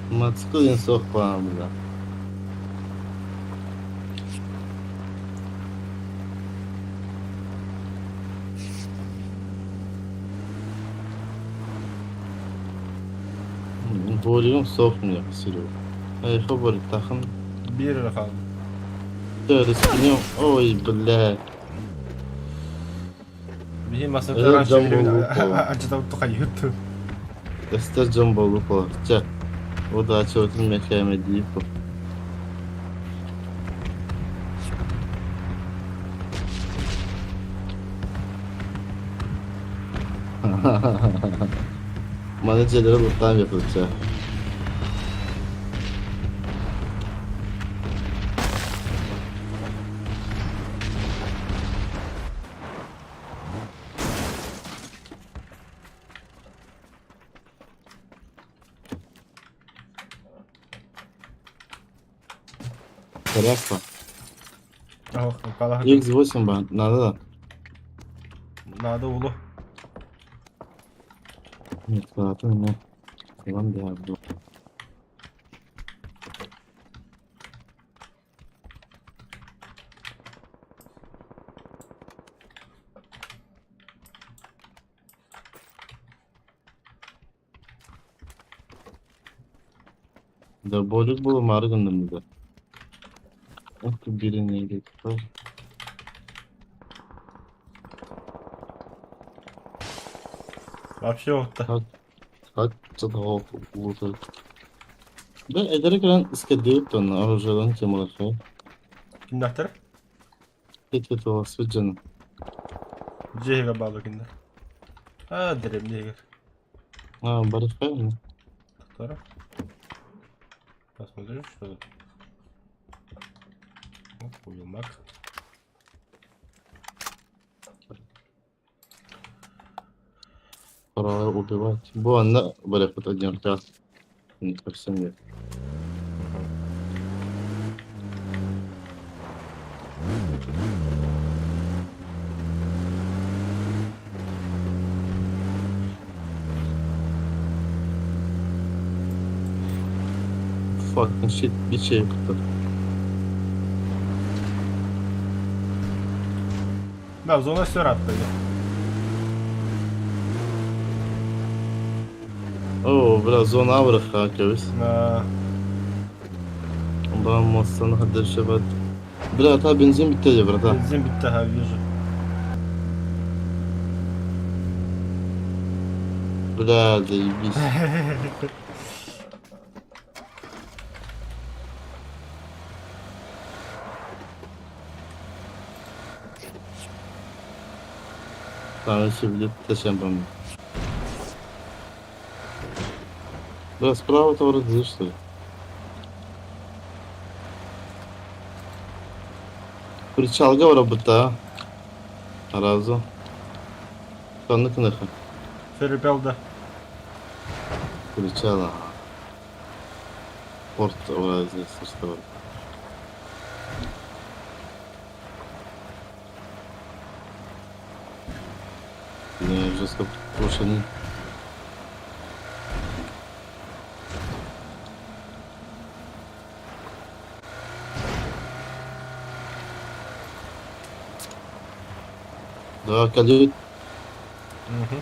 Мотоцикл суох баҕам да. Болюм суох мне, Серега. Эй, хобар тахын. Биир эрэ хаалла. Рискнем. Ой, бля. Биһи массыына Э, раньше дьон времени буолуо. аччатабыт тухайыт. Эстер дьон буолуо Чэ, удачи мекеме дииппу. Менеджерлери луттаан yapılacak. Тарясла. Ох, калаһа. X8 ба, надо да. Надо улу. Нет, ладно, не. Вам да, бу. Да болик было марган да. Ох, бери не Вообще отта. Хачча Да, эдэр кэлэн искэрдибит онно оружиеларын темалархай. Кимнээхтэр? Хит олорсубут дьону. Дьиэгэ баалар кинилэр. Аа, дэриэбинэ иһигэр. А, барыхай ини. Тора. Посмотрим, что тут. Вот, уелмак. Пора убивать. Бу анна барыхпыт однерка. Совсем нет. Fucking shit, bitch yaptı. Да, зона все рад пойдет. Oo, biraz zona bırak köviz. На... Ondan mostan hadi şebat. Biraz ha benzin bitti брат. Бензин битте, ага, вижу. Бля, заебись. Там еще билет ташем Да, справа-то вроде что ли? Причалга вроде Разу. Канны кыныха. Феррипел, да. Причала. Порт вроде здесь что. Не, жестко пушени. Да, калют. Угу.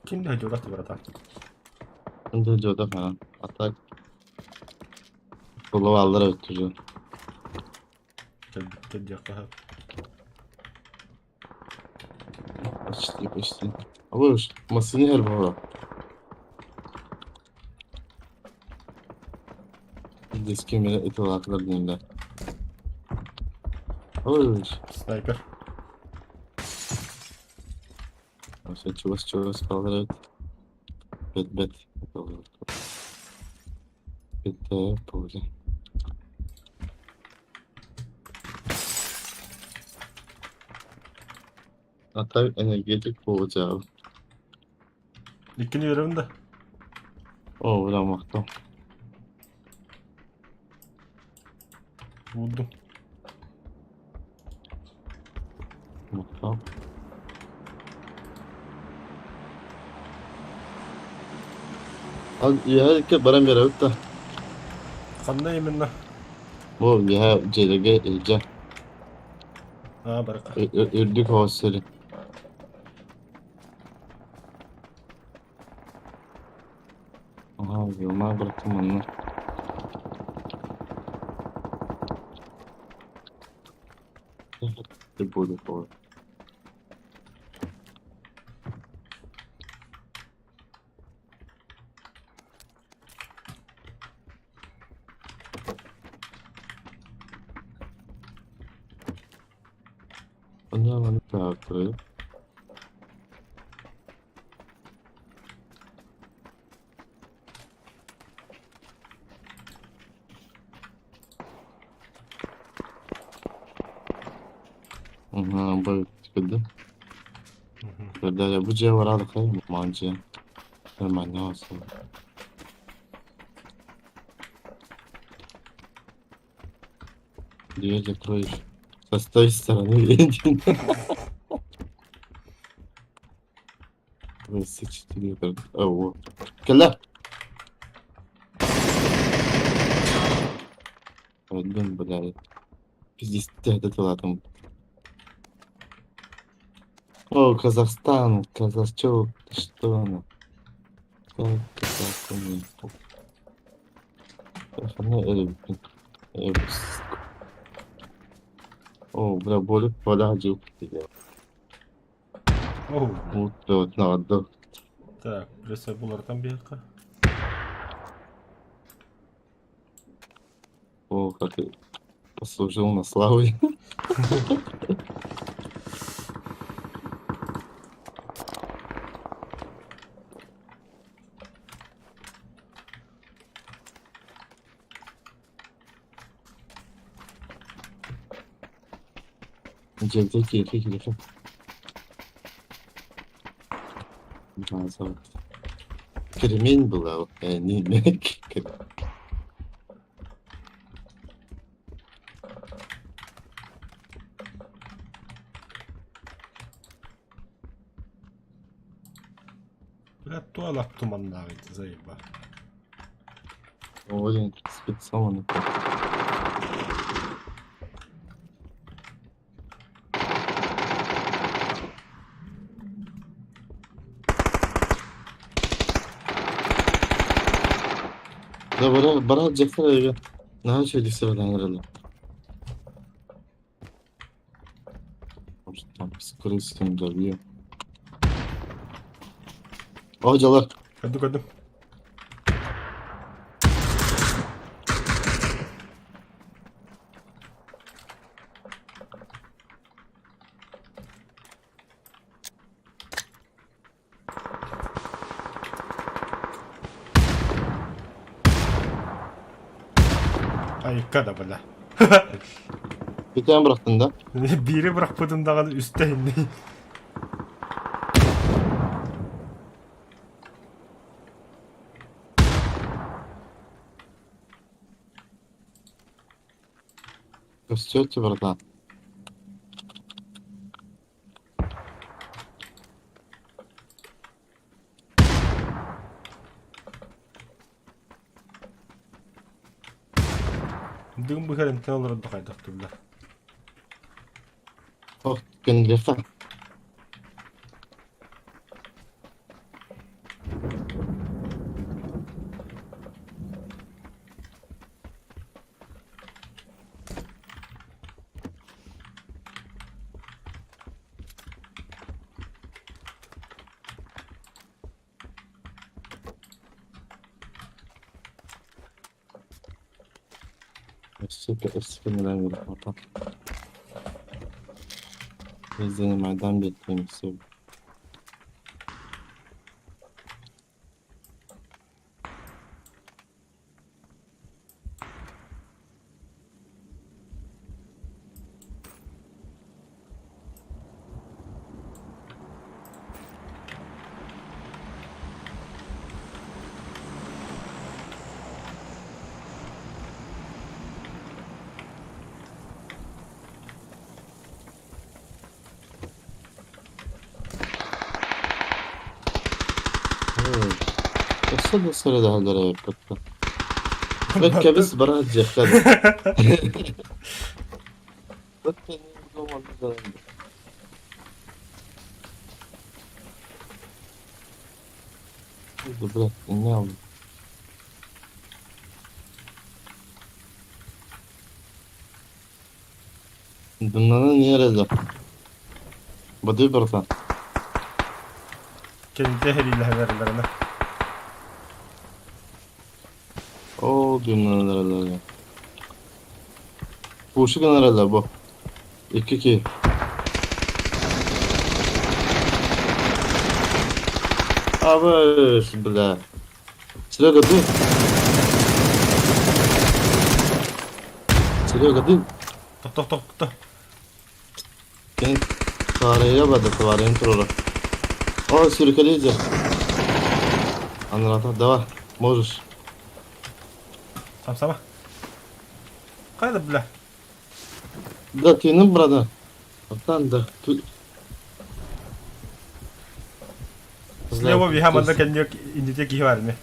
Ким да дьулах братан. А так Булу аллар өттүрү. Кэлбиттэр диэххэ сөп. Почти, почти. А вы уж массыына иһэр буолуо. Диски мene ытылаатылар дииллэр. Ой, Снайпер. Вообще чугас-чугас хаалар эбит. Бэт-бэт. Бэтэ пуля. А так энергетик получал. Иккини үөрэбин да. О, бля, махтал. Уурдум. Махтал. Ал иһэ баран биэрэбит да. Ханна именно? Бу иһэ дьиэлэргэ илдьэ. Аа, барыка. Үрдүк оҕус сири. Ага, юма бырахтым манна. Ты буду по. Онно маны тааттыры. Ага, бу кырды. Кырда бу дьиэ бараады хай маан дьиэ. Нормально olsun. Дверь закроешь. Со той стороны едем. 24. О, Кэллэ! Блин, блядь. Пиздец, это тылатым. О, Казахстан, Казахчок, ты что? ну? Как это мне? О, бля, болит поля Оу. Вот, надо. Так, пресса булартан биһиэхэ. О, как ты послужил на славу. Дьэ, киэхэ киэхэ. База. Кремень была, не Бля, туалат туманнааҕый заеба. Блин, спецом. Да бара бара дьахтар эгэ. Наһаа үчүгэйдик сыралаан Может там с крысом добью. О, дьалар. Көрдүм көрдүм. Айка да бля. Бүтэн бырахтын да? Биири бырахпытым даҕаны үстэ инни. Көстүөччү братан. Дым быһар эмтэн олорордо хайдах турда. Ох, кэннилэххэ. Өссө Майдан бүттүм. Өссө да сырыдаһаллара эппэттэр. Бэккэбис бара сылдьыахха Дымнанан иһэр Бадый братан. Кэннитэ сэриилэһэллэринэ. Оо, дымнанан эрэллэр. Пуши гынан эрэллэр бу. Икки киһи. Абыс, бля. Серега, ты? Серега, ты? Тохто, тохто, тохто. Кини товарыйга барды, товарыйын туруора. О, сюрикализе. Анрата, давай, можешь. Сам сама. Хайда, бля. Да, тыыным, брата. Оттан да. Слева виха манна кэнниок иннитэ киһи бар ини.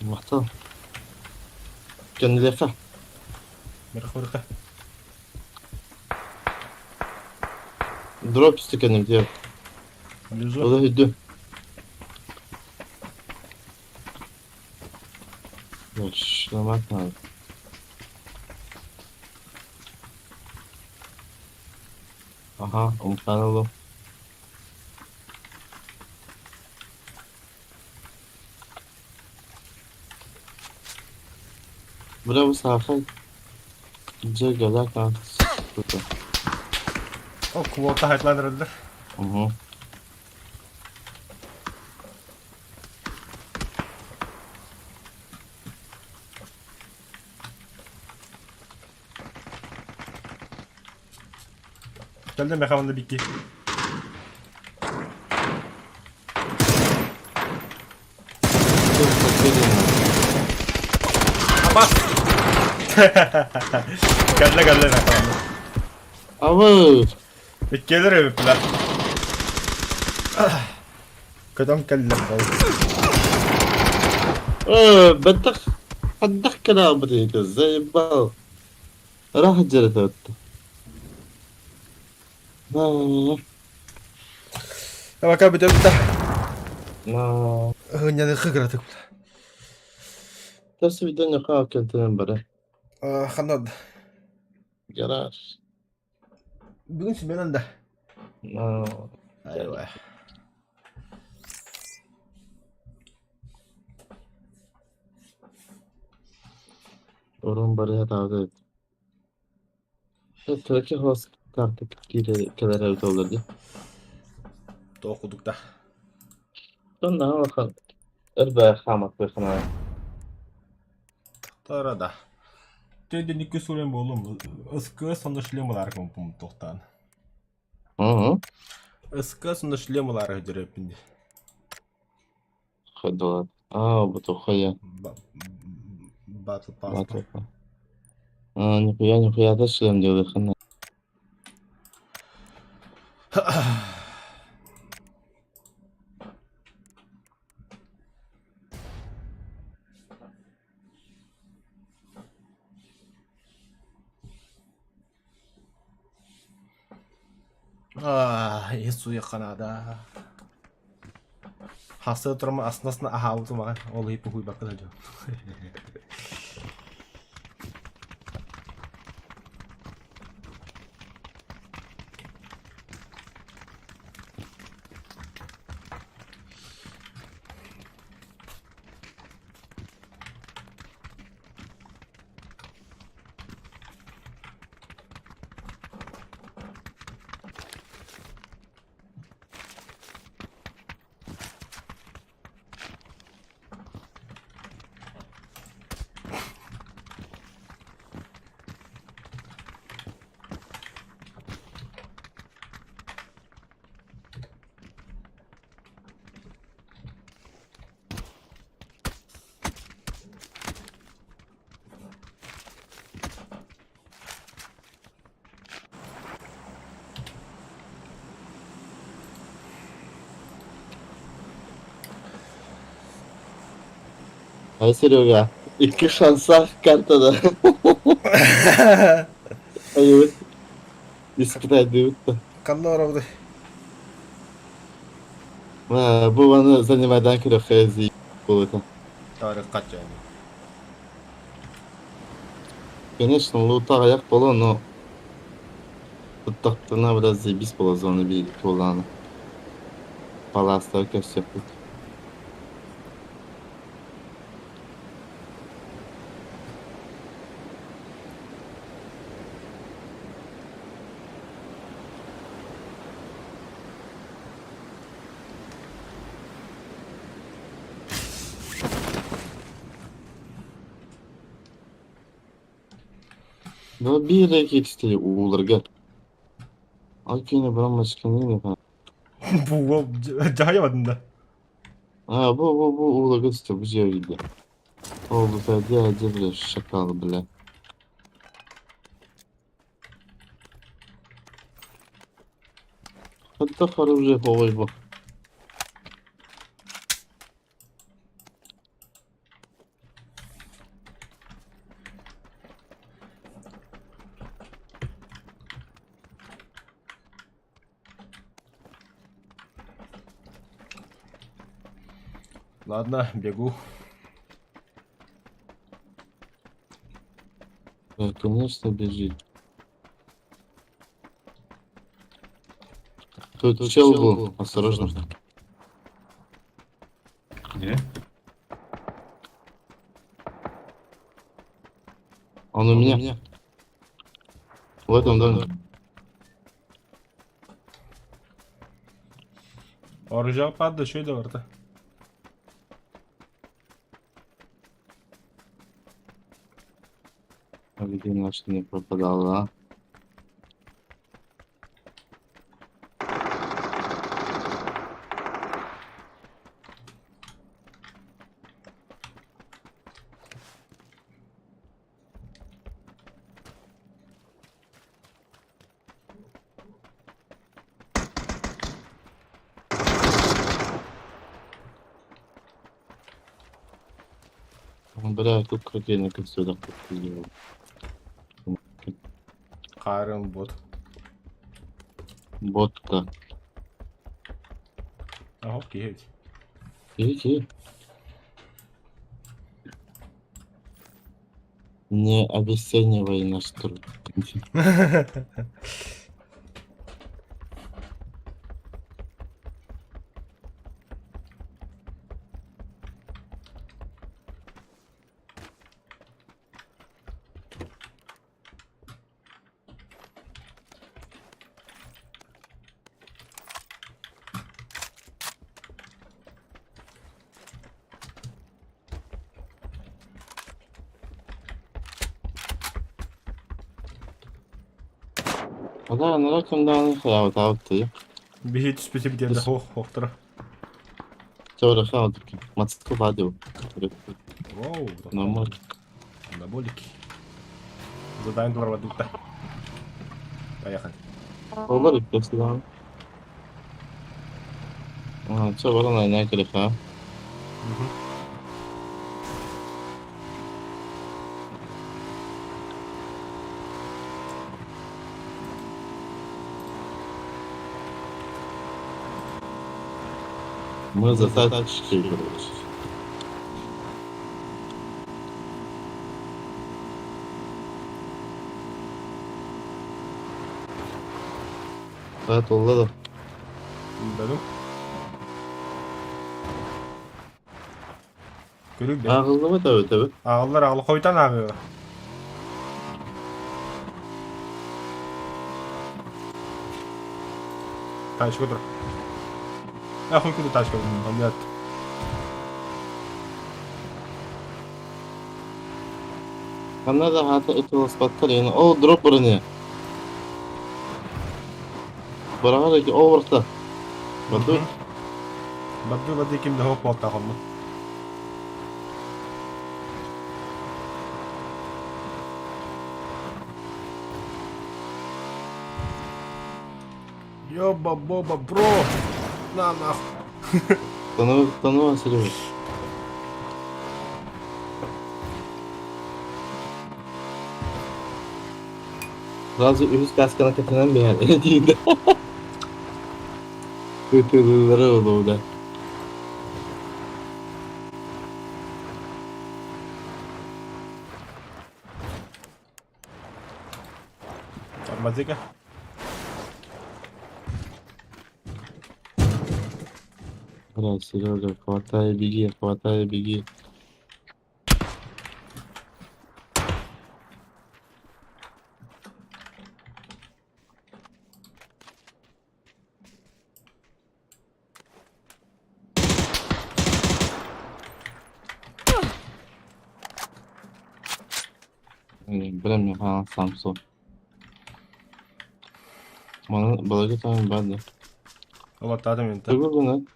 Махтал. Кэннилиэххэ. Мирхурка. Дроп кэнним диэн. Лежу. Ола үрдү. Шлемат надо. Ага, умтан ыллым. Бля, бу саахал дьэ гэлэ О, квота хайтлан эрэллэр. Угу. Кэллэ меха манна бикки. Абас! Кэллэ кэллэ меха манна. Абы! Иккиэлэр эбиппилэр. Көтөн кэллим ол. Э, бэттэх хайдах кэлээбитий заебал. Ыраах дьэрэтэ Пока бүтөбүт да. Ынньаныхы кыратык. До свидания, хаакентен бары. Ханна Гараж. Бүгүн сменан да. Айва. Орун бары хатаабыт. Төрөкө хос карта кэлэр эбит олор дии. Тоох курдук да. Сонно улахан өр хаамаппыахына. Тара да. Төйдөн икки суурэн буолуом. СКС онно шлем ылаары гыммыппын туохтаан. СКС онно шлем ылаары сылдьар эбиппин дии. Ходула. Аа, бу тухайа. Battle Pass. Аа, нихуя, нихуя да шлем делай. Аа, суйахха наада. Хасыы турама аснасна аһаабытым аҕай, ол иһин уһуйбакка сылдьабын. Ай, Серега, икки шансах картада. Айыбыт. Испытать да. Ханна барабыт? Бу аны занимайдан көрөххэ буолута. Тарих качан. Конечно, лута аяк боло, но туттахтына бля заебись была зона би туолааны. Паластар көрсөппүт. Да биир эксти ууларга. Акини браммачканини. Бу дьаһайабатын да. А, бу ууларга түсті бу жерге. Oldu да бля, шакал, бля. Хатта оружие хоҕой бу. Ладно, бегу. Да, конечно, бежит. Тут чел был, осторожно. Где? Он у меня. В этом доме. Оружие падает, что это варта? А где наш не пропадал, а? Бля, тут крутильник отсюда. Харен бот. Бот-то. Ага, окей. Иди. Не обесценивай наш труд. والله أنا رقم ده أنا خلاص Биһи түспүтүм диэн да хоохтара. Теория хаотики. Мацко вадил. Воу, Нормально. Анаболики. Задаем два. Поехали. Olur mesela. А, все, ворона на ха. Мы за тачки, короче. Evet oldu da. Бэлэм. Көрүк бэ. Ağızlı tabii tabii. Ааҕыллар аҕала хойутаан ааҕыаҕа. Тачка тур. Нахуй куда тачка? Блядь. Ханна да хаата ытыласпаттар yani. O drop броня. Быраҕар ики оверта. Баду. Баду баду ким да хоп буолтаах онно. Ёба боба бро! На нахуй! Tanı tanı Серега. Сразу үһүс касканы кэтэнэн биһэр диинде. Ытылылары олууда. Тормози-ка. Бля, Серега, хватай, беги, хватай, беги. Бля, мне Самсон. Маны балага там бады. Олаттаатым инта. Тугу гына.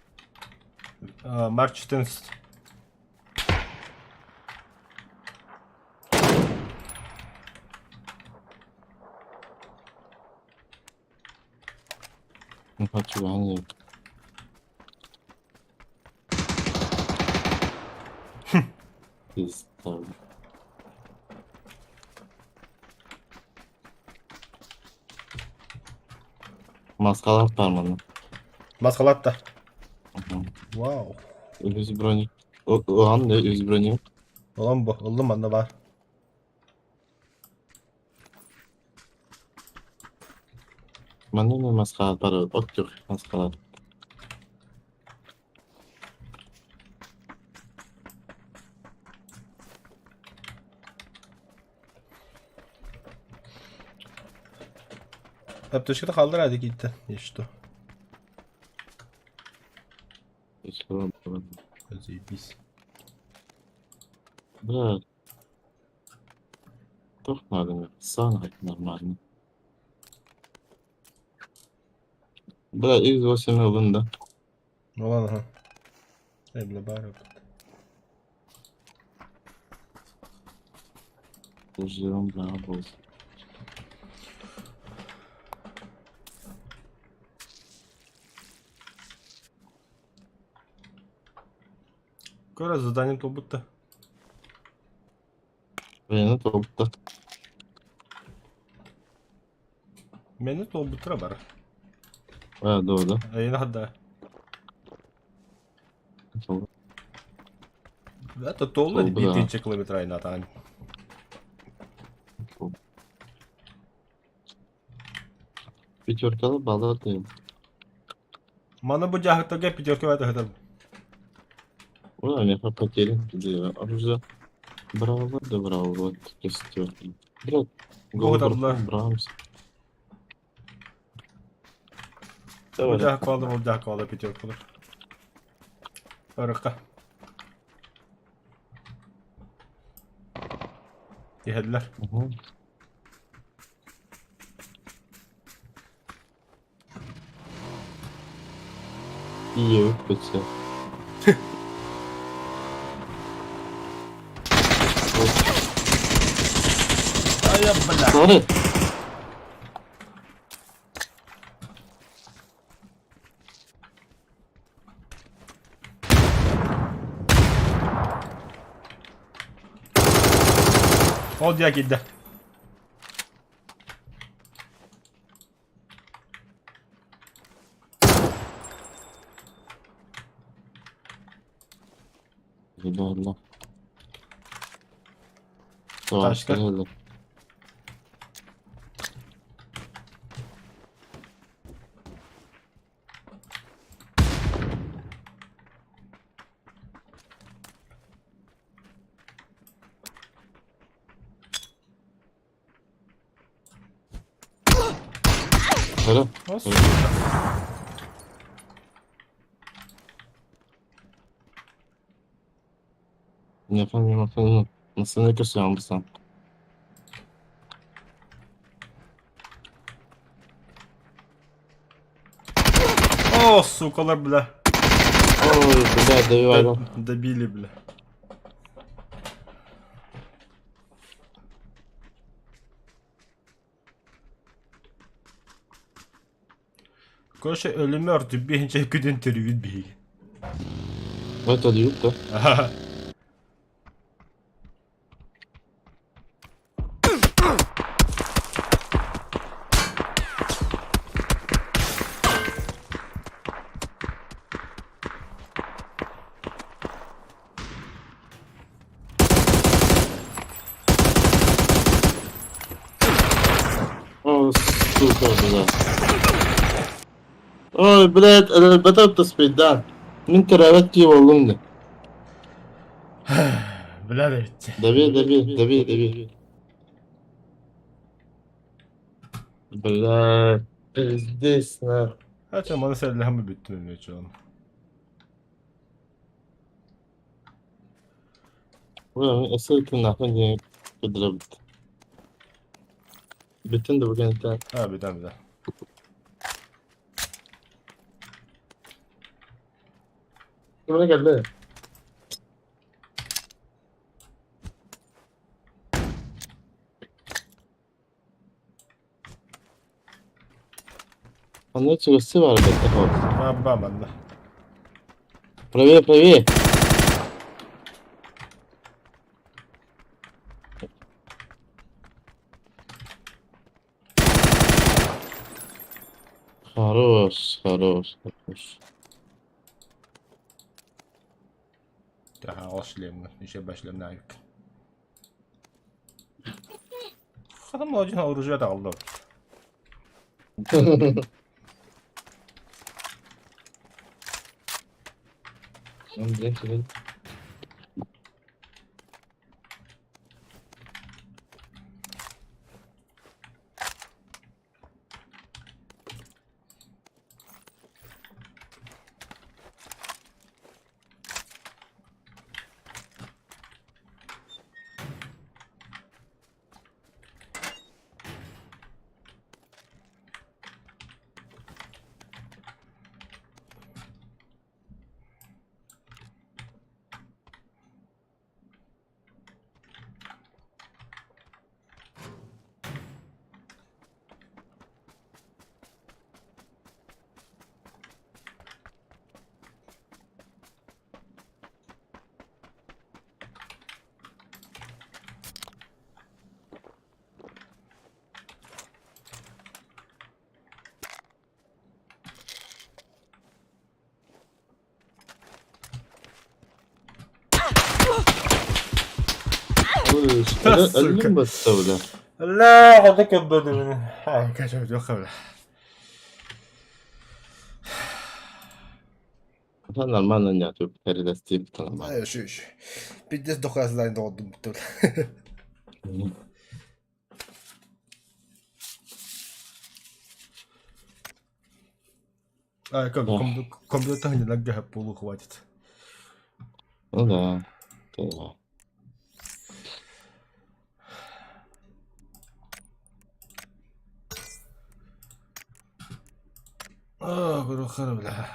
Марч 14. Не хочу ганять. Пизда. Маскалар бар манна. Маскалат да. Вау. Үһүс броник. Ылан да үһүс броник. Ылан бу. Ыллым манна баар. Манна эмиэ маскалар бар от маскалар. Аптечката хааллар аады кииттэн. Есть что. Заебись. Бля. Туох надо Сан нормально. Бля, X8 ылын да. Ну ладно, ага. Эй, бля, баар Живем, бля, был. Көрө задание туолбут да. Бэйэни туолбуттар. Мени туолбуттара бар. А, да, да. Эйин хадда. Это туолла Туолбут, биир да. тыһыынча километр айаннаатаҕын. Пятеркалы баллар дейм. Маны бу дьааһыктарга пятерка баата Ой, меха потерян где оружие. Браво, да браво, вот костер. Брат, Гоҕуталлар. Брамс. Бу Давай. дьааһык баалар, ол дьааһык баалар пятеркалар. Ырыкка. Иһэллэр. Угу. Ие, өтсе. Айа, бля. Sorry. Ол дьаа киирдэ. Бааллар. Тачка. Товарищтар Helal. О, Yapamıyorum yapamıyorum. Nasıl ne kötü bu sen? О, сукалар, бля. Ой, бля, добивай. Добили, бля. Короче, өлүмөр түббиһинчэ күдүн төрүүт биһиги. Это дают, да? Ага. О, сука, бля. Ой, блядь, это спит, да. Мин терәвәт киеп алдым да. Бля, ведь. Добей, добей, добей, добей. Бля, пиздец, нахуй. Хотя маны сәлләһәм бүттүм эме чон. Бля, мин эсэл нахуй не кыдырабыт. Бүтүн да бүгүн это. Ha, бүтән бүтән. Кимне келди? Анна чыгысы бар бетте хop. Ба, манна. Правее, правее. Хорош, хорош, хорош. Daha al шлемni, еще башлемni ayıp. Adam olacağın оружие да алды. Lan direkt şöyle. Ой, Сука. Өлүм басты бля. Ла, хада кеббеди мени. Ай, кача жок бля. Это нормально не тут передастим нормально. Ай, шиш. Пиздец дохазлайн долдум тут. Ай, как компьютер не нога полу хватит. Ну да. Да. А, говорю, бля.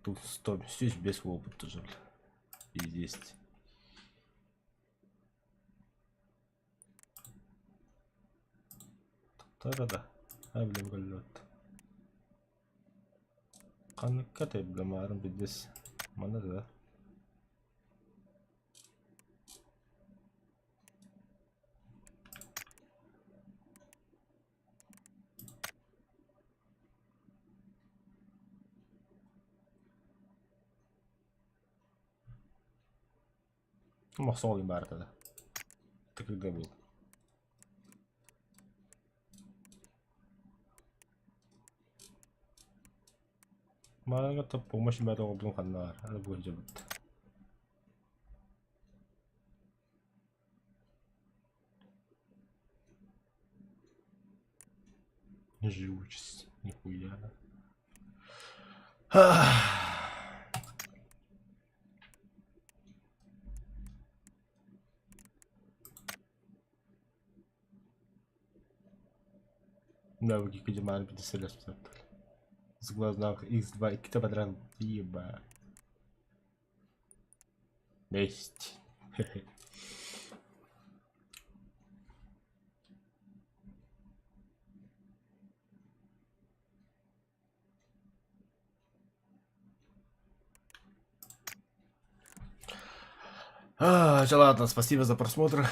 Тут сто, здесь без опыта тоже, бля. Пиздец. Да-да-да. А, бля, голлет. Каныкка ты, бля, маарым пиздец. Мана да. Мохсоҕол баар тогда. Ты когда был? Маҕаҥҥа помощь баар оҕобун ханна баар? Аны бу сылдьабыт. Живучесть. Нихуя. Навыки Кадимара 50 С глаз X2 и квадрат еба. Месть. А, ладно, спасибо за просмотр.